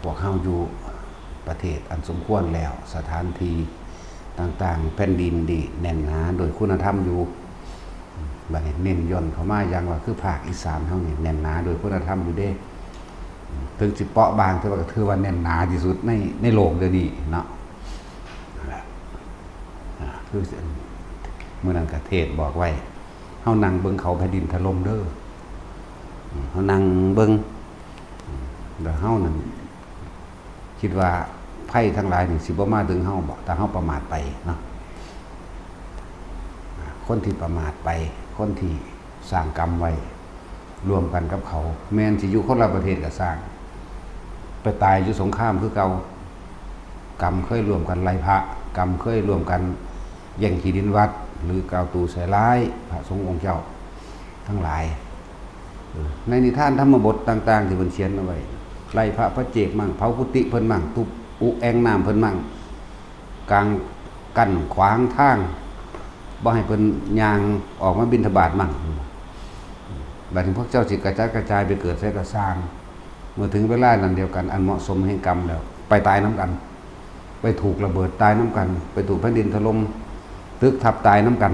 ພວກເຮົາຢູ່ປະເທດອັນສົມຄວນແລ້ວ, ສະຖານທີ່ຕ່າງໆ ແຜ່ນດິນນີ້ແໜ້ນໜາໂດຍຄຸນນະທຳຢູ່. ບັດນີ້ເນັ້ນຢ່ອນເຂົ້າມາຢ່າງວ່າ ຄືພາກອີສານເຮົານີ້ແໜ້ນໜາໂດຍຄຸນນະທຳຢູ່ເດ້. ເຖິງຊິເປາະບາງ ແຕ່ວ່າກໍຖືວ່າແໜ້ນໜາທີ່ສຸດໃນ ໃນໂລກດຽວນີ້ເນາະ. ອ່າ ຄືມື້ນັ້ນກະເທດບອກໄວ້ ເຮົານັ່ງເບິ່ງເຂົາແຜ່ນດິນຖະຫຼົ່ມເດີ. ເຮົານັ່ງເບິ່ງ ແລ້ວເຮົານັ້ນຄິດວ່າໄພທັງຫຼາຍນີ້ຊິບໍ່ມາເຖິງເຮົາບໍ ຖ້າເຮົາປະໝາດໄປເນາະ. ຄົນທີ່ປະໝາດໄປ ຄົນທີ່ສ້າງກຳໄວ້ ລວມກັນກັບເຂົາ ແມ່ນຊິຢູ່ຄົນລະປະເທດກໍຊ່າງ ໄປຕາຍຢູ່ສົງຄາມຄືເກົ່າ. ກຳເຄີຍຮ່ວມກັນໄລ່ພະ, ກຳເຄີຍຮ່ວມກັນແຍ່ງທີ່ດິນວັດ ຫຼືກ່າວຕູໃສ່ຮ້າຍພະສົງອົງເຈົ້າທັງຫຼາຍ. ເອີ ໃນນິທານທຳມະບົດຕ່າງໆທີ່ເພິ່ນຂຽນເອົາໄວ້ ໄລ່ພະພະເຈກໝັ້ງ, ເຜົາກຸຕິເພິ່ນໝັ້ງ, ທຸບອຸແອ່ງນ້ຳເພິ່ນໝັ້ງ, ກາງ ກັ້ນຂວາງທາງ ບໍ່ໃຫ້ເພິ່ນຍ່າງອອກມາບິນທະບາດໝັ້ງ. ບັດນີ້ພວກເຈົ້າຊິກະຈັດກະຈາຍໄປເກີດໃສກໍຊ່າງ, ເມື່ອເຖິງເວລານັ້ນດຽວກັນ ອັນເໝາະສົມແຫ່ງກຳແລ້ວ ໄປຕາຍນຳກັນ, ໄປຖືກລະເບີດຕາຍນຳກັນ, ໄປຖືກແຜ່ນດິນຖະຫຼົ່ມຕຶກທັບຕາຍນຳກັນ,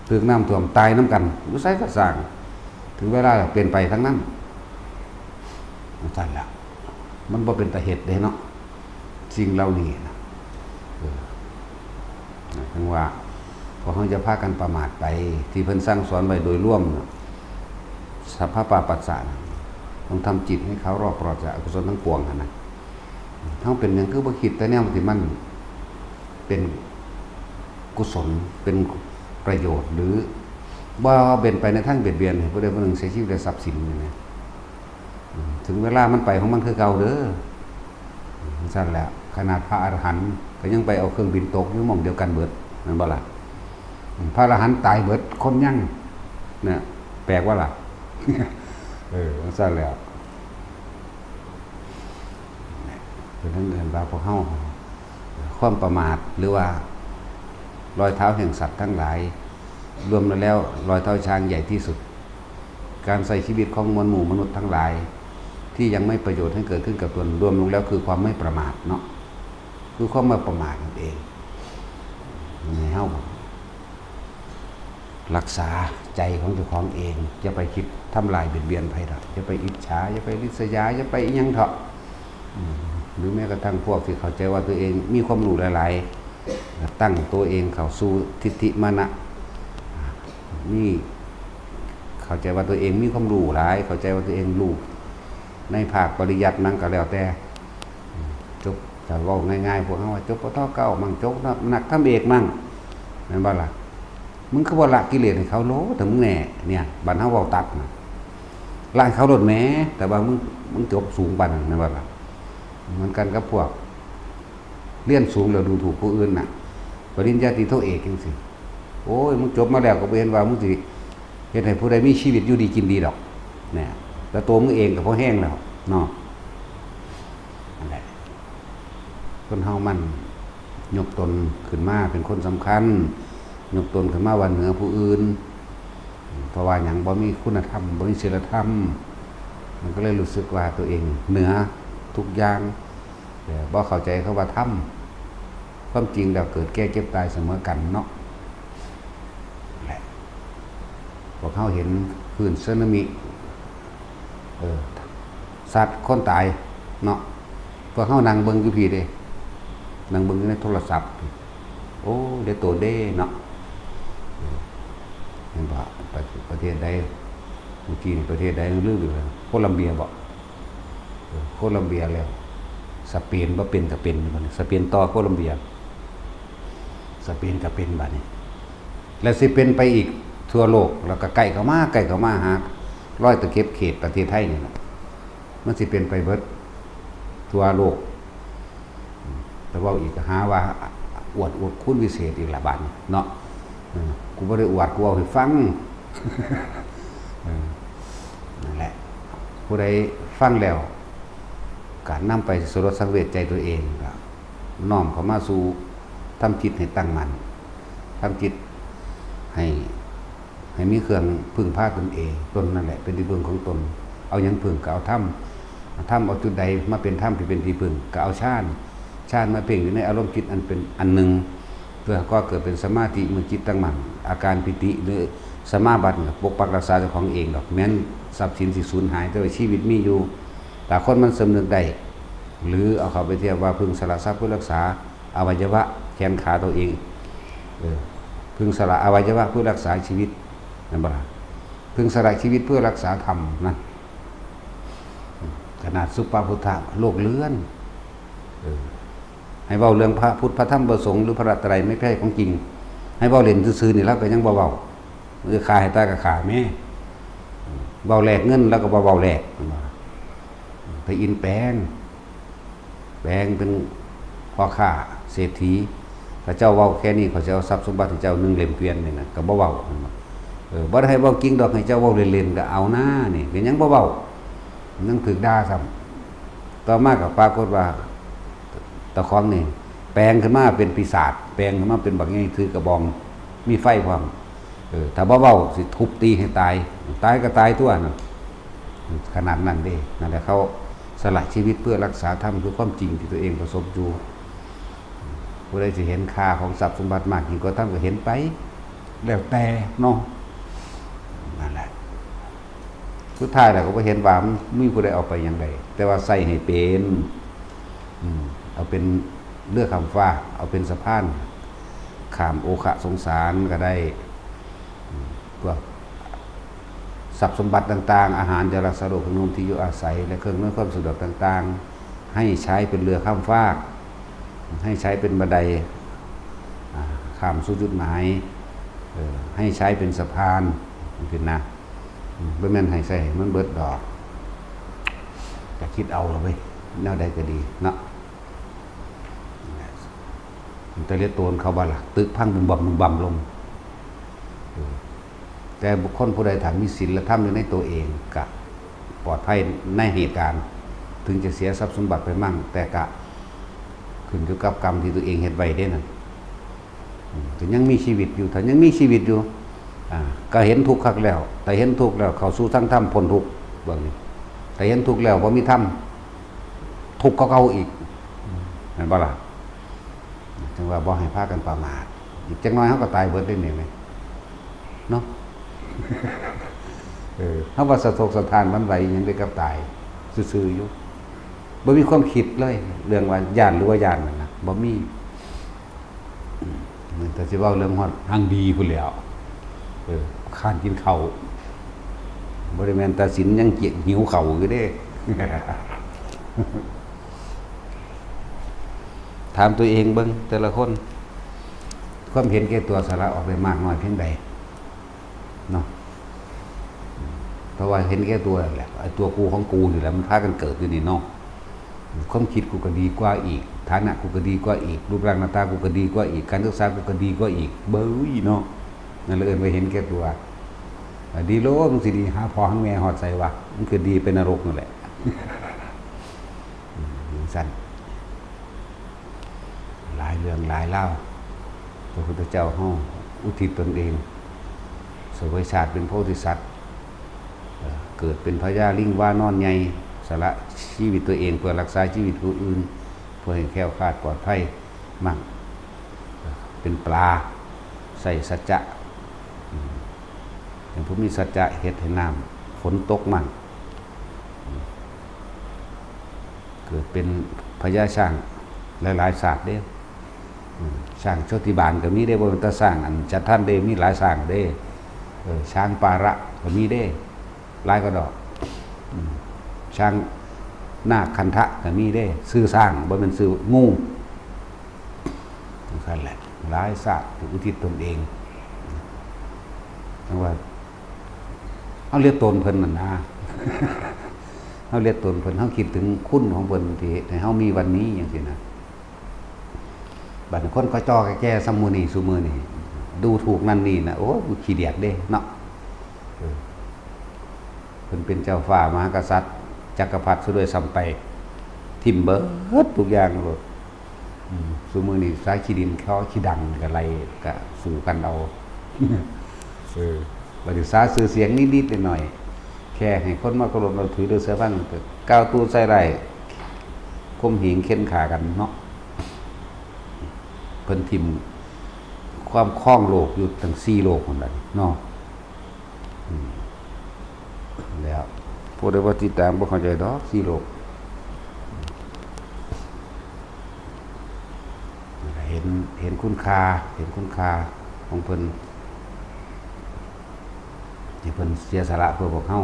ຖືກນ້ຳຖ້ວມຕາຍນຳກັນ, ຢູ່ໃສກໍຊ່າງ, ເຖິງເວລາແລ້ວເປັນໄປທັງນັ້ນ. ຈັ່ງຊັ້ນແຫຼະ ມັນບໍ່ເປັນຕາເຮັດເດ້ເນາະ. ສິ່ງເຫຼົ່ານີ້ນະ ເອີ ຈັ່ງວ່າ ພວກເຮົາຢ່າພາກັນປະໝາດໄປ ທີ່ເພິ່ນສັ່ງສອນໄວ້ໂດຍລວມນະ ສັບພະປາປັດສະນະ ຕ້ອງທຳຈິດໃຫ້ຂາວລອດປອດຈາກອະກຸສົນທັງປວງຫັ້ນນະ. ເຮົາເປັນຫຍັງຄືບໍ່ຄິດແຕ່ແນວທີ່ມັນເປັນກຸສົນ ເປັນປະໂຫຍດ ຫຼືບໍ່ເປັນໄປໃນທາງບຽດບຽນໃຫ້ຜູ້ໃດຜູ້ໜຶ່ງເສຍຊີວິດ ແລະ ຊັບສິນນີ້ນະ? ເຖິງເວລາມັນໄປຂອງມັນຄືເກົ່າເດີ. ຈັ່ງຊັ້ນແຫຼະ ຂະໜາດພະອະລະຫັນກໍຍັງໄປເອົາເຄື່ອງບິນຕົກຢູ່ໝ່ອງດຽວກັນເບິດ ແມ່ນບໍ່ລະ? ພະອະລະຫັນຕາຍເບິດ ຄົນຍັງນະ ແປກບໍ່ລະ? ເອີ ຈັ່ງຊັ້ນແຫຼະ ເປັນອັນເອີ້ນວ່າພວກເຮົາ ຄວາມປະໝາດ ຫຼືວ່າລອຍເທົ້າແຫ່ງສັດທັງຫຼາຍ ລວມແລ້ວລອຍເທົ້າຊ້າງໃຫຍ່ທີ່ສຸດ. ການໃຊ້ຊີວິດຂອງມວນໝູ່ມະນຸດທັງຫຼາຍ ທີ່ຍັງໄມ່ປະໂຫຍດໃຫ້ເກີດຂຶ້ນກັບຕົນ ລວມລົງແລ້ວຄືຄວາມໄມ່ປະໝາດເນາະ ຄືຄວາມໄມ່ປະໝາດນັ້ນເອງ. ໃຫ້ເຮົາ ລັກສາໃຈຂອງເຈົ້າຂອງເອງ, ຢ່າໄປຄິດທຳລາຍບຽດບຽນໃຜດອກ, ຢ່າໄປອິດສາ, ຢ່າໄປລິດສະຍາ, ຢ່າໄປອີ່ຫຍັງເຖາະ. ອືມ ຫຼືແມ້ກະທັ່ງພວກທີ່ເຂົ້າໃຈວ່າຕົວເອງມີຄວາມຮູ້ຫຼາຍໆ, ຕັ້ງຕົວເອງເຂົ້າສູ່ທິດຖິມານະ, ມີ ເຂົ້າໃຈວ່າຕົວເອງມີຄວາມຮູ້ຫຼາຍ, ເຂົ້າໃຈວ່າຕົວເອງຮູ້ໃນພາກປະລິຍັດຫຍັງກໍແລ້ວແຕ່, ຈົບ ຖ້າເວົ້າງ່າຍໆ ພວກເຮົາວ່າຈົບ ປທ ເກົ້າ ມັ້ງ, ຈົບນັກທຳເອກມັ້ງ ແມ່ນບໍ່ລະ? ມຶງຄືບໍ່ລະກິເລດໃຫ້ເຂົາໂລດ ຖ້າມຶງແນ່ ເນຍ ບັດເຮົາເວົ້າຕັດນະ ລະໃຫ້ເຂົາໂລດແໝ, ແຕ່ວ່າມຶງ ມຶງຈົບສູງປານນັ້ນ ແມ່ນບໍ່ລະ? ເໝືອນກັນກັບພວກ ຮຽນສູງແລ້ວດູຖູກຜູ້ອື່ນນະ, ປະລິນຍາຕີ ໂທ ເອກ ຈັ່ງຊີ້. ໂອ້ຍ ມຶງຈົບມາແລ້ວກໍບໍ່ເຫັນວ່າມຶງຊິເຮັດໃຫ້ຜູ້ໃດມີຊີວິດຢູ່ດີກິນດີດອກ ແນ່ ແຕ່ໂຕມຶງເອງກໍພໍແຮງແລ້ວເນາະ. ນັ້ນແຫຼະ ຄົນເຮົາມັນຍົກຕົນຂຶ້ນມາເປັນຄົນສຳຄັນ, ຍົກຕົນຂຶ້ນມາວ່າເໜືອຜູ້ອື່ນ. ເພາະວ່າຫຍັງ? ບໍ່ມີຄຸນນະທຳ, ບໍ່ມີສິນລະທຳ, ມັນກໍເລີຍຮູ້ສຶກວ່າຕົວເອງເໜືອທຸກຢ່າງ. ແຕ່ບໍ່ເຂົ້າໃຈຄຳວ່າທຳ. ຄວາມຈິງແລ້ວເກີດແກ່ເຈັບຕາຍສະເໝີກັນເນາະ. ແຫຼະ ພວກເຮົາເຫັນຄື້ນສຸນາມິ, ເອີ ສັດຄົນຕາຍເນາະ, ພວກເຮົານັ່ງເບິ່ງຢູ່ພີ້ເດ້, ນັ່ງເບິ່ງຢູ່ໃນໂທລະສັບ. ໂອ້ ເດໂຕເດເນາະ. ເຫັນບໍ່? ປະ ປະເທດໃດ? ເມື່ອກີ້ນີ້ປະເທດໃດ? ລືມອີກແລ້ວ. ໂຄລັມເບຍບໍ? ເອີ ໂຄລັມເບຍແລ້ວ ສະເປນບໍ່ເປັນກະເປັນບັດນີ້, ສະເປນຕໍ່ໂຄລັມເບຍ, ສະເປນກະເປັນບັດນີ້ ແລ້ວຊິເປັນໄປອີກທົ່ວໂລກ, ແລ້ວກະໃກ້ເຂົ້າມາ ໃກ້ເຂົ້າມາຫາລອຍຕະເຂັບເຂດປະເທດໄທນີ້ແຫຼະ, ມັນຊິເປັນໄປເບິດທົ່ວໂລກ. ແຕ່ເວົ້າອີກກໍຫາວ່າອວດ ອວດຄູນວິເສດອີກລະບາດນີ້ເນາະ. ເອີ ກູບໍ່ໄດ້ອວດ ກູເວົ້າໃຫ້ຟັງ. ເອີ ນັ້ນແຫຼະ ຜູ້ໃດຟັງແລ້ວ ກະນຳໄປສະຫຼົດສັງເວດໃຈຕົວເອງ, ກະນ້ອມເຂົ້າມາສູ່ ທຳຈິດໃຫ້ຕັ້ງໝັ້ນ, ທຳຈິດໃຫ້ ໃຫ້ມີເຄື່ອງເພິ່ງພາຕົນເອງ, ຕົນນັ້ນແຫຼະເປັນທີ່ເພິ່ງຂອງຕົນ. ເອົາຫຍັງເພິ່ງ? ກໍເອົາທຳ. ທຳເອົາຈຸດໃດມາເປັນທຳທີ່ເປັນທີ່ເພິ່ງ ກໍເອົາຊານ ຊານມາເພັ່ງຢູ່ໃນອາລົມຈິດອັນເປັນອັນໜຶ່ງ ເພື່ອກໍ່ເກີດເປັນສະມາທິ ເມື່ອຈິດຕັ້ງໝັ້ນ ອາການປີຕິ ຫຼື ສະມາບັດ ກໍປົກປັກຮັກສາເຈົ້າຂອງເອງດອກ. ແມ່ນຊັບສິນຊິສູນຫາຍ ແຕ່ວ່າຊີວິດມີຢູ່. ຖ້າຄົນມັນສຳນຶກໄດ້ ຫຼື ເອົາເຂົ້າໄປທຽບວ່າ ເພິ່ງສະຫຼະຊັບເພື່ອຮັກສາ ອະໄວຍະວະແຂນຂາຕົວເອງ ເອີ ເພິ່ງສະຫຼະອະໄວຍະວະເພື່ອຮັກສາຊີວິດ ແມ່ນບໍ່ລະ? ເພິ່ງສະຫຼະຊີວິດເພື່ອຮັກສາທຳນັ້ນ ຂະໜາດສຸປະພຸດທະໂລກເລື່ອນ ເອີ ໃຫ້ເວົ້າເລື່ອງພະພຸດ ພະທຳ ພະສົງ ຫຼື ພະລັດຕະໄນໄຕຣະຂອງຈິງ ໃຫ້ເວົ້າເລ່ນຊື່ໆນີ້ ລາວກໍຍັງບໍ່ເວົ້າ ເອີ ຂ້າໃຫ້ຕາຍກໍຂ້າແມ້ ເວົ້າແລກເງິນ ລາວກໍບໍ່ເວົ້າແລກ ແມ່ນບໍ່? ໄປອິນແປງ ແປງເປັນພໍ່ຄ້າເສດຖີ ຖ້າເຈົ້າເວົ້າແຄ່ນີ້ ຂ້ອຍຊິເອົາຊັບສົມບັດໃຫ້ເຈົ້າໜຶ່ງເຫຼັ້ມກວຽນນີ້ນະ ກໍບໍ່ເວົ້າ ເອີ ບໍ່ໄດ້ໃຫ້ເວົ້າຈິງດອກ ໃຫ້ເຈົ້າເວົ້າເລ່ນໆ ກໍເອົານາ ນີ້ກໍຍັງບໍ່ເວົ້າ ຍັງຖືກດ່າຊ້ຳ. ຕໍ່ມາກໍປາກົດວ່າ ຕາຂອງນີ້ແປງຂຶ້ນມາເປັນປີສາດ ແປງຂຶ້ນມາເປັນບັກໃຫຍ່ຖືກະບອງ ມີໄຟພ້ອມ. ເອີ ຖ້າບໍ່ເວົ້າຊິທຸບຕີໃຫ້ຕາຍ ຕາຍກໍຕາຍຕົວະ ນັ້ນ ຂະໜາດນັ້ນເດ້. ນັ້ນແຫຼະ ເຂົາສະຫຼະຊີວິດເພື່ອຮັກສາທຳ ຄືຄວາມຈິງທີ່ຕົວເອງປະສົບຢູ່. ຜູ້ໃດຊິເຫັນຄ່າຂອງຊັບສົມບັດມາກຍິ່ງກວ່າທຳກໍເຫັນໄປ ແລ້ວແຕ່ເນາະ ນັ້ນແຫຼະ. ສຸດທ້າຍແລ້ວກໍບໍ່ເຫັນວ່າມັນມີຜູ້ໃດເອົາໄປຫຍັງໄດ້ ແຕ່ວ່າໃຊ້ໃຫ້ເປັນ ອືມ ເອົາເປັນເຮືອຂ້າມຟາກ ເອົາເປັນສະພານຂ້າມໂອຄະສົງສານກໍໄດ້ ອືມ ພວກຊັບສົມບັດຕ່າງໆ ອາຫານ ຢາລັກສະໂລກ ເຄື່ອງນຸ່ງທີ່ຢູ່ອາໄສ ແລະ ເຄື່ອງອຳນວຍຄວາມສະດວກຕ່າງໆ ໃຫ້ໃຊ້ເປັນເຮືອຂ້າມຟາກ ໃຫ້ໃຊ້ເປັນບັນໄດ ອາ ຂ້າມສູ່ຈຸດໝາຍ ເອີ ໃຫ້ໃຊ້ເປັນສະພານ ຈັ່ງຊີ້ນະ. ອືມ ບໍ່ແມ່ນໃຫ້ໃຊ້ໃຫ້ມັນເບິດດອກ ກໍຄິດເອົາລະເວີຍ ແນວໃດກໍດີເນາະ. ແຕ່ເລຍໂຕນເຂົາວ່າລະ ຕຶກພັງບຸມບຳບຸມບຳລົງ ເອີ ແຕ່ບຸກຄົນຜູ້ໃດຖ້າມີສິນລະທຳຢູ່ໃນຕົວເອງ ກະປອດໄພໃນເຫດການ ເຖິງຈະເສຍຊັບສົມບັດໄປໝັ້ງ ແຕ່ກະຂຶ້ນຢູ່ກັບກຳທີ່ຕົວເອງເຮັດໄວ້ເດ້ນັ້ນ. ອືມ ກໍຍັງມີຊີວິດຢູ່ ຖ້າຍັງມີຊີວິດຢູ່ ອາ ກໍເຫັນທຸກຄັກແລ້ວ ຖ້າເຫັນທຸກແລ້ວເຂົ້າສູ່ທາງທຳພົ້ນທຸກ ເບິ່ງນີ້ ຖ້າເຫັນທຸກແລ້ວບໍ່ມີທຳ ທຸກກວ່າເກົ່າອີກ ແມ່ນບໍ່ລະ? ຈຶ່ງວ່າບໍ່ໃຫ້ພາກັນປະໝາດ ອີກຈັກໜ້ອຍເຮົາກໍຕາຍເບິດເດ້ນີ້ເນາະ ເອີ ເຮົາວ່າສະທົກສະທ້ານຫວັ່ນໄຫວຫຍັງໄດ້ກັບຕາຍຊື່ໆຢູ່ ບໍ່ມີຄວາມຄິດເລີຍ ເລື່ອງວ່າຢ້ານຫຼືບໍ່ຢ້ານນັ້ນນະ ບໍ່ມີ. ອືມ ແມ່ນແຕ່ຊິເວົ້າເລື່ອງຮອດທາງດີພຸ້ນແຫຼ້ວ ເອີ ຄ້ານກິນເຂົ້າ ບໍ່ໄດ້ແມ່ນຕາສິນ ຍັງກິນ ຫິວເຂົ້າຢູ່ເດ້. ຖາມຕົວເອງເບິ່ງແຕ່ລະຄົນ ຄວາມເຫັນແກ່ຕົວສະຫຼະອອກໄດ້ມາກນ້ອຍພຽງໃດເນາະ? ເພາະວ່າເຫັນແກ່ຕົວນັ້ນແຫຼະ ໄອ້ຕົວກູຂອງກູນີ້ແຫຼະ ມັນພາກັນເກີດຢູ່ນີ້ເນາະ. ຄວາມຄິດກູກໍດີກວ່າອີກ ຖານະກູກໍດີກວ່າອີກ ຮູບຮ່າງໜ້າຕາກູກໍດີກວ່າອີກ ການສຶກສາກູກໍດີກວ່າອີກ ເບິ່ງເນາະ ນັ້ນລະເອີ້ນວ່າເຫັນແກ່ຕົວ. ອາ ດີໂລດ ມັນຊິດີຫາພໍ່ຫາແມ່ຮອດໃສວະ? ມັນຄືດີໄປນະລົກນັ້ນແຫຼະ ອືມ ຈັ່ງຊັ້ນ. ຫຼາຍເລື່ອງຫຼາຍລາວ ພະພຸດທະເຈົ້າເຮົາອຸທິດຕົນເອງ ສະເຫວີຍຊາດເປັນໂພທິສັດ ເອີ ເກີດເປັນພະຍາລິງວານອນໃຫຍ່ ສະຫຼະຊີວິດຕົວເອງເພື່ອຮັກສາຊີວິດຜູ້ອື່ນ ເພື່ອໃຫ້ແຄ້ວຄາດປອດໄພ ໝັ້ງ ເປັນປາ ໃຊ້ສັດຈະ ອືມ ເປັນຜູ້ມີສັດຈະ ເຮັດໃຫ້ນ້ຳຝົນຕົກໝັ້ງ ອືມ ເກີດເປັນພະຍາຊ້າງຫຼາຍໆຊາດເດ້ ອືມ ຊ້າງໂຊຕິບານກໍມີເດ້ ບໍ່ແມ່ນແຕ່ຊ້າງອັນຈັດທັນເດ້ ມີຫຼາຍຊ້າງເດ້ ເອີ ຊ້າງປາລະກໍມີເດ້ ຫຼາຍກວ່າດອກ ອືມ ຊ້າງນາກຄັນທະກໍມີເດ້ ຊື່ຊ້າງ ບໍ່ແມ່ນຊື່ງູ ຈັ່ງຊັ້ນແຫຼະ ຫຼາຍຊາດທີ່ອຸທິດຕົນເອງ ຈັ່ງວ່າ ເຮົາລຽດຕົນເພິ່ນນັ້ນນາ ເຮົາລຽດຕົນເພິ່ນ ເຮົາຄິດເຖິງຄຸນຂອງເພິ່ນທີ່ເຮັດໃຫ້ເຮົາມີວັນນີ້ ຈັ່ງຊີ້ນະ. ບັດຄົນກະຈໍ້ກະແກ່ສ່ຳໝູ່ນີ້ ຊຸມື້ນີ້ ດູຖູກນັ້ນນີ້ນະ ໂອ້ຍ ຂີ້ດຽດເດ້ເນາະ ເອີ ເພິ່ນເປັນເຈົ້າຟ້າມະຫາກະສັດ ຈັກກະພັດຊະດ້ວຍຊ້ຳໄປ ຖິ້ມເບິດທຸກຢ່າງໂລດ. ອືມ ຊຸມື້ນີ້ສາຍຂີ້ດິນ ຂໍຂີ້ດັງກະໄລ່ກະສູ້ກັນເອົາ ເອີ ບັດນີ້ສາຊື່ສຽງນິດໆໜ້ອຍໆ ແຄ່ໃຫ້ຄົນມາເຄົາລົບນັບຖື ຫຼື ເຊື່ອຟັງ ກໍກ່າວຕູໃສ່ຮ້າຍຂົ່ມເຫງເຂັ່ນຂ້າກັນເນາະ. ເພິ່ນຖິ້ມຄວາມຄອງໂລກຢູ່ຕັ້ງສີ່ໂລກພຸ້ນລະເນາະ. ອືມ ແລ້ວຜູ້ໃດບໍ່ຕິດຕາມບໍ່ເຂົ້າໃຈດອກ ສີ່ໂລກ. ເຫັນ ເຫັນຄຸນຄ່າ ເຫັນຄຸນຄ່າຂອງເພິ່ນ ທີ່ເພິ່ນເສຍສະຫຼະເພື່ອພວກເຮົາ.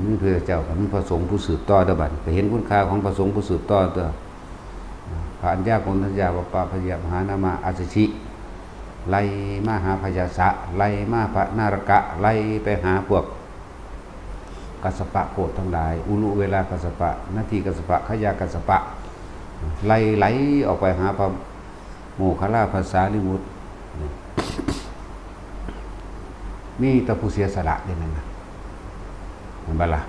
ມີພະເຈົ້າ ກໍມີພະສົງຜູ້ສືບຕໍ່ເດີ. ບັດນີ້ກໍເຫັນຄຸນຄ່າຂອງພະສົງຜູ້ສືບຕໍ່ເດີ. ພະອັນຍາ ໂກນທັນຍາ ວັບປະ ພະຍະ ມະຫານາມະ ອັດສະຊິ ໄລ່ມາຫາພະຍາສະ ໄລ່ມາພະນາລະກະ ໄລ່ໄປຫາພວກກັດສະປະໂຄດທັງຫຼາຍ ອຸລຸເວລາກັດສະປະ ນະທີກັດສະປະ ຂະຍາກັດສະປະ ໄລ່ ໄລ່ອອກໄປຫາພະໂມກຂະລາ ພະສາລີບຸດ ມີແຕ່ຜູ້ເສຍສະຫຼະເດ້ນັ້ນນະ ແມ່ນບໍ່ລະ?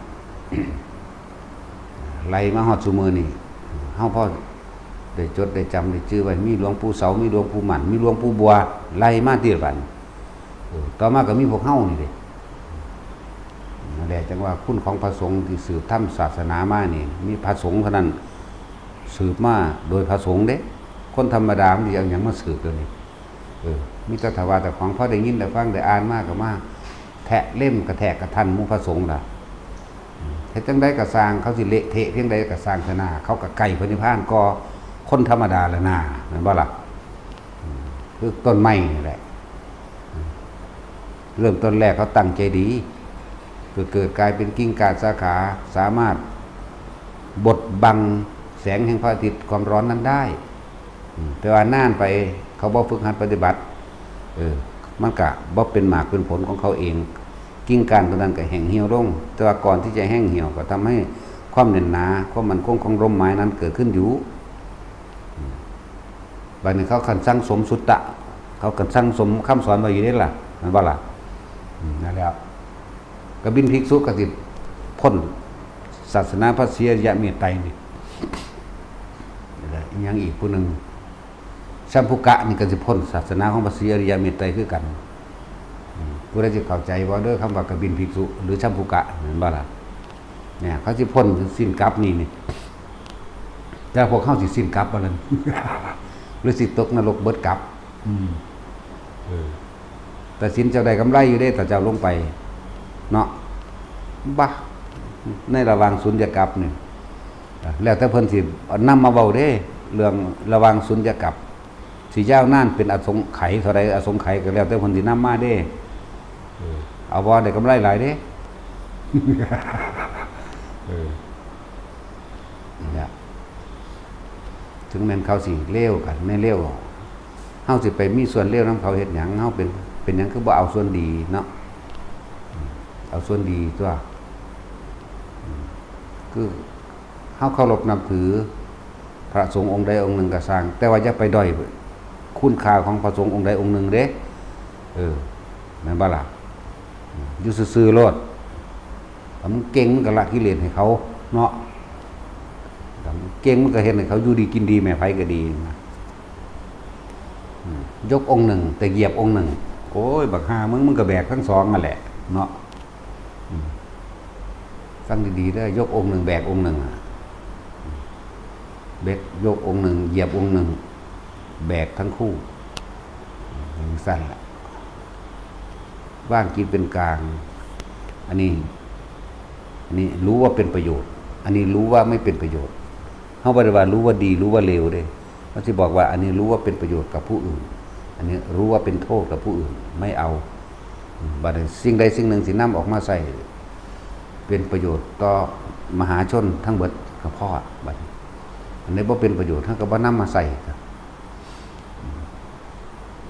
ໄລ່ມາຮອດຊຸມື້ນີ້ ເຮົາພໍໄດ້ຈົດໄດ້ຈຳໄດ້ຈື່ໄວ້ ມີຫຼວງປູ່ເສົາ ມີຫຼວງປູ່ໝັ້ນ ມີຫຼວງປູ່ບົວ ໄລ່ມາຕິລະບັດ. ເອີ ຕໍ່ມາກໍມີພວກເຮົານີ້ເດ້. ນັ້ນແຫຼະ ຈັ່ງວ່າຄຸນຂອງພະສົງທີ່ສືບທຳສາສະໜາມານີ້ ມີພະສົງເທົ່ານັ້ນສືບມາໂດຍພະສົງເດ້. ຄົນທຳມະດາມັນຊິເອົາຫຍັງມາສືບດຽວນີ້? ເອີ ມີແຕ່ຖ້າວ່າເຈົ້າຂອງພໍໄດ້ຍິນໄດ້ຟັງໄດ້ອ່ານມາກໍມາແທະເລັມກະແທກກະທັນໝູ່ພະສົງລະ. ເຮັດຈັ່ງໃດກໍຊ່າງ ເຂົາຊິເລະເທະພຽງໃດກໍຊ່າງເຖາະນາ ເຂົາກໍໃກ້ພະນິບພານກວ່າຄົນທຳມະດາລະນາ ແມ່ນບໍ່ລະ? ຄືຕົ້ນໄມ້ນີ້ແຫຼະ ເລີ່ມຕົ້ນແລກເຂົາຕັ້ງໃຈດີ ເພື່ອເກີດກາຍເປັນກິ່ງກ້າສາຂາ ສາມາດບົດບັງແສງແຫ່ງພະອາທິດຄວາມຮ້ອນນັ້ນໄດ້. ອືມ ແຕ່ວ່ານານໄປ ເຂົາບໍ່ຝຶກຫັດປະຕິບັດ ເອີ ມັນກະບໍ່ເປັນໝາກເປັນຜົນຂອງເຂົາເອງ ກິ່ງກ້າຕົວນັ້ນກະແຫ້ງຫ່ຽວລົງ. ແຕ່ວ່າກ່ອນທີ່ຈະແຫ້ງຫ່ຽວ ກໍທຳໃຫ້ຄວາມແໜ້ນໜາ ຄວາມໝັ້ນຄົງຂອງລົມໝາຍນັ້ນເກີດຂຶ້ນຢູ່. ອືມ ບາດນີ້ເຂົາຄັນສັງສົມສຸດຕະ ເຂົາຄັນສັງສົມຄຳສອນໄວ້ຢູ່ເດ້ລະ ແມ່ນບໍ່ລະ? ອືມ ນັ້ນແຫຼະ ກະບິນພິກສຸກໍຊິພົ້ນສາສະໜາພະສີອະລິຍະເມດໄຕນີ້. ແລ້ວອີຫຍັງອີກຜູ້ໜຶ່ງ ຊຳພຸກະນີ້ກໍຊິພົ້ນສາສະໜາຂອງພະສີອະລິຍະເມດໄຕຄືກັນ. ອືມ ຜູ້ໃດຊິເຂົ້າໃຈບໍ່ເດີ ຄຳວ່າກະບິນພິກສຸ ຫຼື ຊຳພຸກະ ແມ່ນບໍ່ລະ? ເນຍ ເຂົາຊິພົ້ນສິ້ນກັບນີ້ນີ້ ແຕ່ພວກເຮົາຊິສິ້ນກັບບໍ່ນັ້ນ ຫຼື ຊິຕົກນະລົກເບິດກັບ. ອືມ ເອີ ແຕ່ສິນເຈົ້າໄດ້ກຳໄລຢູ່ເດ້ ຖ້າເຈົ້າລົງໄປເນາະ. ບາ ໃນລະຫວ່າງສຸນຍາກັບນີ້ ແລ້ວແຕ່ເພິ່ນຊິນຳມາເວົ້າເດ້ ເລື່ອງລະຫວ່າງສຸນຍາກັບ ຊິຍາວນານເປັນອະສົງໄຂເທົ່າໃດ ອະສົງໄຂກໍແລ້ວແຕ່ເພິ່ນຊິນຳມາເດ້. ເອີ ເອົາບໍ່ ໄດ້ກຳໄລຫຼາຍເດ້. ເອີ ນີ້ລະ ເຖິງແມ່ນເຂົາຊິເລວກັນໃນເລວ ເຮົາຊິໄປມີສ່ວນເລວນຳເຂົາເຮັດຫຍັງ? ເຮົາເປັນ ເປັນຫຍັງຄືບໍ່ເອົາສ່ວນດີເນາະ? ເອົາສ່ວນດີຕົວະ ຄື ເຮົາເຄົາລົບນັບຖືພະສົງອົງໃດອົງໜຶ່ງກໍຊ່າງ ແຕ່ວ່າຢ່າໄປດ້ອຍຄຸນຄ່າຂອງພະສົງອົງໃດອົງໜຶ່ງເດ້. ເອີ ແມ່ນບໍ່ລະ? ຢູ່ຊື່ໆໂລດ ຖ້າມັນເກັ່ງມັນກໍລະກິເລດໃຫ້ເຂົາເນາະ ຖ້າມັນເກັ່ງມັນກໍເຮັດໃຫ້ເຂົາຢູ່ດີກິນດີ ແມ່ໃຜກໍດີນະ. ຍົກອົງໜຶ່ງ ແຕ່ຢຽບອົງໜຶ່ງ ໂອ້ຍ ບັກຫ່າມຶງ ມຶງກໍແບກທັງສອງຫັ້ນແຫຼະເນາະ. ອືມ ຟັງດີໆເດີ ຍົກອົງໜຶ່ງແບກອົງໜຶ່ງ ອາ ເບກ ຍົກອົງໜຶ່ງ ຢຽບອົງໜຶ່ງ ແບກທັງຄູ່ ຈັ່ງຊັ້ນລະ ວາງຈິດເປັນກາງ. ອັນນີ້ ອັນນີ້ຮູ້ວ່າເປັນປະໂຫຍດ ອັນນີ້ຮູ້ວ່າໄມ່ເປັນປະໂຫຍດ. ເຮົາບໍ່ໄດ້ວ່າຮູ້ວ່າດີ ຮູ້ວ່າເລວເດ້. ເຮົາຊິບອກວ່າ ອັນນີ້ຮູ້ວ່າເປັນປະໂຫຍດກັບຜູ້ອື່ນ ອັນນີ້ຮູ້ວ່າເປັນໂທດກັບຜູ້ອື່ນ ໄມ່ເອົາ. ອືມ ບັດນີ້ສິ່ງໃດສິ່ງໜຶ່ງທີ່ນຳອອກມາໃຊ້ເປັນປະໂຫຍດຕໍ່ມະຫາຊົນທັງເບິດກໍພໍ. ບັດນີ້ອັນໃດບໍ່ເປັນປະໂຫຍດ ເຮົາກໍບໍ່ນຳມາໃຊ້. ອືມ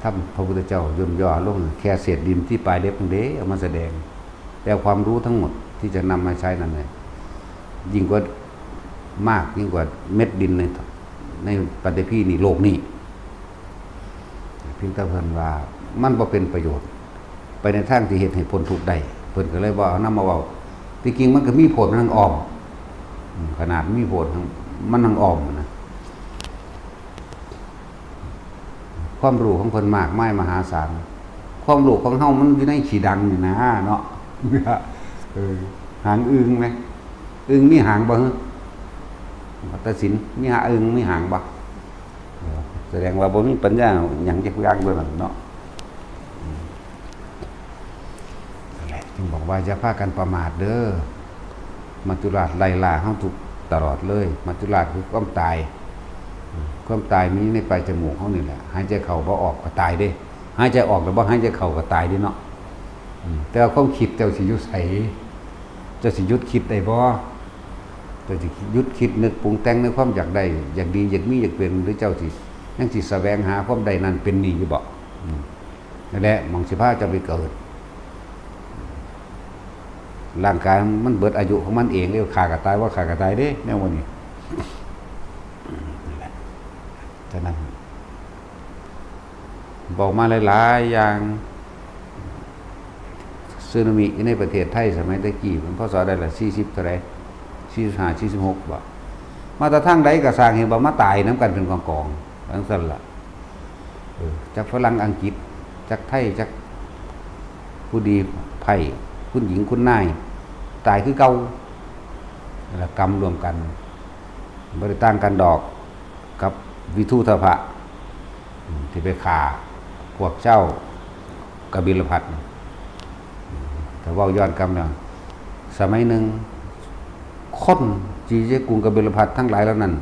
ທຳພະພຸດທະເຈົ້າຍ່ນຍໍລົງ ແຄ່ເສດດິນທີ່ປາຍເລັບນັ້ນເດ້ ເອົາມາສະແດງ. ແຕ່ຄວາມຮູ້ທັງໝົດທີ່ຈະນຳມາໃຊ້ນັ້ນແຫຼະ ຍິ່ງກວ່າໝາກ ຍິ່ງກວ່າເມັດດິນໃນ ໃນປະຖະພີນີ້ ໂລກນີ້. ພຽງແຕ່ເພິ່ນວ່າມັນບໍ່ເປັນປະໂຫຍດ ໄປໃນທາງທີ່ເຮັດໃຫ້ພົ້ນທຸກໄດ້ ເພິ່ນກໍເລີຍບໍ່ເອົານຳມາເວົ້າ. ທີ່ຈິງມັນກໍມີໂພດ ມັນຍັງອ້ອມ. ອືມ ຂະໜາດມີໂພດ ມັນຍັງອ້ອມນະ. ຄວາມຮູ້ຂອງເພິ່ນມາກມາຍມະຫາສານ ຄວາມຮູ້ຂອງເຮົາມັນຢູ່ໃນຂີ້ດັງນີ້ນາເນາະ. ເອີ ຫາງອຶ່ງແມ ອຶ່ງມີຫາງບໍ່? ຫື ຕາສິນ ມີຫາ ອຶ່ງມີຫາງບໍ່? ສະແດງວ່າບໍ່ມີປັນຍາຫຍັງຈັກຢ່າງໂດຍນັ້ນເນາະ. ອືມ ນັ້ນແຫຼະ ຈຶ່ງບອກວ່າຢ່າພາກັນປະໝາດເດີ. ມັດຈຸລາດໄລ່ລ່າເຮົາທຸກຕະຫຼອດເລີຍ. ມັດຈຸລາດຄືຄວາມຕາຍ. ອືມ ຄວາມຕາຍມີຢູ່ໃນປາຍຈະມູກເຮົານີ້ແຫຼະ. ຫາຍໃຈເຂົ້າບໍ່ອອກກໍຕາຍເດ້. ຫາຍໃຈອອກແລ້ວບໍ່ຫາຍໃຈເຂົ້າກໍຕາຍເດ້ເນາະ. ອືມ ແຕ່ວ່າຄວາມຄິດເຈົ້າຊິຢູ່ໃສ? ເຈົ້າຊິຢຸດຄິດໄດ້ບໍ່? ເຈົ້າຊິຢຸດຄິດນຶກປຸງແຕ່ງໃນຄວາມຢາກໄດ້ ຢາກດີ ຢາກມີ ຢາກເປັນ ຫຼືເຈົ້າຊິ ຍັງຊິສະແຫວງຫາຄວາມໄດ້ນັ້ນເປັນນີ້ຢູ່ບໍ່? ອືມ ນັ້ນແຫຼະ ໝ່ອງຊິພາເຈົ້າໄປເກີດ. ຮ່າງກາຍມັນເບິດອາຍຸຂອງມັນເອງເດ້. ຂ້າກໍຕາຍ ບໍ່ຂ້າກໍຕາຍເດ້ ແນວໝູ່ນີ້. ອືມ ນັ້ນແຫຼະ ສະນັ້ນ ບອກມາຫຼາຍໆຢ່າງ. ສຸນາມິຢູ່ໃນປະເທດໄທສະໄໝແຕ່ກີ້ ມັນ ພ.ສ. ໃດລະ ສີ່ສິບເທົ່າໃດ ສີ່ສິບຫ້າ ສີ່ສິບຫົກບໍ? ມາແຕ່ທາງໃດກໍຊ່າງ ເຫັນບໍ່ ມາຕາຍນຳກັນເປັນກອງໆ ຈັ່ງຊັ້ນລະ. ເອີ ຈັກຝຣັ່ງ ອັງກິດ ຈັກໄທ ຈັກຜູ້ດີໄພ້ ຄຸນຍິງຄຸນນາຍ ຕາຍຄືເກົ່າ. ລະກຳລວມກັນ ບໍ່ໄດ້ຕ່າງກັນດອກ ກັບວິທຸຕະພະ ອືມ ທີ່ໄປຂ້າພວກເຈົ້າກະບິລະພັດ. ອືມ ຖ້າເວົ້າຍ້ອນກັບແລ້ວ ສະໄໝໜຶ່ງ ຄົນທີ່ຢູ່ໃນກຸງກະບິລະພັດທັງຫຼາຍເຫຼົ່ານັ້ນ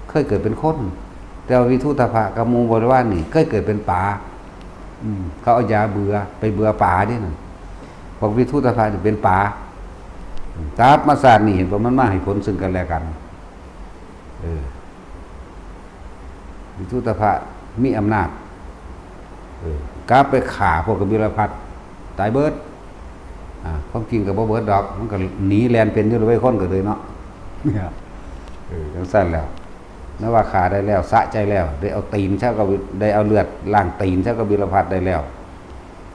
ເຄີຍເກີດເປັນຄົນ, ແຕ່ວ່າວິທຸຕະພະກັບໝູ່ບໍລິວານນີ້ເຄີຍເກີດເປັນປາ. ອືມ ເຂົາເອົາຢາເບືອໄປເບືອປາເດ້ນັ້ນ. ພວກວິທຸຕະພະນີ້ເປັນປາ. ອືມ ກັບມາຊາດນີ້ ເຫັນບໍ່ ມັນມາໃຫ້ຜົນເຊິ່ງກັນແລະກັນ. ເອີ ວິທຸຕະພະມີອຳນາດ ເອີ ກັບໄປຂ້າພວກກະບິລະພັດ ຕາຍເບິດ. ອາ ຄວາມຈິງກໍບໍ່ເບິດດອກ ມັນກໍໜີແລ່ນເປັນຢູ່ເລີຍ ຄົນກໍເລີຍເນາະ. ເອີ ຈັ່ງຊັ້ນແລ້ວ ນະວ່າຂ້າໄດ້ແລ້ວ ສະໃຈແລ້ວ ໄດ້ເອົາຕີນເຂົາກໍ ໄດ້ເອົາເລືອດລ້າງຕີນເຂົາກໍບິລະພັດໄດ້ແລ້ວ.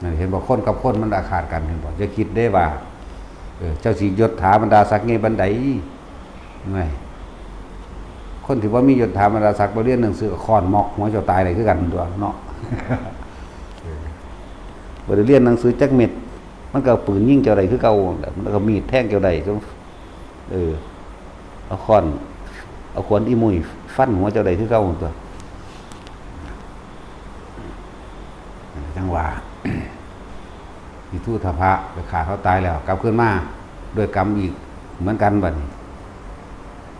ນັ້ນ ເຫັນບໍ່ ຄົນກັບຄົນມັນອາຄາດກັນ ເຫັນບໍ່? ຢ່າຄິດເດ້ວ່າ ເອີ ເຈົ້າຊິຍົດຖາບັນດາສັກເງບັນໃດ. ແມ່ນ ຄົນທີ່ບໍ່ມີຍົດຖາບັນດາສັກ ບໍ່ຮຽນໜັງສື ກໍຄ້ອນໝອກຫົວເຈົ້າຕາຍໄດ້ຄືກັນຕົວະເນາະ. ເອີ ບໍ່ໄດ້ຮຽນໜັງສືຈັກເມັດ ມັນກໍເອົາປືນຍິງເຈົ້າໄດ້ຄືເກົ່າ ມັນກໍມີດແທງເຈົ້າໄດ້. ເອີ ເອົາຄ້ອນ ເອົາຂວານອີໝຸ້ຍຟັນຫົວເຈົ້າໄດ້ຄືເກົ່າຕົວະ. ຈັ່ງວ່າ ວິທຸຕະພະໄປຂ້າເຂົາຕາຍແລ້ວ ກັບຄືນມາດ້ວຍກຳອີກເໝືອນກັນ. ບັດນີ້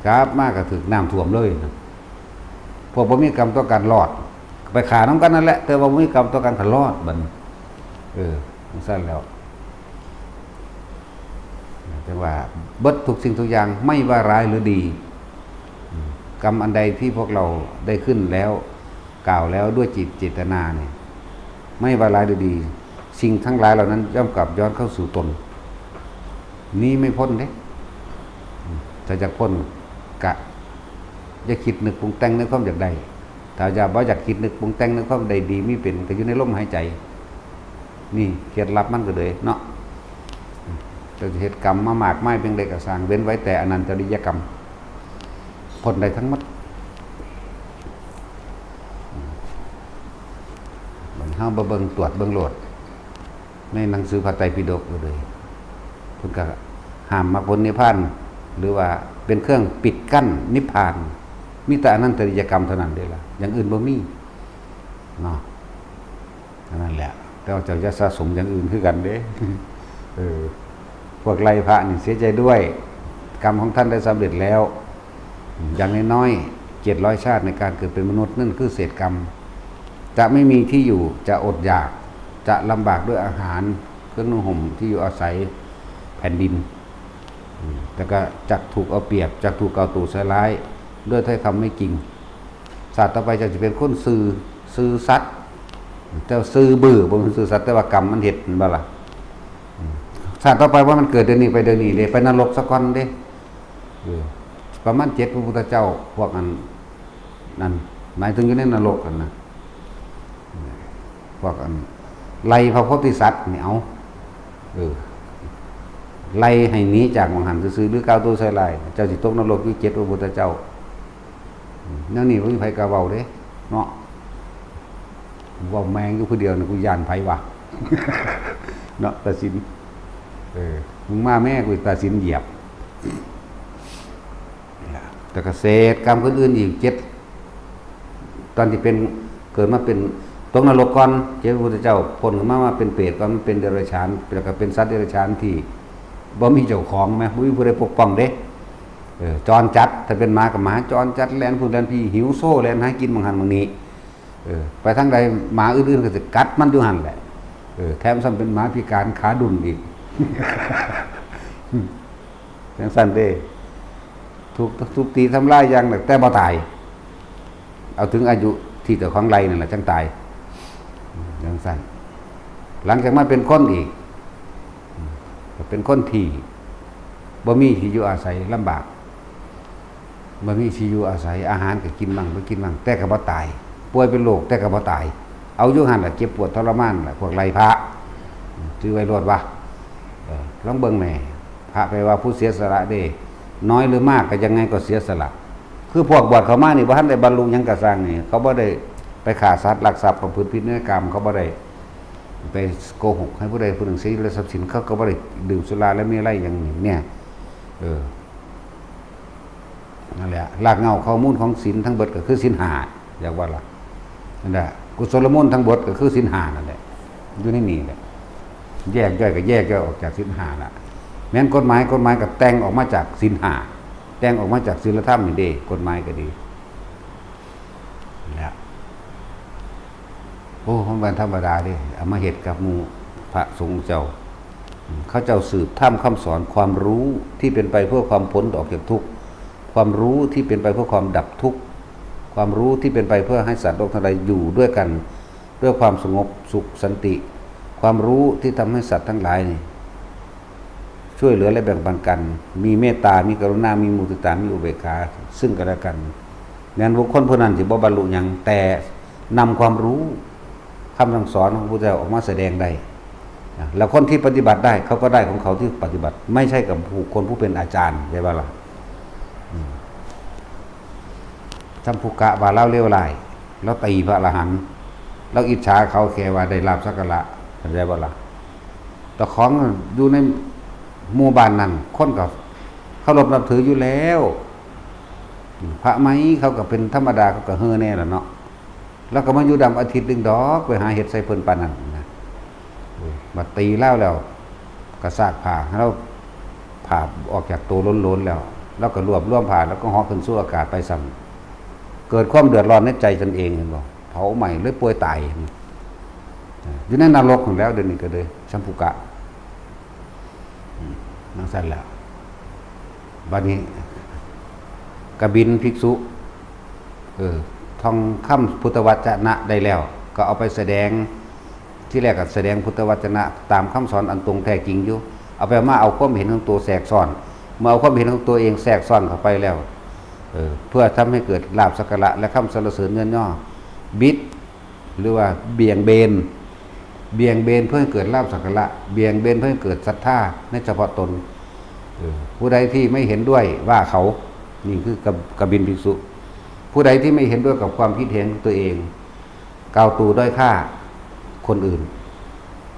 ກັບມາກໍຖືກນ້ຳຖ້ວມເລີຍ. ພວກບໍ່ມີກຳຕໍ່ກັນລອດ ໄປຂ້ານຳກັນນັ້ນແຫຼະ ແຕ່ວ່າບໍ່ມີກຳຕໍ່ກັນກໍລອດ. ບັດນີ້ ເອີ ຈັ່ງຊັ້ນແລ້ວ ຈັ່ງວ່າເບິດທຸກສິ່ງທຸກຢ່າງ ໄມ່ວ່າຮ້າຍຫຼືດີ. ອືມ ກຳອັນໃດທີ່ພວກເຮົາໄດ້ຂຶ້ນແລ້ວ ກ່າວແລ້ວດ້ວຍຈິດເຈດຕະນານີ້ ໄມ່ວ່າຮ້າຍຫຼືດີ ສິ່ງທັງຫຼາຍເຫຼົ່ານັ້ນຍ່ອມກັບຍ້ອນເຂົ້າສູ່ຕົນ ໜີໄມ່ພົ້ນເດ້. ອືມ ຖ້າຢາກພົ້ນກະຢ່າຄິດນຶກປຸງແຕ່ງໃນຄວາມຢາກໄດ້. ຖ້າຢາກ ບໍ່ຢາກຄິດນຶກປຸງແຕ່ງໃນຄວາມໄດ້ດີມີເປັນ ກໍຢູ່ໃນລົມຫາຍໃຈ. ນີ້ເຄັດລັບມັນກໍເລີຍເນາະ. ເຈົ້າຈະເຮັດກຳມາມາກມາຍພຽງໃດກໍຊ່າງ ເວັ້ນໄວ້ແຕ່ອະນັນຕະລິຍະກຳ ພົ້ນໄດ້ທັງໝົດ. ບັດເຮົາມາເບິ່ງ ຕວດເບິ່ງໂລດ ໃນໜັງສືພະໄຕປິດົກເລີຍ ເພິ່ນກໍຫ້າມມັກຜົນນິບພານ ຫຼືວ່າເປັນເຄື່ອງປິດກັ້ນນິບພານ. ມີແຕ່ອະນັນຕະລິຍະກຳເທົ່ານັ້ນເດ້ລະ ຢ່າງອື່ນບໍ່ມີເນາະ. ອັນນັ້ນແຫຼະ ແຕ່ວ່າເຈົ້າຢ່າສະສົມຢ່າງອື່ນຄືກັນເດ້. ເອີ ພວກໄລ່ພະນີ້ເສຍໃຈດ້ວຍ ກຳຂອງທ່ານໄດ້ສຳເລັດແລ້ວ. ຢ່າງນ້ອຍໆ ເຈັດຮ້ອຍຊາດໃນການເກີດເປັນມະນຸດ ນັ້ນຄືເສດກຳ. ຈະໄມ່ມີທີ່ຢູ່ ຈະອົດຢາກ ຈະລຳບາກດ້ວຍອາຫານ ເຄື່ອງນຸ່ງຫົ່ມ ທີ່ຢູ່ອາໄສ ແຜ່ນດິນ ແລ້ວກໍຈັກຖືກເອົາປຽບ ຈັກຖືກເອົາໂຕໃສ່ຮ້າຍ ດ້ວຍຖ້ອຍຄຳໄມ່ຈິງ. ຊາດຕໍ່ໄປເຈົ້າຊິເປັນຄົນຊື່ ຊື່ສັດ ແຕ່ຊື່ບື້ ບໍ່ແມ່ນຊື່ສັດ ແຕ່ວ່າກຳມັນເຮັດ ແມ່ນບໍ່ລະ? ຊາດຕໍ່ໄປວ່າມັນເກີດດຽວນີ້ໄປ ດຽວນີ້ເດ້ ໄປນະລົກສາກ່ອນເດ້. ເອີ ປະມານເຈັດພະພຸດທະເຈົ້າ ພວກອັນນັ້ນ ໝາຍເຖິງຢູ່ໃນນະລົກຫັ້ນນະ ພວກອັນໄລ່ພະໂພທິສັດນີ້ ເອົາ ເອີ ໄລ່ໃຫ້ໜີຈາກໝ່ອງຫັ້ນຊື່ໆ ຫຼືກ່າວໂຕໃສ່ຮ້າຍ ເຈົ້າຊິຕົກນະລົກຢູ່ເຈັດພະພຸດທະເຈົ້າ. ແນວນີ້ບໍ່ມີໃຜກ້າເວົ້າເດ້ເນາະ. ເວົ້າແມ່ງຢູ່ຜູ້ດຽວນີ້ ກູຢ້ານໃຜວະເນາະ ຕາສິນ. ເອີ ມຶງມາແມ້ ກູຕາສິນຢຽບ. ແລ້ວກໍເສດກຳອື່ນໆອີກເຈັດ ຕອນທີ່ເປັນ ເກີດມາເປັນ ຕົກນະລົກກ່ອນ ເຈົ້າ ພະພຸດທະເຈົ້າພົ້ນຂຶ້ນມາ ມາເປັນເປດກ່ອນ ມາເປັນເດຍລະສະຖານ ແລ້ວກໍເປັນສັດເດຍລະສະຖານທີ່ບໍ່ມີເຈົ້າຂອງແໝ ບໍ່ມີຜູ້ໃດປົກປ້ອງເດ້. ເອີ ຈອນຈັດ ຖ້າເປັນໝາກໍໝາຈອນຈັດ ແລ່ນພຸ້ນແລ່ນພີ້ ຫິວໂຊ ແລ່ນຫາກິນໝ່ອງຫັ້ນໝ່ອງນີ້. ເອີ ໄປທາງໃດ ໝາອື່ນໆກໍຊິກັດມັນຢູ່ຫັ້ນແຫຼະ. ເອີ ແຖມຊ້ຳເປັນໝາພິການຂາດຸ່ນອີກ ຈັ່ງຊັ້ນເດ້. ຖືກ ທຸບຕີທຳລາຍຢ່າງໜັກ ແຕ່ບໍ່ຕາຍ. ເອົາເຖິງອາຍຸທີ່ເຈົ້າຂອງໄລ່ນັ້ນລະ ຈັ່ງຕາຍ. ຈັ່ງຊັ້ນ. ຫຼັງຈາກມາເປັນຄົນອີກ ກໍເປັນຄົນທີ່ບໍ່ມີທີ່ຢູ່ອາໄສ ລຳບາກ. ບໍ່ມີທີ່ຢູ່ອາໄສ ອາຫານກໍກິນໝັ່ງ ບໍ່ກິນໝັ່ງ ແຕ່ກໍບໍ່ຕາຍ. ປ່ວຍເປັນໂລກ ແຕ່ກໍບໍ່ຕາຍ. ເອົາຢູ່ຫັ້ນລະ ເຈັບປວດທໍລະມານລະ ພວກໄລ່ພະ. ຈື່ໄວ້ໂລດວ່າ ເອີ ລອງເບິ່ງແດ່ ພະແປວ່າຜູ້ເສຍສະຫຼະເດ້. ນ້ອຍຫຼືມາກກໍຍັງໄງກໍເສຍສະຫຼະ. ຄືພວກບວດເຂົ້າມານີ້ ບໍ່ທັນໄດ້ບັນລຸຫຍັງກໍຊ່າງນີ້ ເຂົາບໍ່ໄດ້ໄປຂ້າສັດ ລັກຊັບ ປະພຶດຜິດໃນກາມ ເຂົາບໍ່ໄດ້ໄປໂກຫົກໃຫ້ຜູ້ໃດຜູ້ໜຶ່ງເສຍຊີວິດ ແລະ ຊັບສິນ ເຂົາກໍບໍ່ໄດ້ດື່ມສຸລາ ແລະ ເມໄລຫຍັງນີ້ ເອີ. ນັ້ນແຫຼະ ລາກເຫງົ້າເຄົ້າມູນຂອງສິນທັງເບິດກໍຄືສິນຫ້າ ຢາກວ່າລະ ນັ້ນແຫຼະ ກຸສົລມູນທັງເບິດກໍຄືສິນຫ້ານັ້ນແຫຼະ ຢູ່ໃນນີ້ແຫຼະ. ແຍກຍ່ອຍກໍແຍກຍ່ອຍອອກຈາກສິນຫ້າລະ. ແມ່ນກົດໝາຍ ກົດໝາຍກໍແຕ່ງອອກມາຈາກສິນຫ້າ ແຕ່ງອອກມາຈາກສິນລະທຳນີ້ເດ້ ກົດໝາຍກໍດີ. ແລ້ວ ໂອ້ ມັນບໍ່ທຳມະດາເດ້ ເອົາມາເຮັດກັບໝູ່ພະສົງເຈົ້າ. ເຂົາເຈົ້າສືບທຳຄຳສອນ ຄວາມຮູ້ທີ່ເປັນໄປເພື່ອຄວາມພົ້ນອອກຈາກທຸກ, ຄວາມຮູ້ທີ່ເປັນໄປເພື່ອຄວາມດັບທຸກ, ຄວາມຮູ້ທີ່ເປັນໄປເພື່ອໃຫ້ສັດໂລກທັງຫຼາຍຢູ່ດ້ວຍກັນດ້ວຍຄວາມສະຫງົບສຸກສັນຕິ, ຄວາມຮູ້ທີ່ທຳໃຫ້ສັດທັງຫຼາຍນີ້ ຊ່ວຍເຫຼືອ ແລະ ແບ່ງປັນກັນ, ມີເມດຕາ, ມີກະລຸນາ, ມີມຸທິຕາ, ມີອຸເບກຂາ ຊຶ່ງກັນ ແລະ ກັນ. ແມ່ນບຸກຄົນຜູ້ນັ້ນຊິບໍ່ບັນລຸຫຍັງ, ແຕ່ນຳຄວາມຮູ້, ຄຳສັ່ງສອນຂອງພະພຸດທະເຈົ້າອອກມາສະແດງໄດ້. ແລ້ວຄົນທີ່ປະຕິບັດໄດ້, ເຂົາກໍໄດ້ຂອງເຂົາທີ່ປະຕິບັດ, ໄມ່ໃຊ່ກັບຜູ້ຄົນຜູ້ເປັນອາຈານ, ເຫັນບໍ່ລະ? ອືມ. ຊຳພຸກະວ່າລາວເລວຮ້າຍ, ລາວຕີພະອະລະຫັນ, ລາວອິດສາເຂົາແຄ່ວ່າໄດ້ລາບສັກກາລະ, ເຫັນບໍ່ລະ? ເຈົ້າຂອງຢູ່ໃນໝູ່ບ້ານນັ້ນ ຄົນກໍເຄົາລົບນັບຖືຢູ່ແລ້ວ. ພະໃໝ່ເຂົາກໍເປັນທຳມະດາ ເຂົາກໍເຮີແດ່ລະເນາະ. ລາວກໍມາຢູ່ດຳອາທິດໜຶ່ງດອກ ໄປຫາເຮັດໃສ່ເພິ່ນປານນັ້ນນະ. ເອີ ມາຕີລາວແລ້ວ ກະຊາກຜ້າໃຫ້ລາວ ຜ້າອອກຈາກໂຕໂຫຼນໆແລ້ວ ລາວກໍລວບລວມຜ້າ ແລ້ວກໍເຫາະຂຶ້ນສູ່ອາກາດໄປຊ້ຳ. ເກີດຄວາມເດືອດຮ້ອນໃນໃຈຕົນເອງ ເຫັນບໍ່? ເຜົາໄໝ້ເລີຍປ່ວຍຕາຍ ຢູ່ໃນນະລົກຫັ້ນແລ້ວ. ດຽວນີ້ກໍເລີຍ ຊຳພຸກະ ອືມ ຈັ່ງຊັ້ນແຫຼະ. ບັດນີ້ກະບິນພິກສຸ ເອີ ທ່ອງຄຳພຸດທະວັດຈະນະໄດ້ແລ້ວ ກໍເອົາໄປສະແດງ. ທີແລກກໍສະແດງພຸດທະວັດຈະນະຕາມຄຳສອນອັນຕົງແທ້ຈິງຢູ່, ເອົາໄປມາເອົາຄວາມເຫັນຂອງຕົວແຊກຊ້ອນ. ເມື່ອເອົາຄວາມເຫັນຂອງຕົວເອງແຊກຊ້ອນເຂົ້າໄປແລ້ວ ເອີ ເພື່ອທຳໃຫ້ເກີດລາບສັກກາລະ ແລະ ຄຳສັນລະເສີນເຍີນຍໍ ບິດ ຫຼືວ່າບຽງເບນ, ບຽງເບນເພື່ອໃຫ້ເກີດລາບສັກກາລະ, ບຽງເບນເພື່ອໃຫ້ເກີດສັດທາໃນສະເພາະຕົນ. ເອີ ຜູ້ໃດທີ່ໄມ່ເຫັນດ້ວຍວ່າເຂົາ, ນີ້ຄືກະ ກະບິນພິກສຸ, ຜູ້ໃດທີ່ໄມ່ເຫັນດ້ວຍກັບຄວາມຄິດເຫັນຕົວເອງ, ກ່າວຕູດ້ອຍຄ່າຄົນອື່ນ,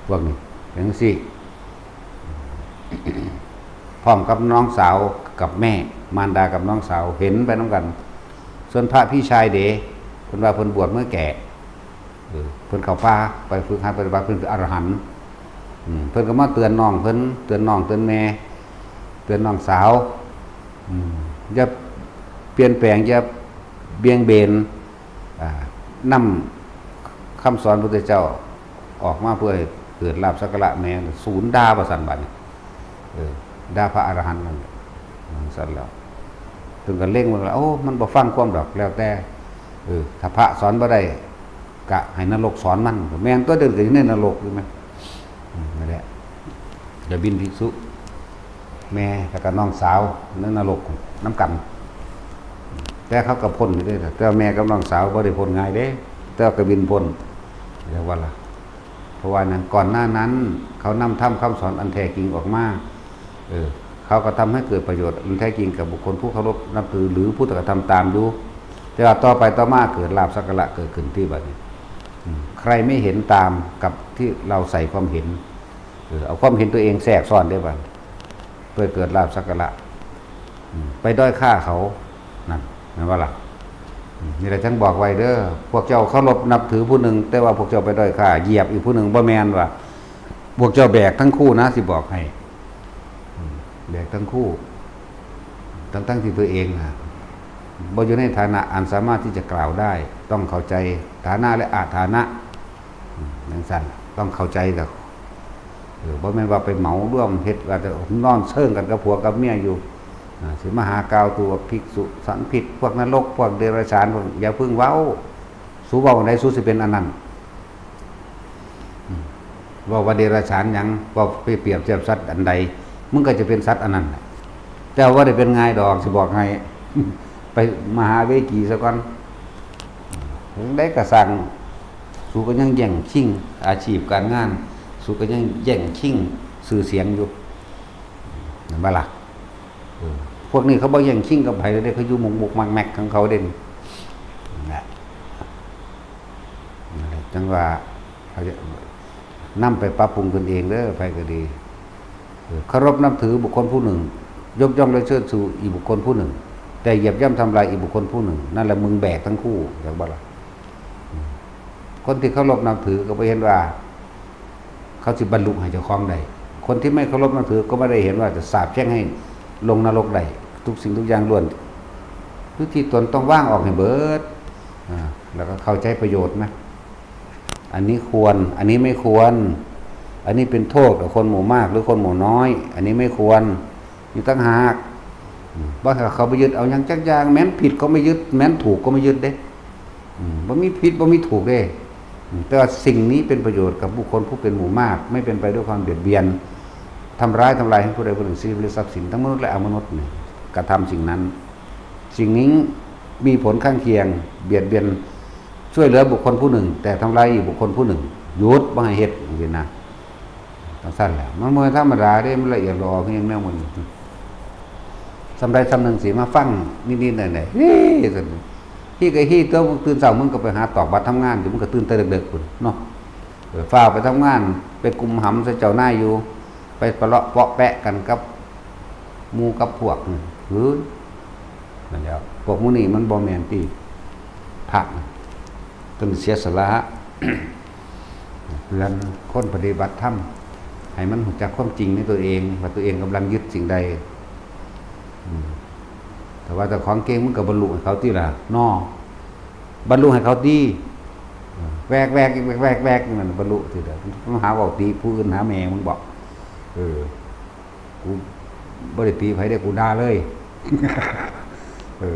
ພວກນີ້ເປັນຈັ່ງຊີ້. ພ້ອມກັບນ້ອງສາວກັບແມ່, ມານດາກັບນ້ອງສາວເຫັນໄປນຳກັນ. ສ່ວນພະພີ່ຊາຍເດ ເພິ່ນວ່າເພິ່ນບວດເມືອແກ່, ເອີ ເພິ່ນເຂົ້າປ່າໄປຝຶກຫັດປະຕິບັດ, ເພິ່ນເປັນອະລະຫັນ. ອືມ ເພິ່ນກໍມາເຕືອນນ້ອງເພິ່ນ, ເຕືອນນ້ອງເຕືອນແມ່, ເຕືອນນ້ອງສາວ. ອືມ ຢ່າປ່ຽນແປງ, ຢ່າບຽງເບນ. ອ່າ ນຳຄຳສອນພຸດທະເຈົ້າອອກມາເພື່ອໃຫ້ເກີດລາບສັກກາລະແມ້ ສູນດ່າວ່າຊັ້ນ. ບັດນີ້ ເອີ ດ່າພະອະລະຫັນນັ້ນ ຈັ່ງຊັ້ນແລ້ວ ເພິ່ນກໍເລັງວ່າ ໂອ້ ມັນບໍ່ຟັງຄວາມດອກ ແລ້ວແຕ່. ເອີ ຖ້າພະສອນບໍ່ໄດ້ ກະໃຫ້ນະລົກສອນມັນ. ແມ່ນຕົວະ ເດີນກໍຢູ່ໃນນະລົກຢູ່ແມ່ນ. ອືມ ນັ້ນແຫຼະ ກະບິນພິກສຸ ແມ່ ແລ້ວກໍນ້ອງສາວໃນນະລົກນຳກັນ. ແຕ່ເຂົາກໍພົ້ນຢູ່ເດ້, ແຕ່ວ່າແມ່ກັບນ້ອງສາວບໍ່ໄດ້ພົ້ນງ່າຍເດ້, ແຕ່ວ່າກະບິນພົ້ນ, ເຫັນບໍ່ລະ? ເພາະວ່າຫຍັງ? ກ່ອນໜ້ານັ້ນເຂົານຳທຳຄຳສອນອັນແທ້ຈິງອອກມາ. ເອີ ເຂົາກໍທຳໃຫ້ເກີດປະໂຫຍດອັນແທ້ຈິງກັບບຸກຄົນຜູ້ເຄົາລົບນັບຖື ຫຼື ຜູ້ກະທຳຕາມຢູ່. ແຕ່ວ່າຕໍ່ໄປຕໍ່ມາເກີດລາບສັກກາລະເກີດຂຶ້ນທີ່ບັດນີ້. ອືມ ໃຄໄມ່ເຫັນຕາມກັບທີ່ເຮົາໃສ່ຄວາມເຫັນ. ເອີ ເອົາຄວາມເຫັນຕົວເອງແຊກຊ້ອນເດ້ບັດ. ເພື່ອເກີດລາບສັກກາລະ ອືມ ໄປດ້ອຍຄ່າເຂົາ ນັ້ນ ແມ່ນບໍ່ລະ? ອືມ ນີ້ລະຈັ່ງບອກໄວ້ເດີ ພວກເຈົ້າເຄົາລົບນັບຖືຜູ້ໜຶ່ງ ແຕ່ວ່າພວກເຈົ້າໄປດ້ອຍຄ່າ ຢຽບອີກຜູ້ໜຶ່ງ ບໍ່ແມ່ນວ່າ ພວກເຈົ້າແບກທັງຄູ່ນະ ຊິບອກໃຫ້ ອືມ ແບກທັງຄູ່ ທັງໆທີ່ຕົວເອງນະ ບໍ່ຢູ່ໃນຖານະອັນສາມາດທີ່ຈະກ່າວໄດ້ ຕ້ອງເຂົ້າໃຈຖານະ ແລະ ອະຖານະ ອືມ ຈັ່ງຊັ້ນ ຕ້ອງເຂົ້າໃຈກັບ ເອີ ບໍ່ແມ່ນວ່າໄປເໝົາລວມເຮັດວ່າແຕ່ນອນເຊີງກັນກັບຜົວກັບເມຍຢູ່ ອາ ຊິມາຫາກ່າວຕົວະພິກສຸສັງພິດ ພວກນະລົກ ພວກເດຍລະສານ ພວກ ຢ່າເພິ່ງເວົ້າ ສູເວົ້າອັນໃດ ສູຊິເປັນອັນນັ້ນ ອືມ ເວົ້າວ່າເດຍລະສານຫຍັງ ເວົ້າໄປປຽບທຽບສັດອັນໃດ ມຶງກໍຈະເປັນສັດອັນນັ້ນແຫຼະ ແຕ່ວ່າບໍ່ໄດ້ເປັນງ່າຍດອກ ຊິບອກໃຫ້ ໄປມະຫາເວກີຊະກ່ອນ ຈັ່ງໃດກໍຊ່າງ ສູກໍຍັງແຍ່ງຊິງອາຊີບການງານ ສູກໍຍັງແຍ່ງຊິງຊື່ສຽງຢູ່ ແມ່ນບໍ່ລະ? ເອີ ພວກນີ້ເຂົາບໍ່ແຍ່ງຊິງກັບໃຜເດ້ ເຂົາຢູ່ມຸກໆມັກໆຂອງເຂົາເດ້ ນັ້ນແຫຼະ ນັ້ນແຫຼະ ຈັ່ງວ່າ ເຂົາຈະນຳໄປປັບປຸງຕົນເອງເດີ ໃຜກໍດີ ເອີ ເຄົາລົບນັບຖືບຸກຄົນຜູ້ໜຶ່ງ ຍົກຍ່ອງແລະເຊີດຊູອີກບຸກຄົນຜູ້ໜຶ່ງ ແຕ່ຢຽບຢ່ຳທຳລາຍອີກບຸກຄົນຜູ້ໜຶ່ງ ນັ້ນລະມຶງແບກທັງຄູ່ ຈັກບໍ່ລະ? ອືມ ຄົນທີ່ເຄົາລົບນັບຖືກໍບໍ່ເຫັນວ່າ ເຂົາຊິບັນລຸໃຫ້ເຈົ້າຂອງໄດ້ ຄົນທີ່ໄມ່ເຄົາລົບນັບຖືກໍບໍ່ໄດ້ເຫັນວ່າຈະສາບແຊ່ງໃຫ້ລົງນະລົກໄດ້ ທຸກສິ່ງທຸກຢ່າງລ້ວນຢູ່ທີ່ຕົນ ຕ້ອງວາງອອກໃຫ້ເບິດ ອາ ແລ້ວກໍເຂົ້າໃຈປະໂຫຍດນະ ອັນນີ້ຄວນ ອັນນີ້ໄມ່ຄວນ ອັນນີ້ເປັນໂທດຕໍ່ຄົນໝູ່ມາກ ຫຼື ຄົນໝູ່ນ້ອຍ ອັນນີ້ໄມ່ຄວນ ຢູ່ຕ່າງຫາກ ອືມ ບໍ່ໃຫ້ເຂົາໄປຍຶດເອົາຫຍັງຈັກຢ່າງ ແມ່ນຜິດກໍໄມ່ຍຶດ ແມ່ນຖືກກໍໄມ່ຍຶດເດ້ ອືມ ບໍ່ມີຜິດບໍ່ມີຖືກເດ້ ອືມ ແຕ່ວ່າສິ່ງນີ້ເປັນປະໂຫຍດກັບບຸກຄົນຜູ້ເປັນໝູ່ມາກ ໄມ່ເປັນໄປດ້ວຍຄວາມບຽດບຽນ ທຳຮ້າຍ ທຳລາຍໃຫ້ຜູ້ໃດຜູ້ໜຶ່ງ ຊີວິດ ແລະ ຊັບສິນ ທັງມະນຸດ ແລະ ອະມະນຸດນີ້ ກະທຳສິ່ງນັ້ນ ສິ່ງນີ້ມີຜົນຂ້າງຄຽງ ບຽດບຽນ ຊ່ວຍເຫຼືອບຸກຄົນຜູ້ໜຶ່ງ ແຕ່ທຳລາຍອີກບຸກຄົນຜູ້ໜຶ່ງ ຢຸດ ບໍ່ໃຫ້ເຮັດ ຈັ່ງຊີ້ນະ ຈັ່ງຊັ້ນແຫຼະ ມັນບໍ່ແມ່ນທຳມະດາເດ້ ມັນລະອຽດລະອໍຄືຫຍັງແນວໝູ່ນີ້ ສ່ຳໃດສ່ຳໜຶ່ງຊິມາຟັງນິດໆໜ້ອຍໆ ເອີ ຊັ້ນ ຮີກໍຮີຕົວະ ມຶງຕື່ນເຊົ້າ ມຶງກໍໄປຫາຕອກບັດທຳງານຢູ່ ມຶງກໍຕື່ນແຕ່ເດິກໆພຸ້ນເນາະ ເອີ ຟ້າວໄປທຳງານ ໄປກຸມຫຳໃສ່ເຈົ້ານາຍຢູ່ ໄປປະເລາະເປາະແປະກັນກັບໝູ່ກັບພວກ ເອີ ນັ້ນແຫຼະ ພວກໝູ່ນີ້ມັນບໍ່ແມ່ນຕິ ພະ ຕ້ອງເສຍສະຫຼະ ເຕືອນຄົນປະຕິບັດທຳ ໃຫ້ມັນຮູ້ຈັກຄວາມຈິງໃນຕົວເອງ ວ່າຕົວເອງກຳລັງຍຶດສິ່ງໃດ ອືມ ຖ້າວ່າເຈົ້າຂອງເກັ່ງ ມຶງກໍບັນລຸໃຫ້ເຂົາຕິລະເນາະ ບັນລຸໃຫ້ເຂົາຕິ ແວກໆ ແວກໆ ແວກໆ ນັ້ນບັນລຸຕິລະ ມາຫາເວົ້າຕິຜູ້ອື່ນຫາແມ່ມຶງບໍ ເອີ ກູບໍ່ໄດ້ຕິໃຜເດ້ ກູດ່າເລີຍ ເອີ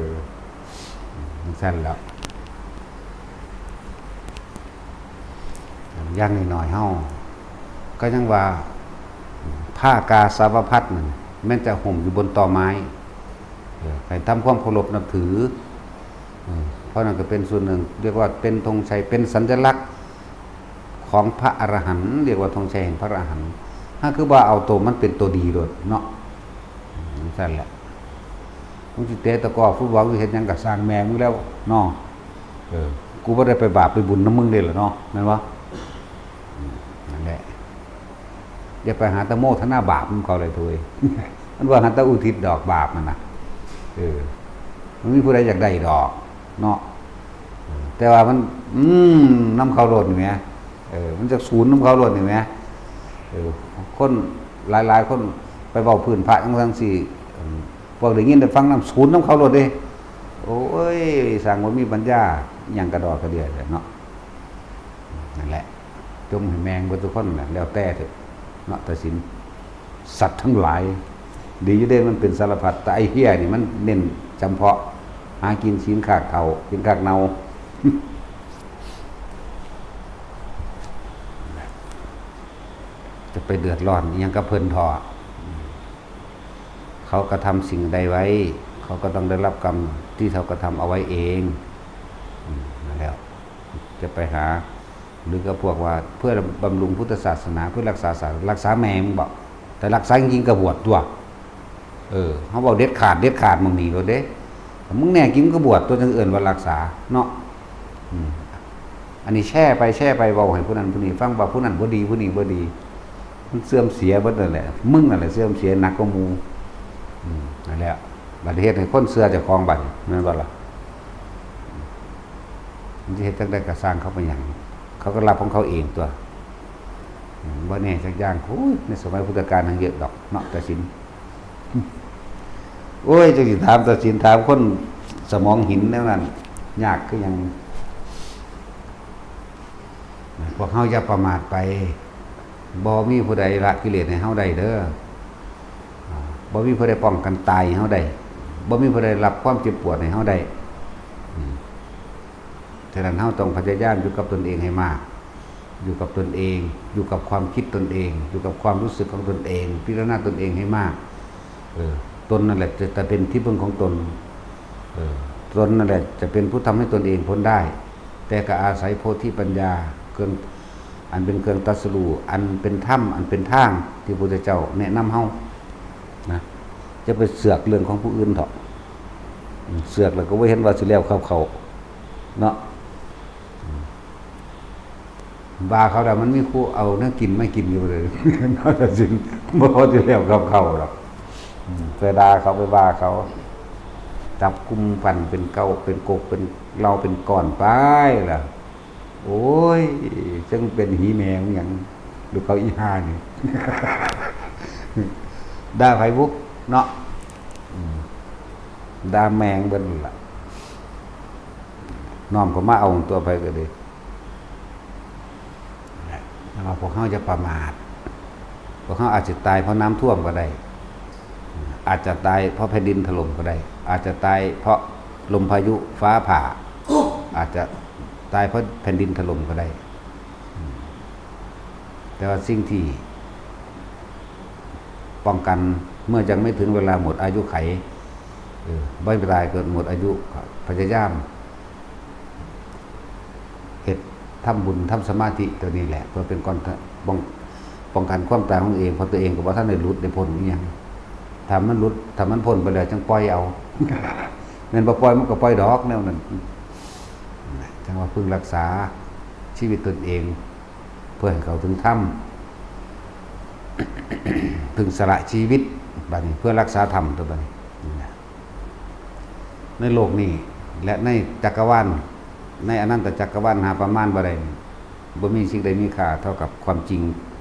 ຈັ່ງຊັ້ນແຫຼະ ຢ່າງໜ້ອຍໆເຮົາກໍຍັງວ່າ ຜ້າກາສາວະພັດນັ້ນ ແມ່ນຈະຫົ່ມຢູ່ບົນຕໍໄມ້ ເອີ ໃຫ້ທຳຄວາມເຄົາລົບນັບຖື ເອີ ເພາະນັ້ນກໍເປັນສ່ວນໜຶ່ງ ຮຽກວ່າເປັນທົງໄຊ ເປັນສັນຍະລັກ ຂອງພະອະລະຫັນ ຮຽກວ່າທອງໄຊແຫ່ງພະອະລະຫັນ ຫາຄືວ່າເອົາໂຕມັນເປັນໂຕດີໂລດເນາະ ຈັ່ງຊັ້ນແຫຼະ ມຶງຊິເຕະຕະກໍ້ຟຸດບອລ ຊິເຮັດຫຍັງກໍຊ່າງແມ່ມຶງແລ້ວເນາະ ເອີ ກູບໍ່ໄດ້ໄປບາບໄປບຸນນຳມຶງເດ້ລະເນາະ ແມ່ນບໍ່? ອືມ ນັ້ນແຫຼະ ຢ່າໄປຫາແຕ່ໂມທະນາບາບນຳເຂົາເລີຍໂທ້ຍ ມັນບໍ່ຫາແຕ່ອຸທິດດອກບາບຫັ້ນນະ ເອີ ມັນມີຜູ້ໃດຢາກໄດ້ດອກເນາະ ເອີ ແຕ່ວ່າມັນ ອືມ ນຳເຂົາໂລດນີ້ແໝ ເອີ ມັນຈັກສູນນຳເຂົາໂລດນີ້ແໝ ເອີ ຄົນຫຼາຍໆຄົນໄປເວົ້າພື້ນພະຈັ່ງຊັ້ນຊີ້ ເອີ ພວກໄດ້ຍິນໄດ້ຟັງນຳ ສູນນຳເຂົາໂລດເດ້ ໂອ້ຍ ຊ່າງບໍ່ມີປັນຍາ ຫຍັງກະດໍກະເດຍແທ້ເນາະ ນັ້ນແຫຼະ ຈົ່ມໃຫ້ແມ່ງເບິດທຸກຄົນແຫຼະ ແລ້ວແຕ່ເຖາະເນາະ ຕັດສິນ ສັດທັງຫຼາຍ ດີຢູ່ເດ້ ມັນເປັນສາລະພັດ ແຕ່ໄອ້ເຫ້ຍນີ້ມັນເນັ້ນຈຳເພາະ ຫາກິນສີນຄາກເຖົ້າ ກິນຄາກເນົ່າ ຈະໄປເດືອດຮ້ອນອີ່ຫຍັງກັບເພິ່ນເທາະ ເຂົາກະທຳສິ່ງໃດໄວ້ ເຂົາກໍຕ້ອງໄດ້ຮັບກຳທີ່ເຂົາກະທຳເອົາໄວ້ເອງ ອືມ ນັ້ນແຫຼະ ຈະໄປຫາ ຫຼືກັບພວກວ່າເພື່ອບຳລຸງພຸດທະສາສະໜາ ເພື່ອຮັກສາສາ ຮັກສາແມ່ມຶງບໍ? ແຕ່ຮັກສາຈິງໆກໍບວດຕົວະ ເອີ ເຮົາເວົ້າເດັດຂາດ ເດັດຂາດໝ່ອງນີ້ໂລດເດ້ ຖ້າມຶງແນ່ຈິງກໍບວດຕົວະ ຈັ່ງເອີ້ນວ່າຮັກສາເນາະ ອືມ ອັນນີ້ແຊໄປແຊໄປ ເວົ້າໃຫ້ຜູ້ນັ້ນຜູ້ນີ້ຟັງວ່າຜູ້ນັ້ນບໍ່ດີ ຜູ້ນີ້ບໍ່ດີ ມັນເສື່ອມເສຍເບິດນັ້ນແຫຼະ. ມຶງນັ້ນແຫຼະເສື່ອມເສຍໜັກກວ່າໝູ່. ອືມ ນັ້ນແຫຼະ. ບັດເຮັດໃຫ້ຄົນເຊື່ອເຈົ້າຂອງບັດນີ້ ແມ່ນບໍ່ລະ? ມັນຊິເຮັດຈັ່ງໃດກໍຊ່າງເຂົາໄປຫຍັງ, ເຂົາກໍລັບຂອງເຂົາເອງຕົວະ. ອືມ ບໍ່ແນ່ຈັກຢ່າງ. ໂອ້ຍ ໃນສະໄໝພຸດທະການຫັ້ນເຍອະດອກເນາະ ຕາສິນ. ໂອ້ຍ ຈັ່ງຊິຖາມຕາສິນ ຖາມຄົນສະໝອງຫີນແນວນັ້ນ ຍາກຄືຫຍັງ. ພວກເຮົາຢ່າປະໝາດໄປ. ບໍ່ມີຜູ້ໃດລະກິເລດໃຫ້ເຮົາໄດ້ເດີ. ບໍ່ມີຜູ້ໃດປ້ອງກັນຕາຍໃຫ້ເຮົາໄດ້. ບໍ່ມີຜູ້ໃດຮັບຄວາມເຈັບປວດໃຫ້ເຮົາໄດ້. ອືມ ສະນັ້ນ ເຮົາຕ້ອງພະຍາຍາມຢູ່ກັບຕົນເອງໃຫ້ມາກ, ຢູ່ກັບຕົນເອງ, ຢູ່ກັບຄວາມຄິດຕົນເອງ, ຢູ່ກັບຄວາມຮູ້ສຶກຂອງຕົນເອງ, ພິຈາລະນາຕົນເອງໃຫ້ມາກ. ເອີ ຕົນນັ້ນແຫຼະຈະ ຈະເປັນທີ່ເພິ່ງຂອງຕົນ. ເອີ ຕົນນັ້ນແຫຼະຈະເປັນຜູ້ທຳໃຫ້ຕົນເອງພົ້ນໄດ້, ແຕ່ກໍອາໄສໂພທິປັນຍາ ເຄື່ອງ ອັນເປັນເຄື່ອງຕັດສະຮູ້, ອັນເປັນທຳ, ອັນເປັນທາງທີ່ພະພຸດທະເຈົ້າແນະນຳເຮົານະ. ຢ່າໄປເຊືອກເລື່ອງຂອງຜູ້ອື່ນເຖາະ. ເຊືອກແລ້ວກໍບໍ່ເຫັນວ່າຊິແລ້ວກັບເຂົາເນາະ. ວ່າເຂົາແລ້ວ ມັນມີຜູ້ເອົາແນວກິນມາກິນຢູ່ເລີຍ. ເຂົາຕັດສິນ ບໍ່ພໍຊິແລ້ວກັບເຂົາດອກ. ໄປດ່າເຂົາ ໄປວ່າເຂົາ ຈັບກຸມປັ່ນເປັນເກົ້າ ເປັນກົກ ເປັນເຫຼົ່າ ເປັນກ້ອນໄປລະ. ໂອ້ຍ ຈັ່ງເປັນຫີແມ່ຫຍັງ ຫຼືເຂົາອີຫ່ານີ້. ດ່າໃຜບຸເນາະ. ອືມ ດ່າແມ່ງເບິດລະ. ນ້ອມເຂົ້າມາເອົາຕົວໃຜກໍດີ. ແຕ່ວ່າພວກເຮົາຢ່າປະໝາດ. ພວກເຮົາອາດຈະຕາຍເພາະນ້ຳຖ້ວມກໍໄດ້, ອາດຈະຕາຍເພາະແຜ່ນດິນຖະຫຼົ່ມກໍໄດ້, ອາດຈະຕາຍເພາະລົມພາຍຸຟ້າຜ່າ, ອາດຈະຕາຍເພາະແຜ່ນດິນຖະຫຼົ່ມກໍໄດ້. ແຕ່ວ່າສິ່ງທີ່ປ້ອງກັນ ເມື່ອຍັງໄມ່ເຖິງເວລາໝົດອາຍຸໄຂ, ເອີ ບໍ່ໃຫ້ຕາຍເກີດໝົດອາຍຸ, ພະຍາຍາມ ເຮັດ ທຳບຸນ ທຳສະມາທິຕົວນີ້ແຫຼະ ເພື່ອເປັນການປ້ອງ ປ້ອງກັນຄວາມຕາຍຂອງຕົວເອງ, ເພາະຕົວເອງກໍບໍ່ທັນໄດ້ຫຼຸດໄດ້ພົ້ນອີ່ຫຍັງ. ຖ້າມັນຫຼຸດ ຖ້າມັນພົ້ນໄປແລ້ວ ຈັ່ງປ່ອຍເອົາ. ແມ່ນບໍ່ປ່ອຍ ມັນກໍປ່ອຍດອກແນວນັ້ນ. ຈັ່ງວ່າເພິ່ງຮັກສາຊີວິດຕົນເອງ ເພື່ອໃຫ້ເຂົ້າເຖິງທຳ, ເພິ່ງສະຫຼະຊີວິດບາດນີ້ ເພື່ອຮັກສາທຳຕົວະບາດນີ້. ໃນໂລກນີ້ ແລະ ໃນຈັກກະວານ ໃນອະນັນຕະຈັກກະວານຫາປະມານບໍ່ໄດ້, ບໍ່ມີສິ່ງໃດມີຄ່າເທົ່າກັບຄວາມຈິງ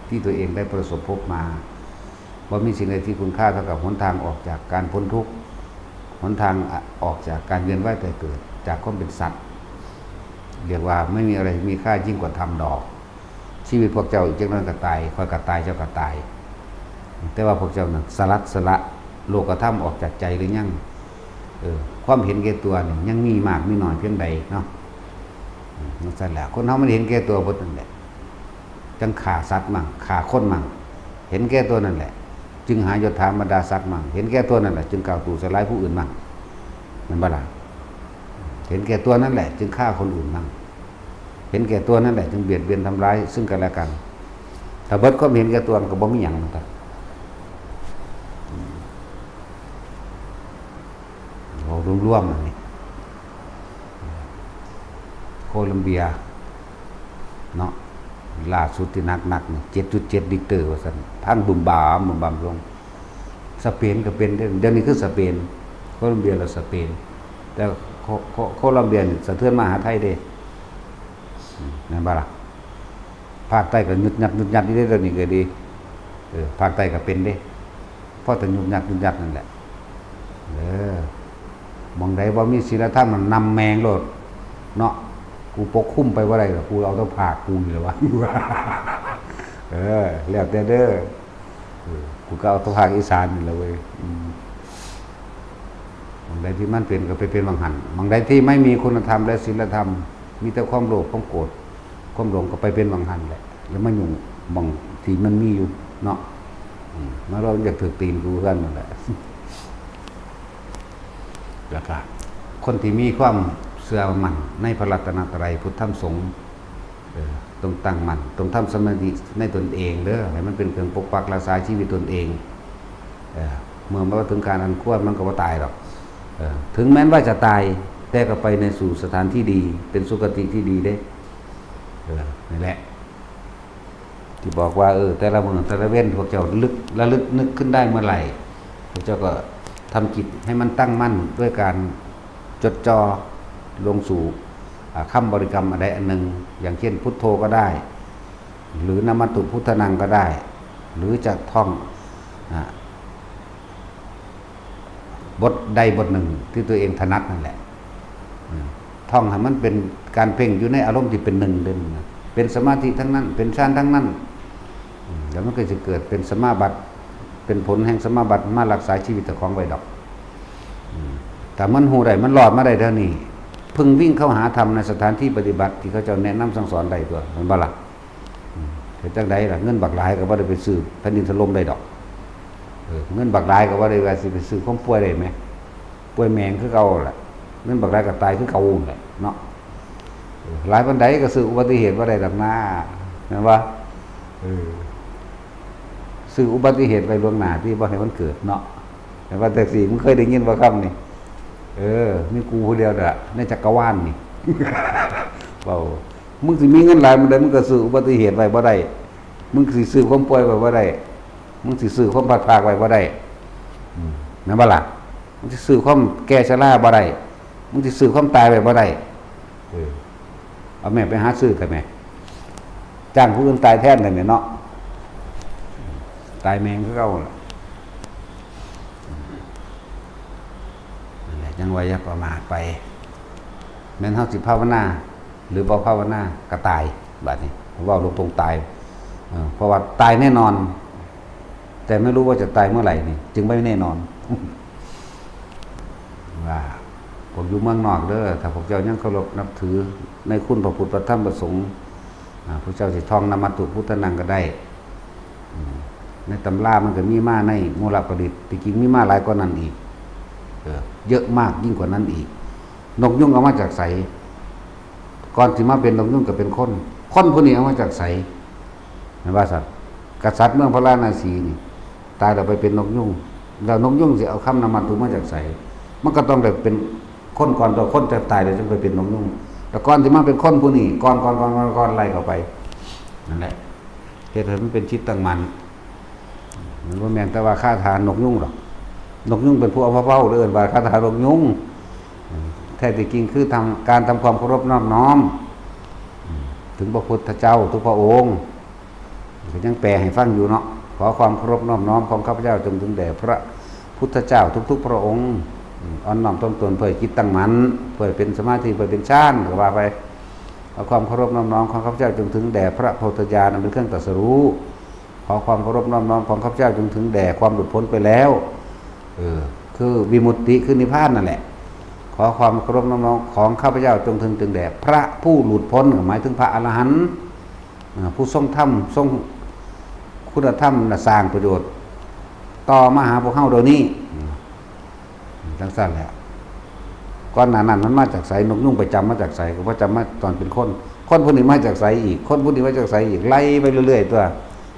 ທີ່ຕົວເອງໄດ້ປະສົບພົບມາ. ບໍ່ມີສິ່ງໃດທີ່ຄຸນຄ່າເທົ່າກັບຫົນທາງອອກຈາກການພົ້ນທຸກ, ຫົນທາງອອກຈາກການວຽນວ່າຍຕາຍເກີດ, ຈາກຄວາມເປັນສັດ. ຮຽກວ່າ ໄມ່ມີອະໄລມີຄ່າຍິ່ງກວ່າທຳດອກ. ຊີວິດພວກເຈົ້າອີກຈັກໜ້ອຍກໍຕາຍ, ຂ້ອຍກໍຕາຍ, ເຈົ້າກໍຕາຍ. ແຕ່ວ່າພວກເຈົ້ານັ້ນສະຫຼັດສະລະໂລກະທຳອອກຈາກໃຈຫຼືຍັງ? ເອີ ຄວາມເຫັນແກ່ຕົວນີ້ຍັງມີມາກມີໜ້ອຍພຽງໃດເນາະ? ອືມ ຈັ່ງຊັ້ນແຫຼະ ຄົນເຮົາມັນເຫັນແກ່ຕົວເບິດນັ້ນແຫຼະ ຈັ່ງຂ້າສັດມັ່ງ ຂ້າຄົນມັ່ງ. ເຫັນແກ່ຕົວນັ້ນແຫຼະ ຈຶ່ງຫາຍົດຖາບັນດາສັກມັ່ງ. ເຫັນແກ່ຕົວນັ້ນແຫຼະ ຈຶ່ງກ້າວຕູໃສ່ຮ້າຍຜູ້ອື່ນມັ່ງ ແມ່ນບໍ່ລະ? ເຫັນແກ່ຕົວນັ້ນແຫຼະ ຈຶ່ງຂ້າຄົນອື່ນມັ່ງ. ເຫັນແກ່ຕົວນັ້ນແຫຼະ ຈຶ່ງບຽດບຽນທຳລາຍຊຶ່ງກັນແລະກັນ. ຖ້າເບິດຄວາມເຫັນແກ່ຕົວ ມັນກໍບໍ່ມີຫຍັງ ມັນກໍ ເວົ້າລວມໆ ອັນນີ້ ໂຄລັມເບຍເນາະ ລ່າສຸດທີ່ໜັກໆ ນີ້ ເຈັດຈຸດເຈັດລິກເຕີ ວ່າຊັ້ນ ພັງບຶມບາມບຶມບາມລົງ. ສະເປນກໍເປັນເດ້ ດຽວນີ້ຄືສະເປນ ໂຄລັມເບຍ ແລ້ວສະເປນ ແຕ່ໂຄ ໂຄ ໂຄລັມເບຍນີ້ສະເທືອນມາຫາໄທເດ້ ແມ່ນບໍ່ລະ? ພາກໃຕ້ກໍຫຍຸດຫຍັດ ຫຍຸດຫຍັດຢູ່ເດ້ ດຽວນີ້ກໍດີ ເອີ ພາກໃຕ້ກໍເປັນເດ້ ພໍແຕ່ຫຍຸດຫຍັດ ຫຍຸດຫຍັດນັ້ນແຫຼະ ເອີ ໝ່ອງໃດບໍ່ມີສີລະທຳ ນຳແມ່ງໂລດເນາະ ກູປົກຄຸມໄປບໍ່ໄດ້ດອກ ກູເອົາແຕ່ພາກກູນີ້ແຫຼະວ່າ ເອີ ແລ້ວແຕ່ເດີ. ເອີ ກູກໍເອົາແຕ່ພາກອີສານນີ້ແຫຼະເວີຍ ອືມ ໝ່ອງໃດທີ່ມັນເປັນກໍໄປເປັນໝ່ອງຫັ້ນ ໝ່ອງໃດທີ່ໄມ່ມີຄຸນນະທຳ ແລະ ສິນລະທຳ ມີແຕ່ຄວາມໂລບ ຄວາມໂກດ ຄວາມຫຼົງ ກໍໄປເປັນໝ່ອງຫັ້ນແຫຼະ ຢ່າມາຫຍຸ້ງໝ່ອງທີ່ມັນມີຢູ່ເນາະ ອືມ ມາລອງຢາກຖືກຕີນກູຄືກັນນັ້ນແຫຼະ. ແລ້ວກະຄົນທີ່ມີຄວາມເຊື່ອໝັ້ນໃນພະລັດຕະນະໄຕ ພຸດທຳສົງ ເອີ ຕ້ອງຕັ້ງໝັ້ນ ຕ້ອງທຳສະມາທິໃນຕົນເອງເດີ ໃຫ້ມັນເປັນເຄື່ອງປົກປັກຮັກສາຊີວິດຕົນເອງ ເອີ ເມື່ອມາເຖິງການອັນຄວນ ມັນກໍບໍ່ຕາຍດອກ ເອີ ເຖິງແມ່ນວ່າຈະຕາຍ ແຕ່ກໍໄປໃນສູ່ສະຖານທີ່ດີ ເປັນສຸຄະຕິທີ່ດີເດ້ ເອີ ນັ້ນແຫຼະ. ທີ່ບອກວ່າ ເອີ ແຕ່ລະມື້ແຕ່ລະເວັນ ພວກເຈົ້າລະລຶກ ລະລຶກນຶກຂຶ້ນໄດ້ເມື່ອໃດ ພວກເຈົ້າກໍທຳຈິດໃຫ້ມັນຕັ້ງໝັ້ນດ້ວຍການຈົດຈ່ອລົງສູ່ ອາ ຄຳບໍລິກຳອັນໃດອັນໜຶ່ງ ຢ່າງເຊັ່ນ ພຸດໂທກໍໄດ້ ຫຼື ນະມະຕຸພຸດທະນັງກໍໄດ້ ຫຼື ຈະທ່ອງ ອາ ບົດໃດບົດໜຶ່ງທີ່ຕົວເອງຖະໜັດນັ້ນແຫຼະ ອືມ ທ່ອງໃຫ້ມັນເປັນການເພັ່ງຢູ່ໃນອາລົມທີ່ເປັນໜຶ່ງເດ້ ເປັນສະມາທິທັງນັ້ນ ເປັນຊານທັງນັ້ນ ອືມ ແລ້ວມັນກໍຊິເກີດເປັນສະມາບັດ ເປັນຜົນແຫ່ງສະມາບັດມາລັກສາຊີວິດເຈົ້າຂອງໄວ້ດອກ ອືມ ຖ້າມັນຮູ້ໄດ້ ມັນລອດມາໄດ້ເທົ່ານີ້ ເພິ່ງວິ່ງເຂົ້າຫາທຳໃນສະຖານທີ່ປະຕິບັດທີ່ເຂົາເຈົ້າແນະນຳສັ່ງສອນໄດ້ຕົວະ ແມ່ນບໍ່ລະ? ອືມ ເຮັດຈັ່ງໃດລະ ເງິນບັກຫຼາຍກໍບໍ່ໄດ້ໄປຊື້ແຜ່ນດິນຖະຫຼົ່ມໄດ້ດອກ ເອີ ເງິນບັກຫຼາຍກໍບໍ່ໄດ້ວ່າຊິໄປຊື້ຄວາມປ່ວຍໄດ້ແໝ ປ່ວຍແມ່ງຄືເກົ່າລະ ເງິນບັກຫຼາຍກໍຕາຍຄືເກົ່າແຫຼະເນາະ ເອີ ຫຼາຍປານໃດກໍຊື້ອຸບັດຕິເຫດບໍ່ໄດ້ດອກນາ ແມ່ນບໍ່? ເອີ ຊື້ອຸບັດຕິເຫດໄວ້ລ່ວງໜ້າຕິ ບໍ່ໃຫ້ມັນເກີດເນາະ ແມ່ນວ່າແທັກຊີ ມຶງເຄີຍໄດ້ຍິນບໍ່ຄຳນີ້? ເອີ ມີກູຜູ້ດຽວລະໃນຈັກກະວານນີ້ ເວົ້າ ມຶງຊິມີເງິນຫຼາຍປານໃດ ມຶງກໍຊື້ອຸບັດຕິເຫດໄວ້ບໍ່ໄດ້ ມຶງຊິຊື້ຄວາມປ່ວຍໄວ້ບໍ່ໄດ້ ມຶງຊິຊື້ຄວາມພັດພາກໄວ້ບໍ່ໄດ້ ອືມ ແມ່ນບໍ່ລະ? ມຶງຊິຊື້ຄວາມແກ່ຊະລາບໍ່ໄດ້ ມຶງຊິຊື້ຄວາມຕາຍໄວ້ບໍ່ໄດ້ ເອີ ເອົາແມ່ໄປຫາຊື້ໄດ້ແໝ ຈ້າງຜູ້ອື່ນຕາຍແທນໄດ້ແໝເນາະ ຕາຍແມ່ງຄືເກົ່າລະ ນັ້ນແຫຼະ ຈັ່ງວ່າຢ່າປະໝາດໄປ ແມ່ນເຮົາຊິພາວະນາ ຫຼືບໍ່ພາວະນາກໍຕາຍ ບາດນີ້ເວົ້າຕົງໆ ຕາຍ ເອີ ເພາະວ່າຕາຍແນ່ນອນ ແຕ່ໄມ່ຮູ້ວ່າຈະຕາຍເມື່ອໃດນີ້ ຈຶ່ງໄມ່ແນ່ນອນ ວ່າພວກຢູ່ເມືອງນອກເດີ ຖ້າພວກເຈົ້າຍັງເຄົາລົບນັບຖືໃນຄຸນພະພຸດ ພະທຳ ພະສົງ ອາ ພວກເຈົ້າຊິທ່ອງນະມະຕຸພຸດທະນັງກໍໄດ້ ອືມ ໃນຕຳລາມັນກໍມີມາໃນມູລະປະດິດ ທີ່ຈິງມີມາຫຼາຍກວ່ານັ້ນອີກ ເອີ ເຍອະມາກຍິ່ງກວ່ານັ້ນອີກ ນົກຍຸງເອົາມາຈາກໃສ? ກ່ອນຊິມາເປັນນົກຍຸງກໍເປັນຄົນ ຄົນຜູ້ນີ້ເອົາມາຈາກໃສ? ແມ່ນວ່າຊັ້ນ ກະສັດເມືອງພາລານະສີນີ້ ຕາຍແລ້ວໄປເປັນນົກຍຸງ ແລ້ວນົກຍຸງຊິເອົາຄຳນະມະຕຸມາຈາກໃສ? ມັນກໍຕ້ອງໄດ້ເປັນຄົນກ່ອນຕົວະ ຄົນຈະຕາຍແລ້ວຈຶ່ງໄປເປັນນົກຍຸງ ແຕ່ກ່ອນຊິມາເປັນຄົນຜູ້ນີ້ ກ່ອນໆໆໆ ໄລ່ເຂົ້າໄປ ນັ້ນແຫຼະ ເຮັດໃຫ້ມັນເປັນຈິດຕັ້ງໝັ້ນ ມັນບໍ່ແມ່ນແຕ່ວ່າຄາຖານົກຍຸງດອກ ນົກຍຸງເປັນຜູ້ເອົາມາເວົ້າ ເອີ້ນວ່າຄາຖານົກຍຸງ ແທ້ທີ່ຈິງຄືທຳ ການທຳຄວາມເຄົາລົບນອບນ້ອມ ເຖິງພະພຸດທະເຈົ້າທຸກພະອົງ ກໍຍັງແປໃຫ້ຟັງຢູ່ເນາະ ຂໍຄວາມເຄົາລົບນອບນ້ອມຂອງຂ້າພະເຈົ້າຈົ່ງເຖິງແດ່ພະພຸດທະເຈົ້າທຸກໆພະອົງ ອ່ອນນ້ອມຖ່ອມຕົນເພື່ອໃຫ້ຈິດຕັ້ງໝັ້ນ ເພື່ອໃຫ້ເປັນສະມາທິ ເພື່ອໃຫ້ເປັນຊານ ກໍວ່າໄປ ຂໍຄວາມເຄົາລົບນອບນ້ອມຂອງຂ້າພະເຈົ້າຈົ່ງເຖິງແດ່ພະໂພທິຍານອັນເປັນເຄື່ອງຕັດສະຮູ້ ຂໍຄວາມເຄົາລົບນອບນ້ອມຂອງຂ້າພະເຈົ້າຈົ່ງເຖິງແດ່ຄວາມຫຼຸດພົ້ນໄປແລ້ວ ເອີ ຄືວິມຸດຕິ ຄືນິບພານນັ້ນແຫຼະ ຂໍຄວາມເຄົາລົບນອບນ້ອມຂອງຂ້າພະເຈົ້າຈົ່ງເຖິງ ເຖິງແດ່ພະຜູ້ຫຼຸດພົ້ນ ກໍໝາຍເຖິງພະອະລະຫັນ ເອີ ຜູ້ຊົງທຳ ຊົງຄຸນນະທຳ ແລະ ສ້າງປະໂຫຍດຕໍ່ມາຫາພວກເຮົາດຽວນີ້ ອືມ ຈັ່ງຊັ້ນແຫຼະ ກ່ອນໜ້ານັ້ນມັນມາຈາກໃສ? ນົກຍຸງໄປຈຳມາຈາກໃສ? ກໍບໍ່ຈຳມາຕອນເປັນຄົນ ຄົນຜູ້ນີ້ມາຈາກໃສອີກ? ຄົນຜູ້ນີ້ມາຈາກໃສອີກ? ໄລ່ໄປເລື້ອຍໆ ຕົວະ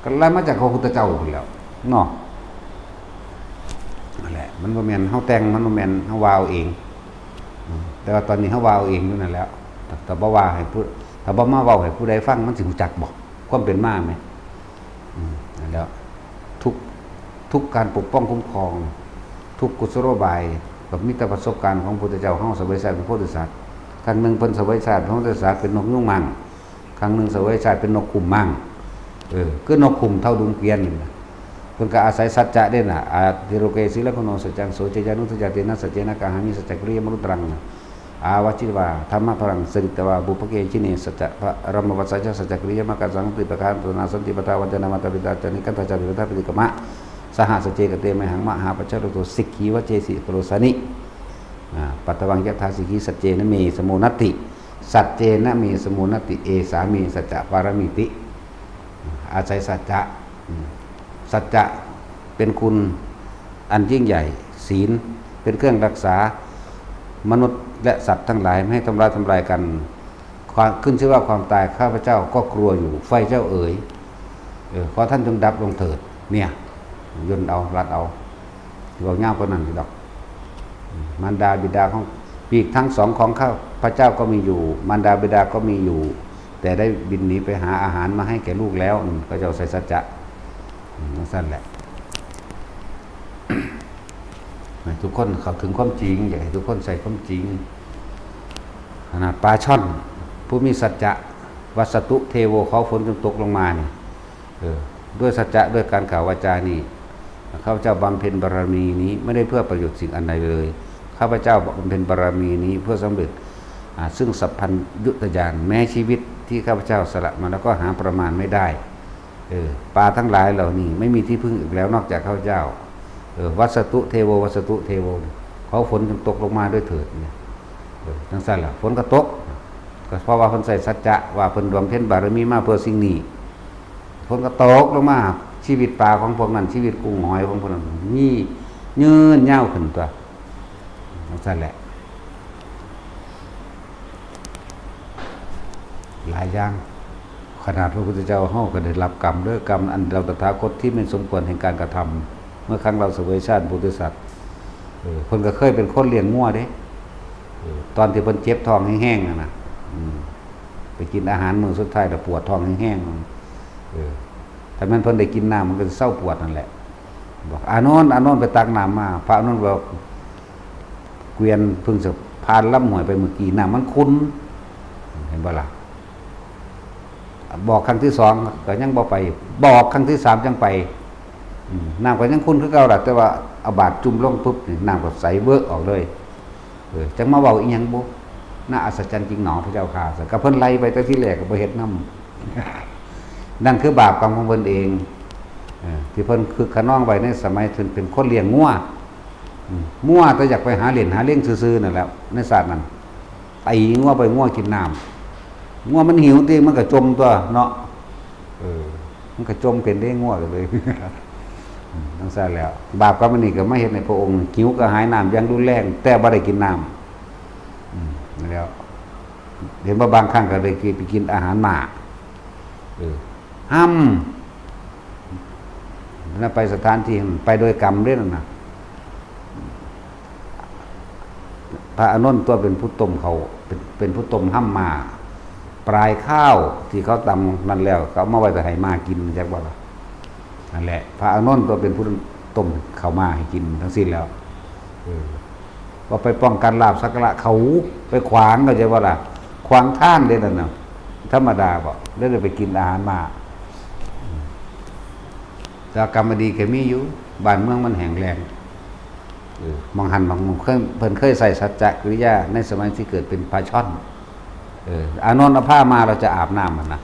ກໍໄລ່ມາຈາກພະພຸດທະເຈົ້າພຸ້ນແຫຼ້ວເນາະ ນັ້ນແຫຼະ ມັນບໍ່ແມ່ນເຮົາແຕ່ງ ມັນບໍ່ແມ່ນເຮົາວ່າເອົາເອງ ອືມ ແຕ່ວ່າຕອນນີ້ເຮົາວ່າເອົາເອງຢູ່ນັ້ນແຫຼ້ວ ຖ້າ ຖ້າບໍ່ວ່າໃຫ້ຜູ້ ຖ້າບໍ່ມາເວົ້າໃຫ້ຜູ້ໃດຟັງ ມັນຊິຮູ້ຈັກບໍ່ ຄວາມເປັນມາແໝ? ອືມ ນັ້ນແຫຼະ ທຸກ ທຸກການປົກປ້ອງຄຸ້ມຄອງ ທຸກກຸສະໂລບາຍ ກໍມີແຕ່ປະສົບການຂອງພຸດທະເຈົ້າເຮົາສະເຫວຍຊາດເປັນໂພທິສັດ ຄັ້ງໜຶ່ງເພິ່ນສະເຫວຍຊາດເປັນໂພທິສັດ ເປັນນົກຍຸງມັງ ຄັ້ງໜຶ່ງສະເຫວຍຊາດເປັນນົກຂຸມມັງ ເອີ ຄືນົກຂຸມເທົ່າດຸມກວຽນນີ້ນະ ເພິ່ນກໍອາໄສສັດຈະເດ້ນະ ອາທິໂລເກ ສີລັງ ຄຸໂນ ສັດຈັງ ໂສ ເຈ ຢານຸດທະ ຍາ ເຕນະ ສັດເຈນະ ກາຫາມິ ສັດຈະກິລິຍະມະນຸດຕະລັງ ອາວະຈິດວາ ທຳມະພະລັງ ສະລິດຕະວາ ບຸບພະເກ ຈິເນ ສັດຈະ ພະຣະມະວັດສະ ຈະ ສັດຈະກິລິຍະ ມະກະສັງ ຕິປະທານ ໂຕນາ ສັນຕິປະທາ ວັດຈະນາ ມາຕາ ປິຕາ ຈານິຄັນທາ ຈາຕິປະທາ ປິຕິກະມະ ສະຫະ ສັດເຈ ກະເຕ ໄມຫັງ ມະຫາປະຊາໂຣໂຕ ສິກຂີ ວະເຈ ສິກໂຣສາມິ ອາ ປັດຕະວັງ ຍະຖາ ສິກຂີ ສັດເຈນະ ເມ ສະໂມ ນັດຕິ ສັດເຈນະ ເມ ສະໂມ ນັດຕິ ເອສາ ເມ ສັດຈະ ປາຣະມີຕິ ອາໄສສັດຈະ ອືມ ສັດຈະເປັນຄຸນອັນຍິ່ງໃຫຍ່ ສີນເປັນເຄື່ອງຮັກສາມະນຸດ ແລະ ສັດທັງຫຼາຍ ບໍ່ໃຫ້ທຳລາຍທຳລາຍກັນ ຄວາມ ຂຶ້ນຊື່ວ່າຄວາມຕາຍ ຂ້າພະເຈົ້າກໍກົວຢູ່ ໄຟເຈົ້າເອີຍ ເອີ ຂໍທ່ານຈົ່ງດັບລົງເຖີດ ເນຍ ຍົນເອົາ ລັດເອົາ ເວົ້າຍາວກວ່ານັ້ນຢູ່ດອກ ມານດາບິດາຂອງ ປີກທັງສອງຂອງຂ້າພະເຈົ້າກໍມີຢູ່ ມານດາບິດາກໍມີຢູ່ ແຕ່ໄດ້ບິນໜີໄປຫາອາຫານມາໃຫ້ແກ່ລູກແລ້ວ. ອືມ ເຂົາເຈົ້າໃສ່ສັດຈະ ອືມ ຈັ່ງຊັ້ນແຫຼະ. ໃຫ້ທຸກຄົນເຂົ້າເຖິງຄວາມຈິງ, ຢາກໃຫ້ທຸກຄົນໃຊ້ຄວາມຈິງ. ຂະໜາດປາຊ່ອນ ຜູ້ມີສັດຈະ ວັດສະຕຸເທໂວ ຂໍຝົນຈົ່ງຕົກລົງມານີ້ ເອີ ດ້ວຍສັດຈະ ດ້ວຍການກ່າວວາຈານີ້ ຂ້າພະເຈົ້າບຳເພັນບາລະມີນີ້ ບໍ່ໄດ້ເພື່ອປະໂຫຍດສິ່ງອັນໃດເລີຍ. ຂ້າພະເຈົ້າບຳເພັນບາລະມີນີ້ເພື່ອສຳເລັດ ອາ ຊຶ່ງສັບພັນຍຸດຕະຍານ. ແມ້ຊີວິດທີ່ຂ້າພະເຈົ້າສະຫຼະມາແລ້ວກໍຫາປະມານໄມ່ໄດ້. ເອີ ປາທັງຫຼາຍເຫຼົ່ານີ້ໄມ່ມີທີ່ເພິ່ງອີກແລ້ວນອກຈາກຂ້າພະເຈົ້າ. ເອີ ວັດສະຕຸເທໂວ ວັດສະຕຸເທໂວ ຂໍຝົນຈົ່ງຕົກລົງມາດ້ວຍເຖີດ. ເອີ ຈັ່ງຊັ້ນລະ ຝົນກໍຕົກ ກໍເພາະວ່າເພິ່ນໃຊ້ສັດຈະວ່າເພິ່ນບຳເພັນບາລະມີມາເພື່ອສິ່ງນີ້. ຝົນກໍຕົກລົງມາ ຊີວິດປາຂອງພວກນັ້ນ ຊີວິດກຸ້ງຫອຍຂອງພວກນັ້ນມີຍືນຍາວຂຶ້ນຕົວະ. ຈັ່ງຊັ້ນແຫຼະ ຫຼາຍຢ່າງ. ຂະໜາດພະພຸດທະເຈົ້າເຮົາກໍໄດ້ຮັບກຳເດີ ກຳອັນເຫຼົ່າຕະຖາຄົດທີ່ແມ່ນສົມຄວນແຫ່ງການກະທຳ ເມື່ອຄັ້ງລາວສະເຫວີຍຊາດໂພທິສັດ. ເອີ ເພິ່ນກໍເຄີຍເປັນຄົນລ້ຽງງົວເດ້. ເອີ ຕອນທີ່ເພິ່ນເຈັບທ້ອງແຮງໆນັ້ນນະ ອືມ ໄປກິນອາຫານມື້ສຸດທ້າຍແລ້ວປວດທ້ອງແຮງໆ. ເອີ ຖ້າແມ່ນເພິ່ນໄດ້ກິນນ້ຳ ມັນກໍຊິເຊົາປວດນັ້ນແຫຼະ. ບອກ ອານົນ ອານົນ ໄປຕັກນ້ຳມາ. ພະອານົນບອກ ເກວຽນເພິ່ງຈະຜ່ານລຳຫ້ວຍໄປເມື່ອກີ້ ນ້ຳມັນຂຸ່ນ ເຫັນບໍ່ລະ? ບອກຄັ້ງທີສອງກໍຍັງບໍ່ໄປ ບອກຄັ້ງທີສາມຈັ່ງໄປ. ອືມ ນ້ຳກໍຍັງຂຸ່ນຄືເກົ່າລະ ແຕ່ວ່າເອົາບາດຈຸ່ມລົງປຶບນີ້ ນ້ຳກໍໃສເວີະອອກເລີຍ. ເອີ ຈັ່ງມາເວົ້າອີ່ຫຍັງບຸ? ໜ້າອັດສະຈັນຈິງໜໍພະເຈົ້າຂ້າ. ກໍເພິ່ນໄລ່ໄປແຕ່ທີແລກກໍບໍ່ເຮັດນຳ. ນັ້ນຄືບາບກຳຂອງເພິ່ນເອງ ເອີ ທີ່ເພິ່ນຄຶກຂະນອງໄວ້ໃນສະໄໝເພິ່ນເປັນຄົນລ້ຽງງົວ. ອືມ ງົວແຕ່ຢາກໄປຫາຫຼິ້ນຫາເລງຊື່ໆນັ້ນແຫຼະ ໃນຊາດນັ້ນ. ຕີງົວໄປ ງົວກິນນ້ຳ ງົວມັນຫິວຕິ ມັນກໍຈົມຕົວະເນາະ. ເອີ ມັນກໍຈົມເປັນເດ້ ງົວກໍເລີຍ. ອືມ ຈັ່ງຊັ້ນແຫຼະ ບາບກຳອັນນີ້ກໍມາເຮັດໃຫ້ພະອົງຫິວກະຫາຍນ້ຳຢ່າງຮຸນແຮງ ແຕ່ບໍ່ໄດ້ກິນນ້ຳ. ອືມ ນັ້ນແຫຼະ ເຫັນບໍ່ ບາງຄັ້ງກໍໄດ້ໄປກິນອາຫານມ້າ. ເອີ ຫ້ຳ ນັ້ນໄປສະຖານທີ່ ໄປໂດຍກຳເດ້ນັ້ນນະ. ພະອານົນຕົວະເປັນຜູ້ຕົ້ມເຂົ້າ ເປັນ ເປັນຜູ້ຕົ້ມຫ້ຳມ້າ. ປາຍຄາວທີ່ເຂົາຕຳນັ້ນແລ້ວ ກໍເອົາມາໄວ້ໄປໃຫ້ມ້າກິນ ຈັກບໍ່ລະ? ນັ້ນແຫຼະ ພະອານົນຕົວະເປັນຜູ້ຕົ້ມເຂົ້າມ້າໃຫ້ກິນ ທັງສິ້ນແລ້ວ. ເອີ ວ່າໄປປ້ອງກັນລາບສັກກາລະເຂົາ ໄປຂວາງ ເຂົ້າໃຈບໍ່ລະ? ຂວາງທານເດ້ນັ້ນນະ ທຳມະດາບໍ່? ແລ້ວໄດ້ໄປກິນອາຫານມ້າ. ແຕ່ກຳມະດີກໍມີຢູ່ ບ້ານເມືອງມັນແຫ້ງແລ້ງ. ເອີ ໝ່ອງຫັ້ນໝ່ອງນີ້ ເພິ່ນ ເພິ່ນເຄີຍໃຊ້ສັດຈະກິລິຍາໃນສະໄໝທີ່ເກີດເປັນປາຊ່ອນ. ເອີ ອານົນເອົາຜ້າມາ ລາວຈະອາບນ້ຳຫັ້ນນະ.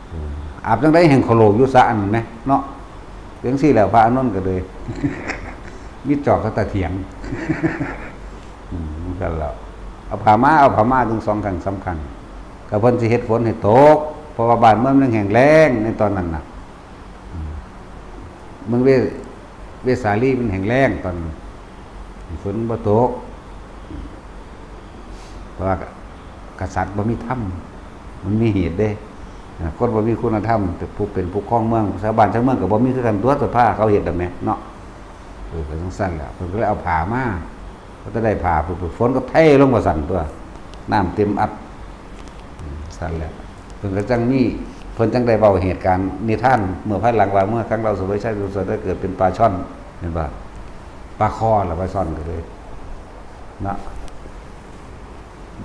ເອີ ອາບຈັ່ງໃດແຮ່ງໂຄໂລກຢູ່ສະອັນນັ້ນແໝ ເນາະ. ຈັ່ງຊີ້ແຫຼະ ພະອານົນກໍເລີຍມີຈອກກັບຕາຖຽງ. ອືມ ນັ້ນແຫຼະ ເອົາຜ້າມາ ເອົາຜ້າມາເຖິງສອງຄັ້ງສາມຄັ້ງ ກໍເພິ່ນຊິເຮັດຝົນໃຫ້ຕົກ ເພາະວ່າບ້ານເມືອງມັນແຫ້ງແລ້ງໃນຕອນນັ້ນນະ. ອືມ ເມືອງເວ ເວສາລີມັນແຫ້ງແລ້ງຕອນນັ້ນ ຝົນບໍ່ຕົກ ເພາະວ່າກະສັດບໍ່ມີທຳ ມັນມີເຫດເດ້. ອາ ຄົນບໍ່ມີຄຸນນະທຳ ຜູ້ເປັນຜູ້ຄອງເມືອງ ຊາວບ້ານຊາວເມືອງກໍບໍ່ມີຄືກັນຕົວະ ສະພາເຂົາເຮັດດອກແໝເນາະ. ເອີ ກໍຈັ່ງຊັ້ນແຫຼະ ເພິ່ນກໍເລີຍເອົາຜ້າມາ ພໍແຕ່ໄດ້ຜ້າ ຝົນກໍເທລົງວ່າຊັ້ນຕົວະ ນ້ຳເຕັມອັດ. ອືມ ຊັ້ນແຫຼະ ເພິ່ນກໍຈັ່ງມີ ເພິ່ນຈັ່ງໄດ້ເວົ້າເຫດການນິທານເມື່ອພາຍຫຼັງວ່າ ເມື່ອຄັ້ງລາວສະເຫວີຍໄຊສຸກສັນໄດ້ເກີດເປັນປາຊ່ອນ ແມ່ນບໍ່? ປາຄໍລະ ປາຊ່ອນກໍເລີຍເນາະ.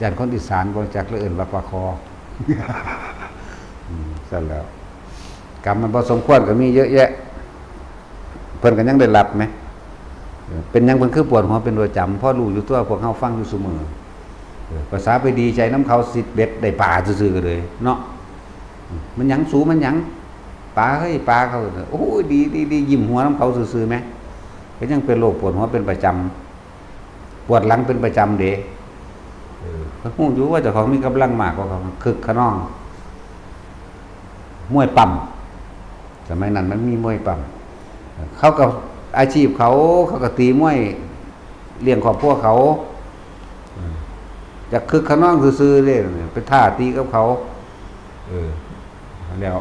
ຢ້ານຄົນອີສານບໍ່ຮູ້ຈັກ ເລີຍເອີ້ນວ່າປາຄໍ. ອືມ ຊັ້ນແຫຼະ ກຳມັນບໍ່ສົມຄວນກໍມີເຍອະແຍະ. ເພິ່ນກໍຍັງໄດ້ຮັບແໝ ເປັນຫຍັງເພິ່ນຄືປວດຫົວເປັນປະຈຳ? ພໍຮູ້ຢູ່ຕົວະ ພວກເຮົາຟັງຢູ່ຊຸມື້. ເອີ ພາສາໄປດີໃຈນຳເຂົາ ຊິດເບັດໄດ້ປາຊື່ໆກໍເລີຍເນາະ. ມັນຫຍັງສູ ມັນຫຍັງ? ປາເຮີ້ຍ ປາ. ເຂົາ ໂອ້ຍ ດີ ດີ ດີ ຍິ້ມຫົວນຳເຂົາຊື່ໆແໝ ກໍຍັງເປັນໂລກປວດຫົວເປັນປະຈຳ ປວດຫຼັງເປັນປະຈຳເດ. ເອີ ເພິ່ນຮູ້ຢູ່ວ່າເຈົ້າຂອງມີກຳລັງມາກກວ່າເຂົາ ຄຶກຂະນອງ ມວຍປ້ຳ. ສະໄໝນັ້ນມັນມີມວຍປ້ຳ ເຂົາກໍອາຊີບເຂົາ ເຂົາກໍຕີມວຍລ້ຽງຄອບຄົວເຂົາ. ເອີ ຈະຄຶກຂະນອງຊື່ໆເດ້ ໄປທ້າຕີກັບເຂົາ. ເອີ ແລ້ວ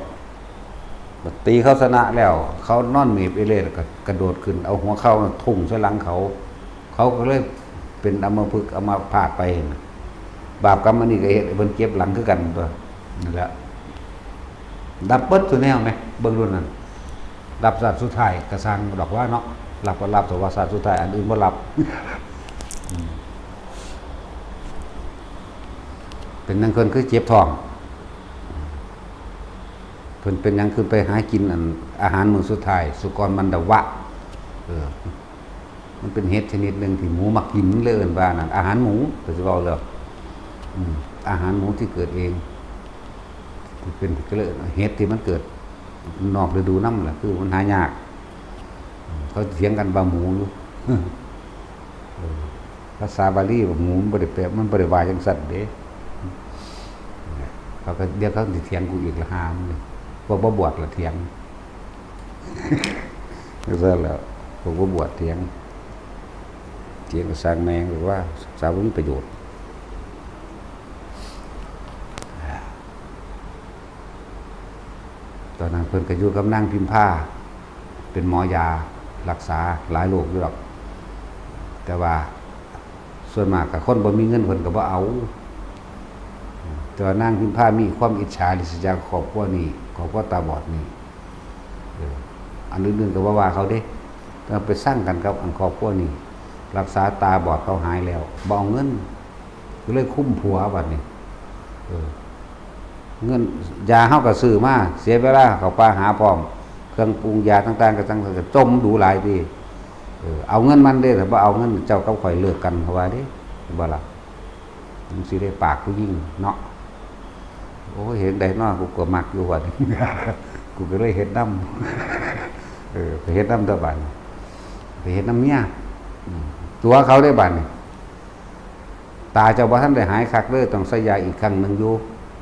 ບາດຕີເຂົາຊະນະແລ້ວ ເຂົານອນເມບເອເລ ແລ້ວກໍກະໂດດຂຶ້ນ ເອົາຫົວເຂົ່າທຸ່ມໃສ່ຫຼັງເຂົາ ເຂົາກໍເລີຍເປັນອຳມະພຶກອຳມະພາດໄປ. ບາບກຳອັນນີ້ກໍເຮັດໃຫ້ເພິ່ນເຈັບຫຼັງຄືກັນຕົວະ. ນັ້ນແຫຼະ ດັບເບິດສູ່ແນວແມ ເບິ່ງລຸ້ນນັ້ນ ດັບຊາດສຸດທ້າຍກະຊ່າງດອກວ່າເນາະ ລັບກໍລັບ ແຕ່ວ່າຊາດສຸດທ້າຍອັນອື່ນບໍ່ລັບ ເປັນຫຍັງເພິ່ນຄືເຈັບທ້ອງ? ເພິ່ນເປັນຫຍັງຄືໄປຫາກິນອັນອາຫານມື້ສຸດທ້າຍ ສຸກອນມັນດະວະ ເອີ ມັນເປັນເຫັດຊະນິດໜຶ່ງທີ່ໝູມັກກິນ ເລີຍເອີ້ນວ່ານັ້ນ ອາຫານໝູ ກໍຊິເວົ້າແລ້ວ ອາຫານໝູທີ່ເກີດເອງ ເປັນ ກໍເລີຍເຫັດທີ່ມັນເກີດນອກລະດູນຳລະ ຄືມັນຫາຍາກ ເຂົາຖຽງກັນວ່າໝູຢູ່ ເອີ ພາສາບາລີວ່າໝູ ມັນບໍ່ໄດ້ແປ ມັນບໍ່ໄດ້ວ່າຈັ່ງຊັ້ນເດ້ ເຂົາກໍ ດຽວເຂົາຊິຖຽງກູອີກລະ ຫາມ ພວກບໍ່ບວດລະຖຽງ ຈັ່ງຊັ້ນແຫຼະ ພວກບໍ່ບວດຖຽງ ຖຽງກໍຊ່າງແມ່ງ ຫຼືວ່າສາບໍ່ມີປະໂຫຍດ. ຕອນນັ້ນເພິ່ນກໍຢູ່ກັບນາງພິມພາ ເປັນໝໍຢາ ລັກສາຫຼາຍໂລກຢູ່ດອກ ແຕ່ວ່າສ່ວນມາກກໍຄົນບໍ່ມີເງິນເພິ່ນກໍບໍ່ເອົາ ແຕ່ວ່ານາງພິມພາມີຄວາມອິດສາລິສຍາຄອບຄົວນີ້ ຄອບຄົວຕາບອດນີ້ ເອີ ອັນອື່ນໆກໍບໍ່ວ່າເຂົາເດ້ ແຕ່ໄປຊັງກັນກັບອັນຄອບຄົວນີ້ ລັກສາຕາບອດເຂົາຫາຍແລ້ວ ບໍ່ເອົາເງິນ ກໍເລີຍຄຸມຜົວບັດນີ້ ເອີ ເງິນຢາເຮົາກໍຊື້ມາ ເສຍເວລາເຂົ້າປ່າຫາພ້ອມ ເຄື່ອງປຸງຢາຕ່າງໆ ກໍຈັ່ງ ກໍຈົ່ມດູຫຼາຍຕິ ເອີ ເອົາເງິນມັນເດ້ ຖ້າບໍ່ເອົາເງິນເຈົ້າກັບຂ້ອຍເລີກກັນ ເຂົາວ່າເດ້ ເຫັນບໍ່ລະ? ຈັ່ງຊີ້ເດ້ ປາກຜູ້ຍິງເນາະ ໂອ້ຍ ເຮັດໃດເນາະ ກູກໍມັກຢູ່ບັດນີ້ ກູກໍເລີຍເຮັດນຳ ເອີ ໄປເຮັດນຳຕົວະບັດນີ້ ໄປເຮັດນຳເມຍ ຕົວະເຂົາເດ້ບັດນີ້ ຕາເຈົ້າບໍ່ທັນໄດ້ຫາຍຄັກເດີ ຕ້ອງໃສ່ຢາອີກຄັ້ງໜຶ່ງຢູ່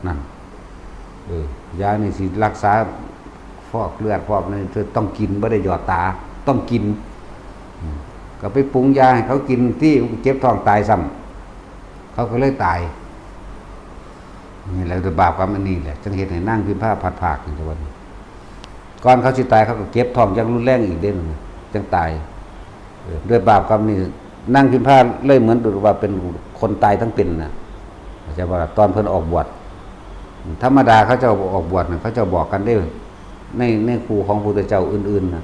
ນັ້ນ ເອີ ຢານີ້ຊິລັກສາຟອກເລືອດຟອກນີ້ ຕ້ອງກິນ ບໍ່ໄດ້ຫຍອດຕາ ຕ້ອງກິນ ກໍໄປປຸງຢາໃຫ້ເຂົາກິນຕິ ເຈັບທ້ອງຕາຍຊ້ຳ ເຂົາກໍເລີຍຕາຍ ນີ້ແຫຼະ ໂດຍບາບກຳອັນນີ້ແຫຼະ ຈຶ່ງເຮັດໃຫ້ນາງພິມພາພັດພາກຢູ່ທຸກວັນນີ້ ກ່ອນເຂົາຊິຕາຍ ເຂົາກໍເຈັບທ້ອງຢ່າງຮຸນແຮງອີກເດ້ ຈັ່ງຕາຍ ເອີ ດ້ວຍບາບກຳນີ້ ນາງພິມພາເລີຍເໝືອນວ່າເປັນຄົນຕາຍທັງເປັນນະ ເຂົ້າໃຈບໍ່ລະ? ຕອນເພິ່ນອອກບວດ ທຳມະດາເຂົາເຈົ້າອອກບວດນະ ເຂົາເຈົ້າບອກກັນເດ້ ໃນ ໃນຄູ່ຂອງພະພຸດທະເຈົ້າອື່ນໆນະ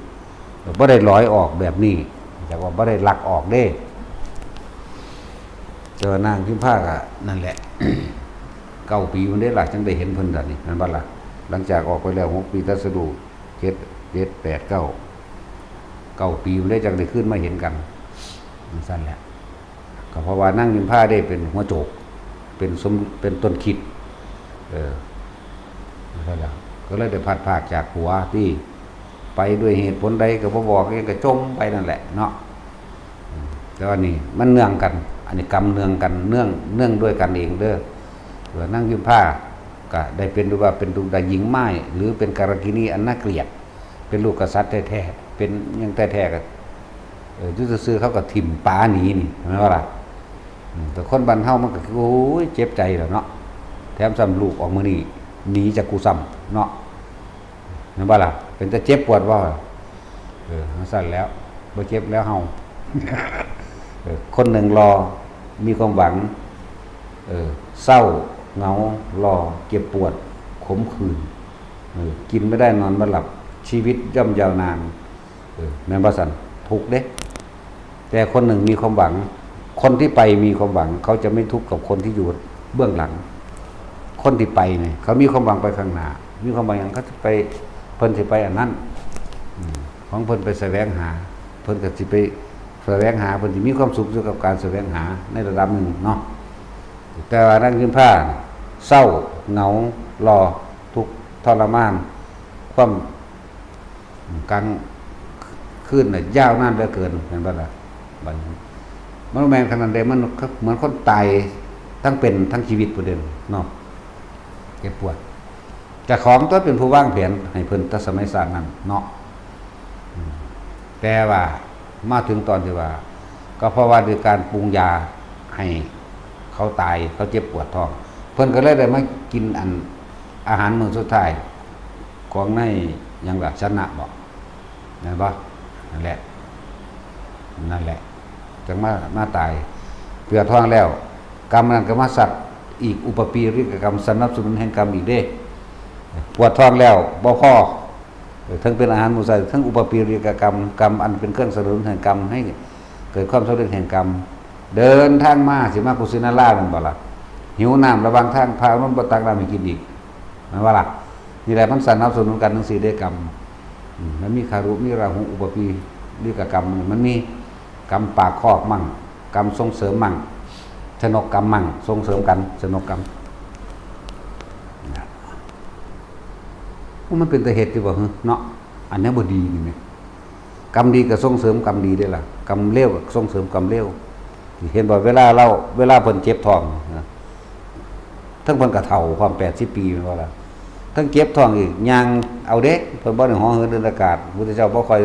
ບໍ່ໄດ້ຫຼອຍອອກແບບນີ້ ຈາກວ່າບໍ່ໄດ້ລັກອອກເດ້ ແຕ່ວ່ານາງພິມພາກະນັ້ນແຫຼະ ເກົ້າປີພຸ້ນເດ້ລະ ຈັ່ງໄດ້ເຫັນເພິ່ນດານີ້ ແມ່ນບໍ່ລະ? ຫຼັງຈາກອອກໄປແລ້ວຫົກປີ ຕັດສະຮູ້ ເຈັດ ເຈັດ ແປດ ເກົ້າ ເກົ້າປີພຸ້ນເດ້ ຈັ່ງໄດ້ຄືນມາເຫັນກັນ ຈັ່ງຊັ້ນແຫຼະ ກໍເພາະວ່ານາງພິມພາເດ້ເປັນຫົວໂຈກ ເປັນສົມ ເປັນຕົ້ນຄິດ ເອີ ນັ້ນແຫຼະ ກໍເລີຍໄດ້ພັດພາກຈາກຜົວທີ່ ໄປດ້ວຍເຫດຜົນໃດກໍບໍ່ບອກ ຫຍັງກໍຈົ່ມໄປນັ້ນແຫຼະເນາະ ແຕ່ວ່ານີ້ມັນເນື່ອງກັນ ອັນນີ້ກຳເນື່ອງກັນ ເນື່ອງ ເນື່ອງດ້ວຍກັນເອງເດີ ວ່ານາງພິມພາກໍໄດ້ເປັນ ຫຼືວ່າເປັນລູກໄດ້ຍິງມ້າຍ ຫຼືເປັນກາລະກິນີອັນໜ້າເກລີຍດ ເປັນລູກກະສັດແທ້ໆ ເປັນຫຍັງແທ້ໆ ກໍ ເອີ ຢູ່ຊື່ໆ ເຂົາກໍຖິ້ມປາໜີນີ້ ແມ່ນບໍ່ລະ? ອືມ ແຕ່ຄົນບ້ານເຮົາມັນກໍຄື ໂອ້ຍ ເຈັບໃຈແຫຼະເນາະ ແຖມຊ້ຳລູກອອກມື້ນີ້ ໜີຈາກກູຊ້ຳເນາະ ແມ່ນບໍ່ລະ? ເປັນຕາເຈັບປວດບໍ່? ເອີ ຈັ່ງຊັ້ນແຫຼະ ບໍ່ເຈັບແລ້ວເຮົາ ເອີ ຄົນໜຶ່ງຫຼໍ່ ມີຄວາມຫວັງ ເອີ ເສົ້າ ເຫງົາ ຫຼໍ່ ເຈັບປວດ ຂົມຂື່ນ ເອີ ກິນບໍ່ໄດ້ ນອນບໍ່ຫຼັບ ຊີວິດຍ່ອມຍາວນານ ເອີ ແມ່ນບໍ່ຊັ້ນ? ທຸກເດ້ ແຕ່ຄົນໜຶ່ງມີຄວາມຫວັງ ຄົນທີ່ໄປມີຄວາມຫວັງ ເຂົາຈະໄມ່ທຸກກັບຄົນທີ່ຢູ່ເບື້ອງຫຼັງ ຄົນທີ່ໄປນີ້ ເຂົາມີຄວາມຫວັງໄປຂ້າງໜ້າ ມີຄວາມຫວັງຫຍັງ ເຂົາຊິໄປ ເພິ່ນຊິໄປອັນນັ້ນ ອືມ ຂອງເພິ່ນໄປສະແຫວງຫາ ເພິ່ນກໍຊິໄປສະແຫວງຫາ ເພິ່ນຊິມີຄວາມສຸກຢູ່ກັບການສະແຫວງຫາໃນລະດັບໜຶ່ງເນາະ ແຕ່ວ່ານາງພິມພາເສົ້າ ເຫງົາ ຫຼໍ່ ທຸກທໍລະມານ ຄວາມ ກາງຄືນນະຍາວນານເຫຼືອເກີນ ແມ່ນບໍ່ລະ? ບັດນີ້ ມັນບໍ່ແມ່ນຂະໜາດໃດ ມັນເໝືອນຄົນຕາຍທັງເປັນທັງຊີວິດພຸ້ນເດ້ເນາະ ເຈັບປວດ ເຈົ້າຂອງຕົວເປັນຜູ້ວາງແຜນໃຫ້ເພິ່ນແຕ່ສະໄໝຊາດນັ້ນເນາະ ອືມ ແຕ່ວ່າມາເຖິງຕອນທີ່ວ່າ ກໍເພາະວ່າດ້ວຍການປຸງຢາໃຫ້ເຂົາຕາຍ ເຂົາເຈັບປວດທ້ອງ ເພິ່ນກໍເລີຍໄດ້ມາກິນອັນ ອາຫານມື້ສຸດທ້າຍຂອງນາຍຫຍັງລະ ຊະນະບໍ ແມ່ນບໍ່? ນັ້ນແຫຼະ ນັ້ນແຫຼະ ຈັ່ງມາ ມາຕາຍ ເກືອທ້ອງແລ້ວ ກຳນັ້ນກໍມາຊັດ ອີກ ອຸປະປີລິກະກຳ ສະໜັບສະໜູນແຫ່ງກຳອີກເດ້. ປວດທ້ອງແລ້ວບໍ່ພໍ ເຖິງເປັນອາຫານໝູສັດ ເຖິງອຸປະປີລິກະກຳ ກຳອັນເປັນເຄື່ອງສະໜັບສະໜູນແຫ່ງກຳ ໃຫ້ເກີດຄວາມສຳເລັດແຫ່ງກຳ. ເດີນທາງມາ ຊິມາກຸສິນາລາແມ່ນບໍ່ລະ? ຫິວນ້ຳລະຫວ່າງທາງ ພະອານານບໍ່ຕັກນ້ຳໃຫ້ກິນອີກ ແມ່ນບໍ່ລະ? ນີ້ແຫຼະ ມັນສະໜັບສະໜູນກັນຈັ່ງຊີ້ເດ້ ກຳ. ອືມ ມັນມີຄາລຸ ມີລາຫຸ ອຸປະປີລິກະກຳ ມັນມີກຳປາກຄອກມັ້ງ ກຳສົ່ງເສີມມັ້ງ ຊະນົກກຳມັ້ງ ສົ່ງເສີມກັນ ຊະນົກກຳ. ໂອ້ ມັນເປັນຕາເຮັດຢູ່ບໍ່ຫື ເນາະ? ອັນແນວບໍ່ດີນີ້ແມະ ກຳດີກໍສົ່ງເສີມກຳດີເດ້ລະ ກຳເລວກໍສົ່ງເສີມກຳເລວ. ເຫັນບໍ່ ເວລາລາວ ເວລາເພິ່ນເຈັບທ້ອງນະ ເຖິງເພິ່ນກໍເຖົ້າພ້ອມ ແປດສິບປີແມ່ນບໍ່ລະ ເຖິງເຈັບທ້ອງອີກ ຍ່າງເອົາເດ້ ເພິ່ນບໍ່ໄດ້ເຫາະເຫີນເດີນອາກາດ. ພຸດທະເຈົ້າບໍ່ຄ່ອຍ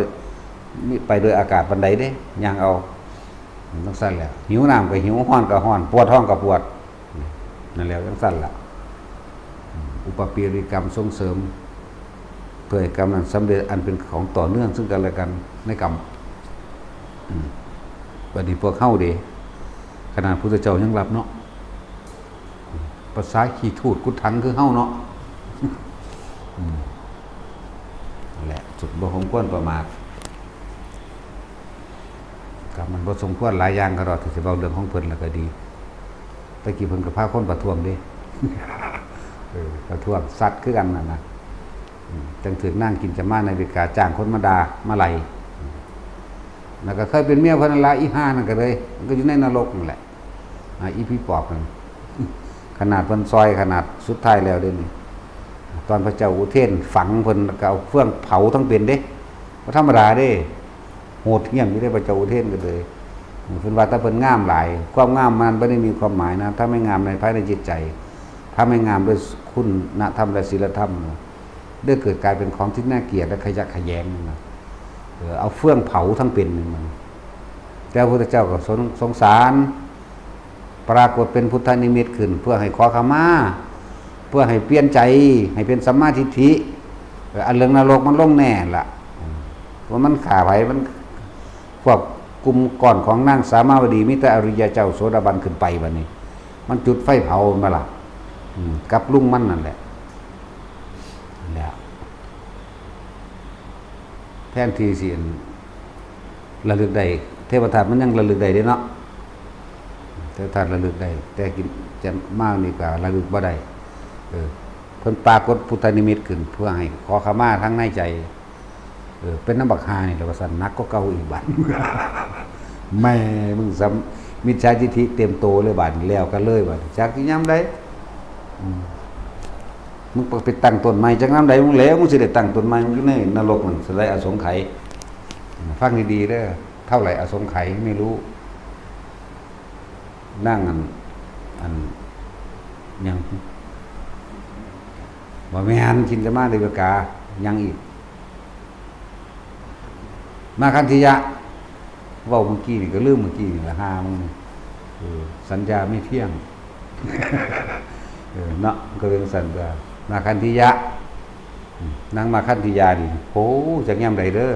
ມີ ໄປໂດຍອາກາດປານໃດເດ້ ຍ່າງເອົາ. ຈັ່ງຊັ້ນແຫຼະ ຫິວນ້ຳກໍຫິວ ຮ້ອນກໍຮ້ອນ ປວດທ້ອງກໍປວດ ນັ້ນແຫຼະ ຈັ່ງຊັ້ນລະ. ອືມ ອຸປະປີລິກຳສົ່ງເສີມ ເພື່ອໃຫ້ກຳນັ້ນສຳເລັດ ອັນເປັນຂອງຕໍ່ເນື່ອງເຊິ່ງກັນແລະກັນໃນກຳ. ອືມ ບັດນີ້ພວກເຮົາເດ ຂະໜາດພຸດທະເຈົ້າຍັງລັບເນາະ ພາສາຂີ້ທູດກຸດຖັງຄືເຮົາເນາະ. ອືມ ນັ້ນແຫຼະ ສຸດບໍ່ສົມຄວນປະໝາດ. ກໍມັນບໍ່ສົມຄວນຫຼາຍຢ່າງກໍດອກ ທີ່ຊິເວົ້າເລື່ອງຂອງເພິ່ນແລ້ວກໍດີ. ແຕ່ກີ້ເພິ່ນກໍພາຄົນປະທ້ວງເດ້ ເອີ ປະທ້ວງສັດຄືກັນນັ້ນນະ. ອືມ ຈັ່ງຖືກນາງກິນຈະມານາວິກາຈ້າງຄົນມາດ່າມາໄລ່. ອືມ ແລ້ວກໍເຄີຍເປັນເມຍເພິ່ນນັ້ນລະ ອີຫ່ານັ້ນກໍເລີຍ ມັນກໍຢູ່ໃນນະລົກນັ້ນແຫຼະ. ອາ ອີຜີປອບນັ້ນ ຂະໜາດເພິ່ນຊ່ອຍ ຂະໜາດສຸດທ້າຍແລ້ວເດ້ນີ້ ຕອນພະເຈົ້າອຸເທນຝັງເພິ່ນ ກໍເອົາເຟືອງເຜົາທັງເປັນເດ້ ບໍ່ທຳມະດາເດ້ ໂຫດຫ້ຽມຢູ່ເດ້ ພະເຈົ້າອຸເທນກໍເລີຍ. ເພິ່ນວ່າແຕ່ເພິ່ນງາມຫຼາຍ ຄວາມງາມມັນບໍ່ໄດ້ມີຄວາມໝາຍນະ ຖ້າໄມ່ງາມໃນພາຍໃນຈິດໃຈ ຖ້າໄມ່ງາມດ້ວຍຄຸນນະທຳ ແລະ ສີລະທຳ ໄດ້ເກີດກາຍເປັນຂອງທີ່ໜ້າກຽດ ແລະ ຂະຫຍະຂະແຫຍງນະ. ເອີ ເອົາເຟືອງເຜົາທັງເປັນນີ້ມັນ ແຕ່ພະພຸດທະເຈົ້າກໍສົງ ສົງສານ ປາກົດເປັນພຸດທະນິມິດຂຶ້ນ ເພື່ອໃຫ້ຂໍຂະມາ ເພື່ອໃຫ້ປ່ຽນໃຈ ໃຫ້ເປັນສຳມາທິດຖິ. ເອີ ອັນເລື່ອງນະລົກມັນລົງແນ່ລະ ວ່າມັນຂ້າໃຜ ມັນ ພວກກຸ່ມກ້ອນຂອງນາງສາມາວະດີ ມີແຕ່ອະລິຍະເຈົ້າໂສດາບັນຂຶ້ນໄປ ບັດນີ້ມັນຈຸດໄຟເຜົາແມ່ນບໍ່ລະ? ອືມ ກັບລຸງມັນນັ້ນແຫຼະ ແລ້ວ ແທນທີ່ຊິ ອັນ ລະລຶກໄດ້ ເທວະທາດມັນຍັງລະລຶກໄດ້ເດ້ເນາະ ເທວະທາດລະລຶກໄດ້ ແຕ່ກິນຈະມານີ້ກໍລະລຶກບໍ່ໄດ້. ເອີ ເພິ່ນປາກົດພຸດທະນິມິດຂຶ້ນ ເພື່ອໃຫ້ຂໍຂະມາທາງໃນໃຈ. ເອີ ເປັນນຳບັກຫ່ານີ້ແຫຼະວ່າຊັ້ນ ໜັກກວ່າເກົ່າອີກບາດ. ແມ່ ມຶງສຳ ມິດສາທິດຖິເຕັມໂຕເລີຍບາດນີ້ ແລ້ວກັນເລີຍບາດນີ້ ຈັກຊິຍາມໃດ. ອືມ ມຶງໄປຕັ້ງຕົ້ນໃໝ່ຈັກຍາມໃດ ມຶງແລ້ວ ມຶງຊິໄດ້ຕັ້ງຕົ້ນໃໝ່ ມຶງຢູ່ໃນນະລົກນັ້ນ ສະໄລອະສົງໄຂ. ຟັງດີໆເດີ ເທົ່າໄຫຼອະສົງໄຂ ໄມ່ຮູ້ ນາງ ອັນ ອັນ ຫຍັງ ບໍ່ແມ່ນ ກິນຈະມາເດວະກາ ຫຍັງອີກ ມາຄັນທິຍະ ເວົ້າມື້ກີ້ນີ້ກໍລືມມື້ກີ້ນີ້ລະ ຫາມຶງ ເອີ ສັນຍາໄມ່ທ່ຽງ ເອີ ເນາະ ມັນກໍເປັນຊັ້ນຕົວະ ມາຄັນທິຍະ ອືມ ນາງມາຄັນທິຍານີ້ ໂອ້ ຈັກຍາມໃດເດີ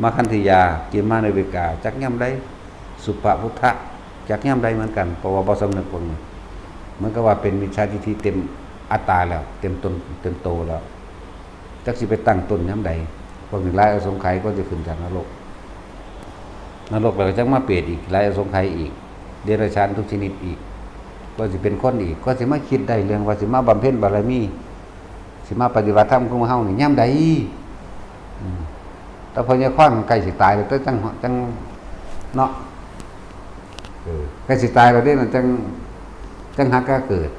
ມາຄັນທິຍາ ກິນມາເດວະກາ ຈັກຍາມໃດ ສຸປະພຸດທະ ຈັກຍາມໃດເໝືອນກັນ ເພາະວ່າບໍ່ສຳນຶກເບິ່ງ ເໝືອນກັບວ່າເປັນມິດສາທິດຖິເຕັມອັດຕາແລ້ວ ເຕັມຕົນເຕັມໂຕແລ້ວ ຈັກຊິໄປຕັ້ງຕົ້ນຍາມໃດ. ພວກນີ້ຫຼາຍອະສົງໄຂ ກ່ອນຈະຂຶ້ນຈາກນະລົກ ນະລົກແລ້ວກໍຈັກມາເປດອີກ ຫຼາຍອະສົງໄຂອີກ ເດຍລະສານທຸກຊະນິດອີກ ກ່ອນຊິເປັນຄົນອີກ ກ່ອນຊິມາຄິດໄດ້ເລື່ອງວ່າຊິມາບຳເພັນບາລະມີ ຊິມາປະຕິບັດທຳຂອງເຮົານີ້ຍາມໃດ? ອືມ ແຕ່ພໍ່ໃຫຍ່ຄວາງໃກ້ຊິຕາຍແລ້ວ ແຕ່ຈັ່ງ ຈັ່ງ ເນາະ ເອີ ໃກ້ຊິຕາຍແລ້ວເດ້ ຈັ່ງ ຈັ່ງຫາກາເກີດ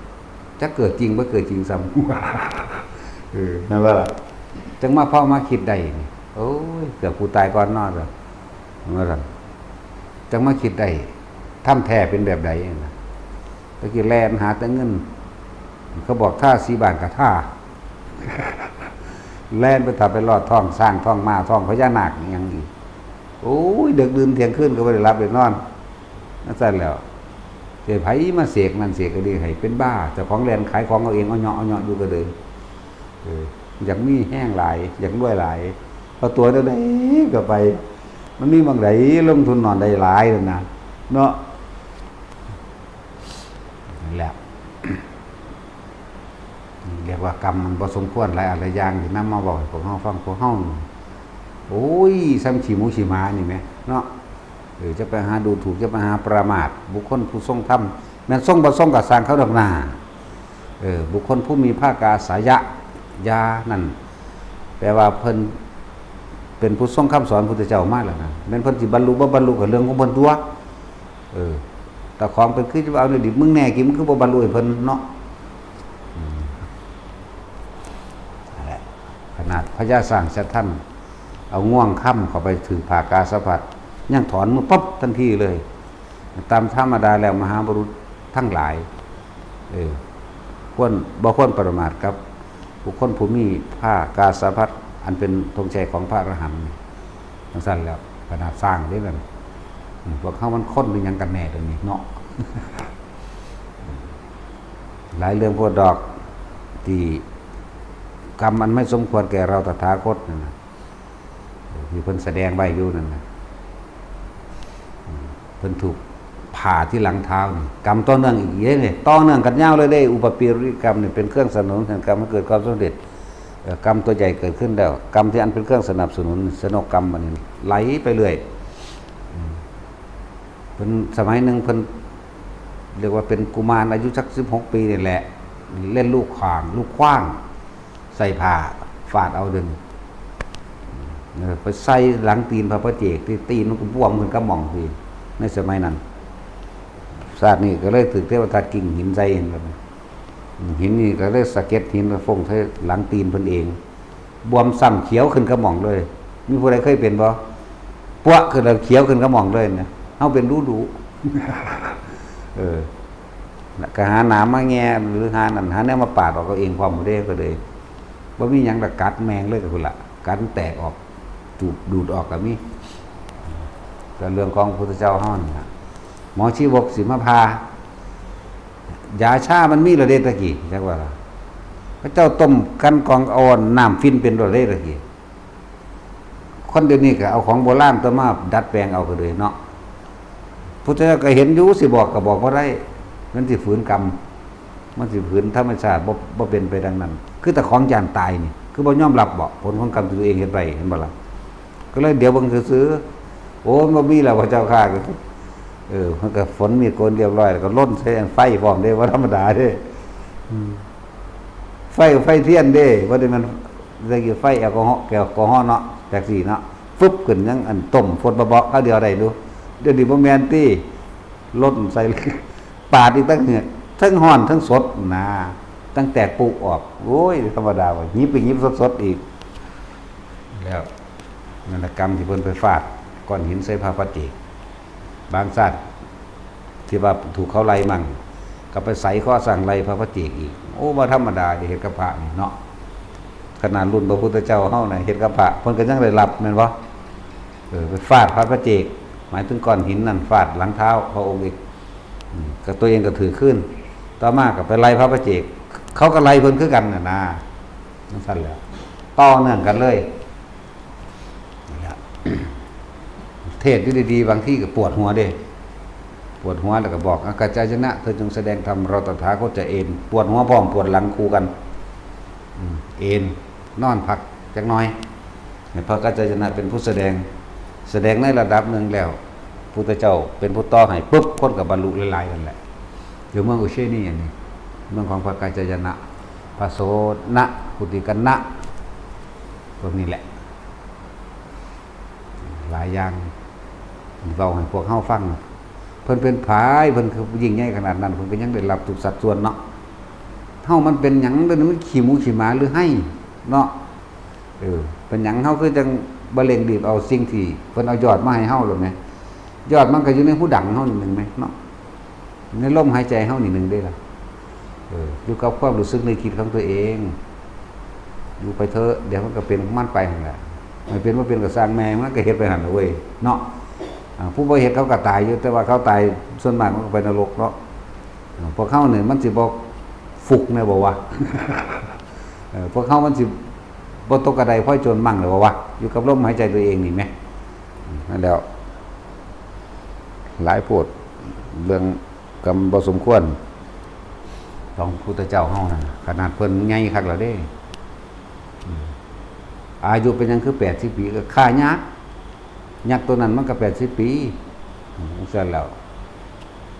ຈັກເກີດຈິງບໍ່ເກີດຈິງຊ້ຳ ເອີ ແມ່ນບໍ່ລະ? ຈັ່ງມາເພົາມາຄິດໄດ້ນີ້ ໂອ້ຍ ເກືອບຜູ້ຕາຍກ່ອນເນາະ ວ່າຊັ້ນ ຈັ່ງມາຄິດໄດ້ ທຳແທ້ເປັນແບບໃດນະ? ແຕ່ກີ້ແລ່ນຫາແຕ່ເງິນ ເຂົາບອກທາສີບ້ານກະທາ ແລ່ນໄປຖ້າໄປລອດທ້ອງຊ້າງ ທ້ອງມ້າ ທ້ອງພະຍານາກອີ່ຫຍັງອີກ ໂອ້ຍ ເດິກດື່ນທ່ຽງຄືນກໍບໍ່ໄດ້ຫຼັບໄດ້ນອນ ຈັ່ງຊັ້ນແລ້ວ ຊິໃຜມາເສກນັ້ນເສກອັນນີ້ໃຫ້ເປັນບ້າ ເຈົ້າຂອງແລ່ນຂາຍຂອງເອົາເອງ ເອົາເຍາະ ເອົາເຍາະຢູ່ກະເດີ ເອີ ຢາກມີແຮງຫຼາຍ ຢາກລວຍຫຼາຍ ເອົາຕົວແນວໃດກໍໄປ ມັນມີໝ່ອງໃດລົງທຶນນອນໄດ້ຫຼາຍນັ້ນນະ ເນາະ. ແລ້ວ ເອີ້ນວ່າກຳມັນບໍ່ສົມຄວນ ຫຼາຍອັນຫຼາຍຢ່າງທີ່ນຳມາເວົ້າໃຫ້ພວກເຮົາຟັງ. ພວກເຮົາ ໂອ້ຍ ສ່ຳຂີ້ໝູຂີ້ໝານີ້ແໝເນາະ. ເອີ ຈະໄປຫາດູຖູກ ຈະໄປຫາປະໝາດບຸກຄົນຜູ້ຊົງທຳ. ແມ່ນຊົງບໍ່ຊົງກໍຊ່າງເຂົາດອກໜ້າ. ເອີ ບຸກຄົນຜູ້ມີພາກາສາຍະຍານັ້ນ ແປວ່າເພິ່ນເປັນຜູ້ຊົງຄຳສອນພຸດທະເຈົ້າມາແລ້ວນະ. ແມ່ນເພິ່ນຊິບັນລຸບໍ່ບັນລຸກໍເລື່ອງຂອງເພິ່ນຕົວະ. ເອີ ຕາຂອງເປັນຄືຈະເອົາແນວດີ ມຶງແນ່ກິ ມຶງຄືບໍ່ບັນລຸໃຫ້ເພິ່ນເນາະ. ອືມ ນັ້ນແຫຼະ ຂະໜາດພະຍາຊ້າງສັດທັນ ເອົາງວງຄຳເຂົ້າໄປຖືກພາກາສະພັດ ຍັງຖອນມືປັບທັນທີເລີຍ. ຕາມທຳມະດາແລ້ວ ມະຫາບຸລຸດທັງຫຼາຍ ເອີ ຄວນ ບໍ່ຄວນປະໝາດກັບບຸກຄົນຜູ້ມີພາກາສະພັດ ອັນເປັນທົງໄຊຂອງພະອະລະຫັນ. ຈັ່ງຊັ້ນແລ້ວ ຂະໜາດຊ້າງເດ້ນັ້ນ. ອືມ ພວກເຮົາມັນຄົນຫຼືຫຍັງກັນແນ່ດຽວນີ້ເນາະ. ອືມ ຫຼາຍເລື່ອງໂພດດອກ ທີ່ກຳອັນໄມ່ສົມຄວນແກ່ເຮົາຕະຖາຄົດນັ້ນນະ ທີ່ເພິ່ນສະແດງໄວ້ຢູ່ນັ້ນນະ. ອືມ ເພິ່ນຖືກຜ່າທີ່ຫຼັງເທົ້ານີ້ ກຳຕໍ່ເນື່ອງອີກເດ້ນີ້ ຕໍ່ເນື່ອງກັນຍາວເລີຍເດ້. ອຸປະປີລິກຳນີ້ເປັນເຄື່ອງສະໜູນໃຫ້ກຳໃຫ້ເກີດຄວາມສຳເລັດ. ເອີ ກຳຕົວໃຫຍ່ເກີດຂຶ້ນແລ້ວ ກຳທີ່ອັນເປັນເຄື່ອງສະໜັບສະໜູນ ຊະນົກກຳ ອັນນີ້ໄຫຼໄປເລື້ອຍ. ອືມ ເພິ່ນ ສະໄໝໜຶ່ງເພິ່ນ ຮຽກວ່າເປັນກຸມານອາຍຸຈັກສິບຫົກປີນີ້ແຫຼະ ເຫຼັ້ນລູກຂວາງ ລູກຂວ້າງໃສ່ຜ້າ ຟາດເອົາເດີ ເອີ ໄປໃສ່ຫຼັງຕີນພະປະເຈກ ທີ່ຕີນມັນກໍບວມຂຶ້ນກະໝ່ອງພີ້ ໃນສະໄໝນັ້ນ. ຊາດນີ້ກໍເລີຍຖືກເທວະທັດກິ້ງຫີນໃສ່ ເຫັນບໍ່? ຫີນນີ້ກໍເລີຍສະເກັດຫີນ ແລ້ວຟົງໃສ່ຫຼັງຕີນເພິ່ນເອງ ບວມຊ້ຳຂຽວຂຶ້ນກະໝ່ອງເລີຍ. ມີຜູ້ໃດເຄີຍເປັນບໍ່? ປວະຂຶ້ນແລ້ວຂຽວຂຶ້ນກະໝ່ອງເລີຍນະ. ເຮົາເປັນດຸໆ ເອີ ກະຫາໜາມມາແຍ່ ຫຼື ຫານັ້ນຫາແນວມາປາດອອກເອົາເອງພ້ອມເດ້. ກໍເລີຍບໍ່ມີຫຍັງ ລະກັດແມ່ງເລີຍ ກະພຸ້ນລະ ກັດແຕກອອກ ຈູດ ດູດອອກກະມີ. ກະເລື່ອງຂອງພະພຸດທະເຈົ້າເຮົານີ້ລະ ໝໍຊີວົກຊິມາຜ່າ ຢາຊາມັນມີແລ້ວເດ້ຕະກີ້ ຈັກວ່າລະ ເຂົາເຈົ້າຕົ້ມກັ່ນກອງເອົານ້ຳຝິ່ນເປັນໂລດເດ້ຕະກີ້. ຄົນດຽວນີ້ກໍເອົາຂອງໂບລານຕົວະມາດັດແປງເອົາກໍເລີຍເນາະ. ພຸດທະເຈົ້າກໍເຫັນຢູ່ ຊິບອກກໍບອກບໍ່ໄດ້ ມັນຊິຝືນກຳ ມັນຊິຝືນທຳມະຊາດ ບໍ່ ບໍ່ເປັນໄປດັ່ງນັ້ນ. ຄືຕາຂອງຢ້ານຕາຍນີ້ ຄືບໍ່ຍອມຮັບບໍ ຜົນຂອງກຳທີ່ຕົວເອງເຮັດໄວ້ ເຫັນບໍ່ລະ? ກໍເລີຍດຽວເບິ່ງຊື່ໆ ໂອ້ ມັນບໍ່ມີແລ້ວພະເຈົ້າຂ້າ. ເອີ ມັນກໍຝົນມີດໂກນລຽບຮ້ອຍ ແລ້ວກໍລົນໃສ່ໄຟພ້ອມເດ້ ບໍ່ທຳມະດາເດ້. ອືມ ໄຟ ໄຟທຽນເດ້ ບໍ່ໄດ້ແມ່ນແຕ່ກີ້ໄຟແອລກໍຮໍ ແອລກໍຮໍເນາະ ຈັກຊີ້ເນາະ ຟຶບຂຶ້ນ ຍັງອັນຕົ້ມຟົດເບາະໆ ຄາວດຽວໄດ້ຢູ່. ດຽວນີ້ບໍ່ແມ່ນຕິ ລົນໃສ່ ປາດອີກຕ່າງຫາກ ເທິງຮ້ອນເທິງສົດນະ ຕັ້ງແຕ່ປຸອອກ ໂອ້ຍ ທຳມະດາບໍ່ ຫຍິບກໍຫຍິບສົດໆອີກ. ແລ້ວ ນັ້ນລະກຳທີ່ເພິ່ນໄປຟາດກ້ອນຫີນໃສ່ພະປະເຈກ. ບາງຊາດທີ່ວ່າຖືກເຂົາໄລ່ມັ່ງ ກໍໄປໃສ່ເຄາະສັ່ງໄລ່ພະປະເຈກອີກ. ໂອ້ ບໍ່ທຳມະດາເດ້ ເຮັດກັບພະນີ້ເນາະ. ຂະໜາດລຸ້ນພະພຸດທະເຈົ້າເຮົານະ ເຮັດກັບພະ ເພິ່ນກໍຍັງໄດ້ຮັບ ແມ່ນບໍ່? ເອີ ໄປຟາດພະປະເຈກ ໝາຍເຖິງກ້ອນຫີນນັ້ນ ຟາດຫຼັງເທົ້າພະອົງອີກ. ອືມ ກໍຕົວເອງກໍຖືກຄືນ. ຕໍ່ມາກໍໄປໄລ່ພະປະເຈກ ເຂົາກໍໄລ່ເພິ່ນຄືກັນນະນາ. ຈັ່ງຊັ້ນແຫຼະ ຕໍ່ເນື່ອງກັນເລີຍ. ເທດຢູ່ດີໆ ບາງທີກໍປວດຫົວເດ້ ປວດຫົວແລ້ວກໍບອກ ອາກາຈາຍະນະ ເທີຈົ່ງສະແດງທຳ ເຮົາຕະຖາຄົດຈະເອນ. ປວດຫົວພ້ອມປວດຫຼັງຄູ່ກັນ. ອືມ ເອນ ນອນພັກຈັກໜ່ອຍ ໃຫ້ພະອາກາຈາຍະນະເປັນຜູ້ສະແດງ. ສະແດງໃນລະດັບໜຶ່ງແລ້ວ ພຸດທະເຈົ້າເປັນຜູ້ຕໍ່ໃຫ້ປຶບ ຄົນກໍບັນລຸຫຼາຍໆ ນັ້ນແຫຼະ. ຢູ່ເມືອງອຸເຊນີອັນນີ້ ເມືອງຂອງພະອາກາຈາຍະນະ ພະໂສນະ ກຸຕິກັນນະ ພວກນີ້ແຫຼະ. ຫຼາຍຢ່າງເວົ້າໃຫ້ພວກເຮົາຟັງ. ເພິ່ນເປັນໃຜ ເພິ່ນຄືຍິ່ງໃຫຍ່ຂະໜາດນັ້ນ ເພິ່ນກໍຍັງໄດ້ຮັບທຸກສັດສ່ວນເນາະ. ເຮົາມັນເປັນຫຍັງ ເປັນມັນຂີ້ໝູຂີ້ໝາຫຼືໄຮ່ເນາະ. ເອີ ເປັນຫຍັງເຮົາຄືຈັ່ງບໍ່ເລັ່ງດີບເອົາສິ່ງທີ່ເພິ່ນເອົາຍອດມາໃຫ້ເຮົາໂລດແມ? ຍອດມັນກໍຢູ່ໃນຫູດັງເຮົານີ້ໜຶ່ງແມເນາະ. ໃນລົມຫາຍໃຈເຮົານີ້ໜຶ່ງເດ້ລະ. ເອີ ຢູ່ກັບຄວາມຮູ້ສຶກນຶກຄິດຂອງຕົວເອງ ຢູ່ໄປເທີະ ດຽວມັນກໍເປັນຂອງມັນໄປຫັ້ນແຫຼະ. ໃຫ້ເປັນບໍ່ເປັນກໍຊ່າງແມ່ມັນ ກໍເຮັດໄປຫັ້ນລະເວີຍເນາະ. ອາ ຜູ້ບໍ່ເຮັດເຂົາກໍຕາຍຢູ່ ແຕ່ວ່າເຂົາຕາຍສ່ວນມາກມັນກໍໄປນະລົກເນາະ. ອາ ພວກເຮົານີ້ມັນຊິບໍ່ຟຸກແນ່ບໍ່ວະ? ເອີ ພວກເຮົາມັນຊິບໍ່ຕົກກະໄດພອຍໂຈນມັ່ງແລ້ວບໍ່ວະ? ຢູ່ກັບລົມຫາຍໃຈຕົວເອງນີ້ແມ. ນັ້ນແຫຼ້ວ ຫຼາຍໂພດ ເລື່ອງກຳບໍ່ສົມຄວນ. ຂອງພຸດທະເຈົ້າເຮົານັ້ນ ຂະໜາດເພິ່ນໃຫຍ່ຄັກແລ້ວເດ້. ອາຍຸເປັນຫຍັງຄືແປດສິບປີ? ກໍຂ້າຍັກ ຍັກໂຕນັ້ນມັນກໍແປດສິບປີ. ອືມ ຈັ່ງຊັ້ນແລ້ວ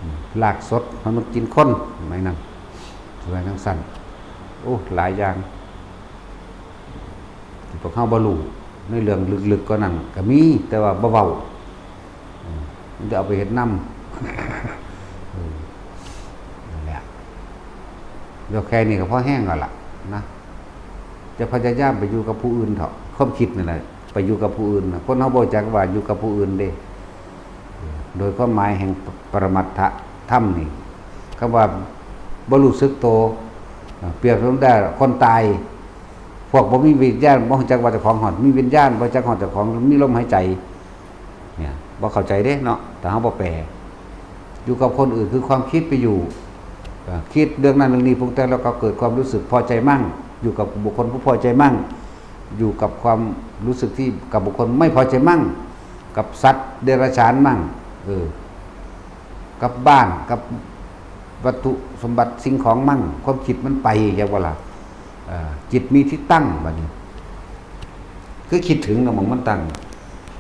ອືມ ລາກສົດມະນຸດກິນຄົນ ສະໄໝນັ້ນ ວ່າຈັ່ງຊັ້ນ. ໂອ້ ຫຼາຍຢ່າງທີ່ພວກເຮົາບໍ່ຮູ້ ໃນເລື່ອງເລິກໆກວ່ານັ້ນກໍມີ ແຕ່ວ່າບໍ່ເວົ້າ. ເອີ ມັນຈະເອົາໄປເຮັດນຳ. ເອີ ນັ້ນແຫຼະ ແລ້ວແຄ່ນີ້ກໍພໍແຮງແລ້ວລະນະ. ຈະພະຍາຍາມໄປຢູ່ກັບຜູ້ອື່ນເຖາະ ຄວາມຄິດນັ້ນແຫຼະ ໄປຢູ່ກັບຜູ້ອື່ນນະ. ຄົນເຮົາບໍ່ຮູ້ຈັກວ່າຢູ່ກັບຜູ້ອື່ນເດ້ ໂດຍຄວາມໝາຍແຫ່ງປະ ປະລະມັດຖະທຳນີ້ ຄຳວ່າບໍ່ຮູ້ສຶກໂຕ ປຽບສະໝູນໄດ້ຄົນຕາຍ ພວກບໍ່ມີວິນຍານ ບໍ່ຮູ້ຈັກວ່າເຈົ້າຂອງຮອດ ມີວິນຍານ ບໍ່ຈັກຮອດເຈົ້າຂອງ ມີລົມຫາຍໃຈ. ເນຍ ບໍ່ເຂົ້າໃຈເດ້ເນາະ ຖ້າເຮົາບໍ່ແປ. ຢູ່ກັບຄົນອື່ນຄືຄວາມຄິດໄປຢູ່ ເອີ ຄິດເລື່ອງນັ້ນເລື່ອງນີ້ ປຸງແຕ່ງແລ້ວກໍເກີດຄວາມຮູ້ສຶກພໍໃຈມັ້ງ ຢູ່ກັບບຸກຄົນຜູ້ພໍໃຈມັ້ງ ຢູ່ກັບຄວາມຮູ້ສຶກທີ່ກັບບຸກຄົນໄມ່ພໍໃຈມັ້ງ ກັບສັດເດຍລະສານມັ້ງ ເອີ ກັບບ້ານ ກັບວັດຖຸສົມບັດສິ່ງຂອງມັ້ງ ຄວາມຄິດມັນໄປ ເຫັນບໍ່ລະ? ເອີ ຈິດມີທີ່ຕັ້ງ ບາດນີ້ ຄືຄິດເຖິງນະ ໝ່ອງມັນຕັ້ງ.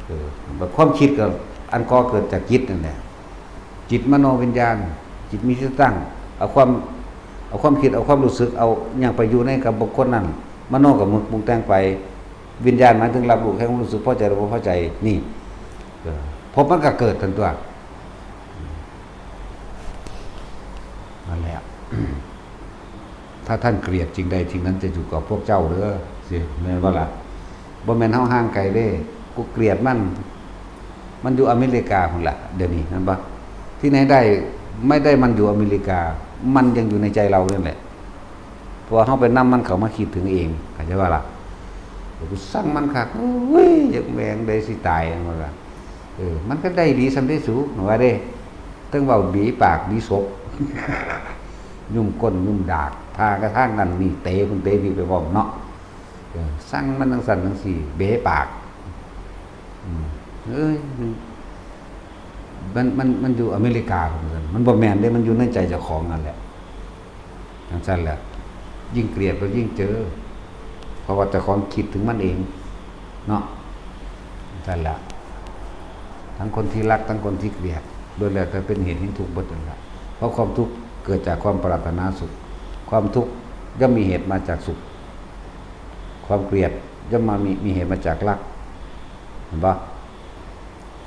ເອີ ແບບຄວາມຄິດກໍອັນກໍ່ເກີດຈາກຈິດນັ້ນແຫຼະ ຈິດມະໂນວິນຍານ ຈິດມີທີ່ຕັ້ງ ເອົາຄວາມ ເອົາຄວາມຄິດ ເອົາຄວາມຮູ້ສຶກ ເອົາຫຍັງໄປຢູ່ໃນກັບບຸກຄົນນັ້ນ ມະໂນກໍໝຶກປຸງແຕ່ງໄປ ວິນຍານໝາຍເຖິງຮັບຮູ້ແຫ່ງຄວາມຮູ້ສຶກພໍໃຈ ຫຼື ບໍ່ພໍໃຈ ນີ້ ເອີ ພົບມັນກໍເກີດທັນຕົວະ. ນັ້ນແຫຼະ ຖ້າທ່ານເກລີຍດສິ່ງໃດສິ່ງນັ້ນຈະຢູ່ກັບພວກເຈົ້າເດີ ຊິ ແມ່ນບໍ່ລະ? ບໍ່ແມ່ນເຮົາຫ່າງໄກເດ້ ກູເກລີຍດມັນ ມັນຢູ່ອາເມລິກາພຸ້ນລະ ດຽວນີ້ ແມ່ນບໍ່? ທີ່ໃດໄດ້ ໄມ່ໄດ້ມັນຢູ່ອາເມລິກາ ມັນຍັງຢູ່ໃນໃຈເຮົານັ້ນແຫຼະ ເພາະວ່າເຮົາໄປນຳມັນເຂົ້າມາຄິດເຖິງເອງ ເຂົ້າໃຈບໍ່ລະ? ກູຊັງມັນຄັກ ໂອ້ຍ ຢາກແມ່ງໃດຊິຕາຍ ແມ່ນບໍ່ລະ? ເອີ ມັນກໍໄດ້ດີສ່ຳເດສູ ວ່າເດ້ ເຖິງເວົ້າບີປາກບີສົບ ຍຸ່ມກົ້ນຍຸ່ມດາກ ທ່າກະທາງນັ້ນນີ້ ເຕະພຸ້ນເຕະພີ້ໄປພ້ອມເນາະ. ເອີ ຊັງມັນຈັ່ງຊັ້ນຈັ່ງຊີ້ ເບປາກ ອືມ ເອີຍ ມັນ ມັນ ມັນຢູ່ອາເມລິກາ ມັນບໍ່ແມ່ນເດ້ ມັນຢູ່ໃນໃຈເຈົ້າຂອງນັ້ນແຫຼະ. ຈັ່ງຊັ້ນແຫຼະ ຍິ່ງເກລີຍດກໍຍິ່ງເຈີ ເພາະວ່າເຈົ້າຂອງຄິດເຖິງມັນເອງເນາະ. ຈັ່ງຊັ້ນແຫຼະ ທັງຄົນທີ່ຮັກ ທັງຄົນທີ່ເກລີຍດ ລ້ວນແລ້ວແຕ່ເປັນເຫດແຫ່ງທຸກເບິດນັ້ນແຫຼະ ເພາະຄວາມທຸກເກີດຈາກຄວາມປາດຖະໜາສຸກ ຄວາມທຸກຍ່ອມມີເຫດມາຈາກສຸກ ຄວາມເກລີຍດຍ່ອມມາມີ ມີເຫດມາຈາກຮັກ ເຫັນບໍ່?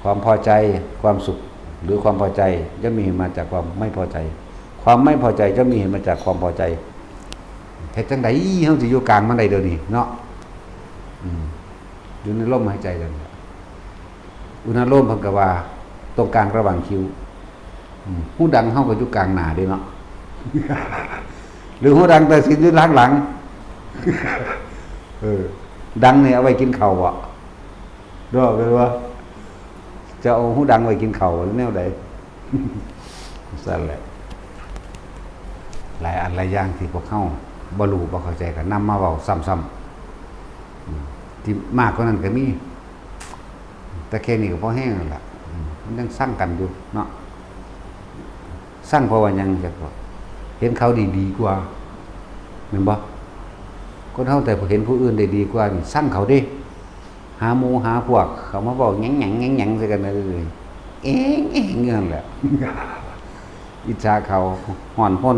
ຄວາມພໍໃຈ ຄວາມສຸກ ຫຼື ຄວາມພໍໃຈ ຍ່ອມມີເຫດມາຈາກຄວາມໄມ່ພໍໃຈ ຄວາມໄມ່ພໍໃຈ ຍ່ອມມີເຫດມາຈາກຄວາມພໍໃຈ. ເຮັດຈັ່ງໃດເຮົາຊິຢູ່ກາງມັນໄດ້ດຽວນີ້ເນາະ? ອືມ ຢູ່ໃນລົມຫາຍໃຈນັ້ນແຫຼະ ອຸນາໂລມເພິ່ນກໍວ່າຕົງກາງລະຫວ່າງຄິ້ວ. ອືມ ຫູດັງເຮົາກໍຢູ່ກາງໜ້າເດ້ເນາະ ຫຼື ຫູດັງແຕ່ຊິຢູ່ທາງຫຼັງ? ເອີ ດັງນີ້ເອົາໄວ້ກິນເຂົ້າບໍ? ເນາະ ແມ່ນບໍ່? ຈະເອົາຫູດັງໄວ້ກິນເຂົ້າ ຫຼື ແນວໃດ? ຊັ້ນແຫຼະ ຫຼາຍອັນຫຼາຍຢ່າງທີ່ພວກເຮົາບໍ່ຮູ້ບໍ່ເຂົ້າໃຈ ກໍນຳມາເວົ້າຊ້ຳໆ ອືມ ທີ່ມາກກວ່ານັ້ນກໍມີ ແຕ່ແຄ່ນີ້ກໍພໍແຮງແລ້ວລະ ອືມ ມັນຍັງຊັງກັນຢູ່ເນາະ. ຊັງເພາະວ່າຫຍັງຈັກ ເຫັນເຂົາໄດ້ດີກວ່າ ແມ່ນບໍ່? ຄົນເຮົາແຕ່ເຫັນຜູ້ອື່ນໄດ້ດີກວ່ານີ້ ຊັງເຂົາເດ້ ຫາໝູ່ຫາພວກເຂົ້າມາເວົ້າແຫງໆໆໃສ່ກັນເລີຍ ເອງໆຢູ່ຫັ້ນແຫຼະ ອິດສາເຂົາ ຮ້ອນຮົນ.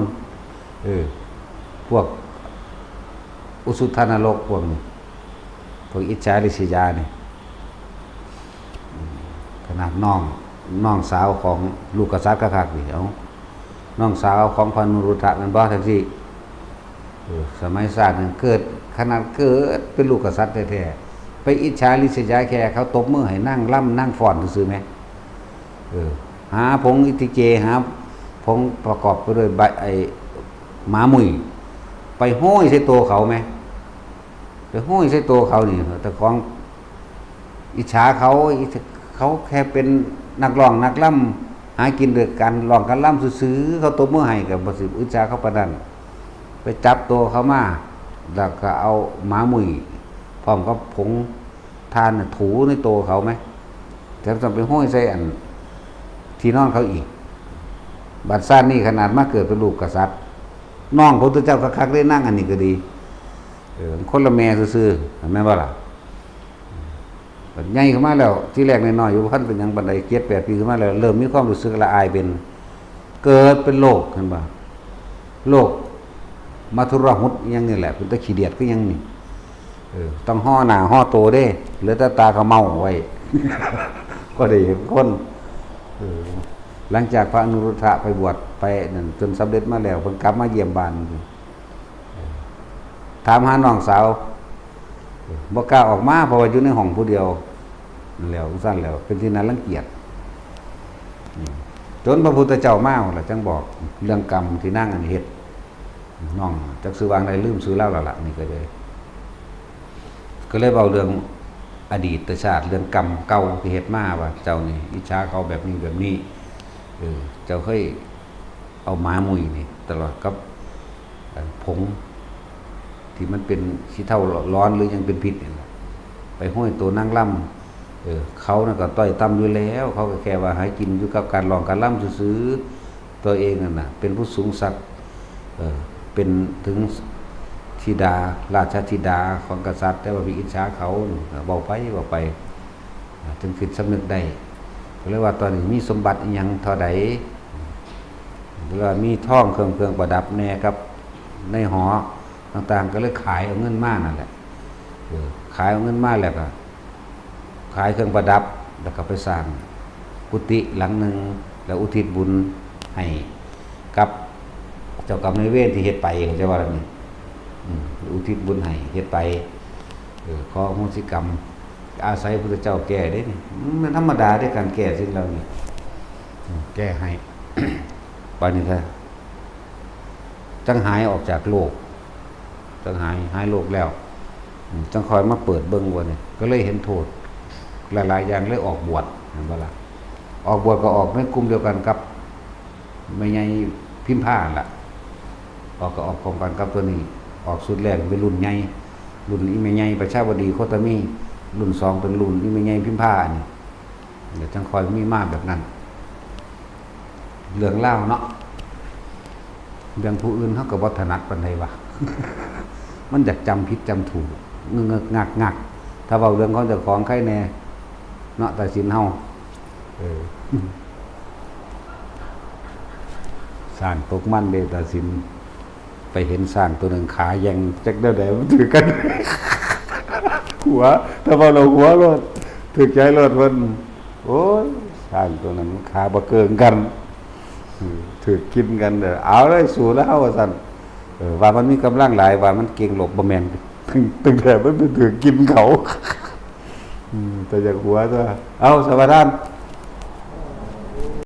ເອີ ພວກອຸຊຸທະນະລົກພວກນີ້ ພວກອິດສາລິສຍານີ້ ຂະໜາດນ້ອງ ນ້ອງສາວຂອງລູກກະສັດຄັກໆນີ້ ເອົ້າ ນ້ອງສາວຂອງພະນຸລຸດທະແມ່ນບໍ່? ຈັ່ງຊີ້ ເອີ ສະໄໝຊາດນັ້ນເກີດ ຂະໜາດເກີດເປັນລູກກະສັດແທ້ໆ ໄປອິດສາລິສຍາແຄ່ເຂົາຕົບມືໃຫ້ນາງລຳນາງຟ້ອນຊື່ໆແມ. ເອີ ຫາຜົງອິດທິເຈ ຫາຜົງປະກອບໄປດ້ວຍໃບ ໄອ້ ໝາມຸ້ຍ ໄປໂຮຍໃສ່ໂຕເຂົາແມ ໄປໂຮຍໃສ່ໂຕເຂົານີ້ ເຈົ້າຂອງອິດສາເຂົາ ອິດສາ ເຂົາແຄ່ເປັນນັກຮ້ອງນັກລຳ ຫາກິນດ້ວຍການຮ້ອງການລຳຊື່ໆ ເຂົາຕົບມືໃຫ້ກໍບໍ່ຊິອິດສາເຂົາປານນັ້ນ ໄປຈັບໂຕເຂົາມາ ແລ້ວກໍເອົາໝາມຸ້ຍພ້ອມກັບຜົງຖ່ານນະຖູໃນໂຕເຂົາແມ ແຖມຕ້ອງໄປໂຮຍໃສ່ອັນທີ່ນອນເຂົາອີກ. ບັດຊາດນີ້ຂະໜາດມາເກີດເປັນລູກກະສັດ ນ້ອງພະພຸດທະເຈົ້າຄັກໆເດ້ ນາງອັນນີ້ກໍດີ ເອີ ຄົນລະແມ່ຊື່ໆ ແມ່ນບໍ່ລະ? ບັດໃຫຍ່ຂຶ້ນມາແລ້ວ ທີແລກນ້ອຍໆຢູ່ ບໍ່ທັນເປັນຫຍັງປານໃດ ເຈັດແປດປີຂຶ້ນມາແລ້ວ ເລີ່ມມີຄວາມຮູ້ສຶກລະອາຍເປັນ ເກີດເປັນໂລກ ເຫັນບໍ່? ໂລກມະທຸລະຫຸດອີ່ຫຍັງນີ້ແຫຼະ ເປັນຕາຂີ້ດຽດຄືຫຍັງນີ້ ເອີ ຕ້ອງຫໍ່ໜ້າຫໍ່ໂຕເດ້ ເຫຼືອແຕ່ຕາຂະເໝົາໄວ້ ກໍໄດ້ເຫັນຄົນ ເອີ ຫຼັງຈາກພະອະນຸລຸດທະໄປບວດ ໄປນັ້ນ ຈົນສຳເລັດມາແລ້ວ ເພິ່ນກັບມາຢ້ຽມບ້ານ ຖາມຫານ້ອງສາວ ບໍ່ກ້າອອກມາ ເພາະວ່າຢູ່ໃນຫ້ອງຜູ້ດຽວ ນັ້ນແຫຼະ ຈັ່ງຊັ້ນແຫຼະ ເປັນທີ່ໜ້າລັງກຽດ ຈົນພະພຸດທະເຈົ້າມາພຸ້ນລະ ຈັ່ງບອກເລື່ອງກຳທີ່ນາງອັນເຮັດ ນ້ອງຈັກຊື່ວ່າໃດ ລືມຊື່ລາວແລ້ວລະ ນີ້ກໍເລີຍ ກໍເລີຍເວົ້າເລື່ອງອະດີດຕະຊາດ ເລື່ອງກຳເກົ່າທີ່ເຮັດມາ ວ່າເຈົ້ານີ້ອິດສາເຂົາແບບນີ້ແບບນີ້ ເອີ ເຈົ້າເຄີຍ ເອົາໝາມຸ້ຍນີ້ ຕະຫຼອດກັບ ເອີ ຜົງທີ່ມັນເປັນຂີ້ເທົາຫຼອນ ຫຼືຫຍັງເປັນພິດນີ້ແຫຼະ ໄປໂຮຍໂຕນາງລຳ ເອີ ເຂົານັ້ນກໍຕ້ອຍຕ່ຳຢູ່ແລ້ວ ເຂົາກໍແຄ່ວ່າໃຫ້ກິນຢູ່ກັບການຮ້ອງການລຳຊື່ໆ ຕົວເອງນັ້ນນະເປັນຜູ້ສູງສັກ ເອີ ເປັນເຖິງທິດາ ລາຊະທິດາຂອງກະສັດ ແຕ່ວ່າໄປອິດສາເຂົາ ເວົ້າໄປ ເວົ້າໄປ ອ່າ ຈຶ່ງຄິດສຳນຶກໄດ້ ກໍເລີຍວ່າຕອນນີ້ມີສົມບັດອີ່ຫຍັງເທົ່າໃດ ຫຼືວ່າມີທອງເຄື່ອງ ເຄື່ອງປະດັບແດ່ກັບໃນຫໍຕ່າງໆ ກໍເລີຍຂາຍເອົາເງິນມານັ້ນແຫຼະ ເອີ ຂາຍເອົາເງິນມາແລ້ວກໍຂາຍເຄື່ອງປະດັບ ແລ້ວກໍໄປສ້າງກຸຕິຫຼັງໜຶ່ງ ແລ້ວອຸທິດບຸນໃຫ້ ກັບເຈົ້າກຳນາຍເວນທີ່ເຮັດໄປ ເຂົາເຈົ້າວ່າແນວນີ້ ອືມ ອຸທິດບຸນໃຫ້ ເຮັດໄປ ເອີ ຂໍອະໂຫສິກຳ ອາໄສພະພຸດທະເຈົ້າແກ້ເດ້ນີ້ ມັນແມ່ນທຳມະດາເດ້ ການແກ້ສິ່ງເຫຼົ່ານີ້ ອືມ ແກ້ໃຫ້ ບາດນີ້ກໍຈັ່ງຫາຍອອກຈາກໂລກ ຈັ່ງຫາຍ ຫາຍໂລກແລ້ວ ອືມ ຈັ່ງຄ່ອຍມາເປີດເບິ່ງ ບາດນີ້ກໍເລີຍເຫັນໂທດຫຼາຍໆຢ່າງ ເລີຍອອກບວດ ແມ່ນບໍ່ລະ? ອອກບວດກໍອອກໃນກຸ່ມດຽວກັນກັບ ແມ່ໃຫຍ່ພິມພາຫັ້ນລະ ອອກ ກໍອອກພ້ອມກັນກັບຕົວນີ້ ອອກຊຸດແລກເປັນລຸ້ນໃຫຍ່ ລຸ້ນອີ່ແມ່ໃຫຍ່ປະຊາວະດີໂຄຕະມີ ລຸ້ນສອງເປັນລຸ້ນອີ່ແມ່ໃຫຍ່ພິມພາ ອັນນີ້ ແລ້ວຈັ່ງຄ່ອຍມີມາແບບນັ້ນ ເລື່ອງລາວເນາະ ເລື່ອງຜູ້ອື່ນເຮົາກໍບໍ່ຖະໜັດປານໃດຫວາ ມັນຢາກຈຳຜິດຈຳຖືກ ງຶກໆ ງັກໆ ຖ້າເວົ້າເລື່ອງຂອງເຈົ້າຂອງໃຄແດ່ເນາະ ຕາສິນເຮົາ ເອີ ຊ້າງຕົກມັນເດ້ຕາສິນ ໄປເຫັນຊ້າງຕົວໜຶ່ງຂາແຫວ່ງຈັກແນວໃດ ມັນຖືກກັນ ຫົວ ຖ້າເວົ້າແລ້ວຫົວໂລດ ຖືກໃຈໂລດເພິ່ນ ໂອ້ຍ ຊ້າງຕົວນັ້ນຂາບໍ່ເກີງກັນ ຖືກກິນກັນເດີ້ ເອົາເລີຍສູ້ລາວວ່າຊັ້ນ ເອີ ວ່າມັນມີກຳລັງຫຼາຍ ວ່າມັນເກັ່ງລົບ ບໍ່ແມ່ນ ຕັ້ງ ຕັ້ງແຕ່ມັນໄປຖືກກິນເຂົາ ອືມ ແຕ່ຢາກຫົວຕົວະ ເອົາ ສະປະທານ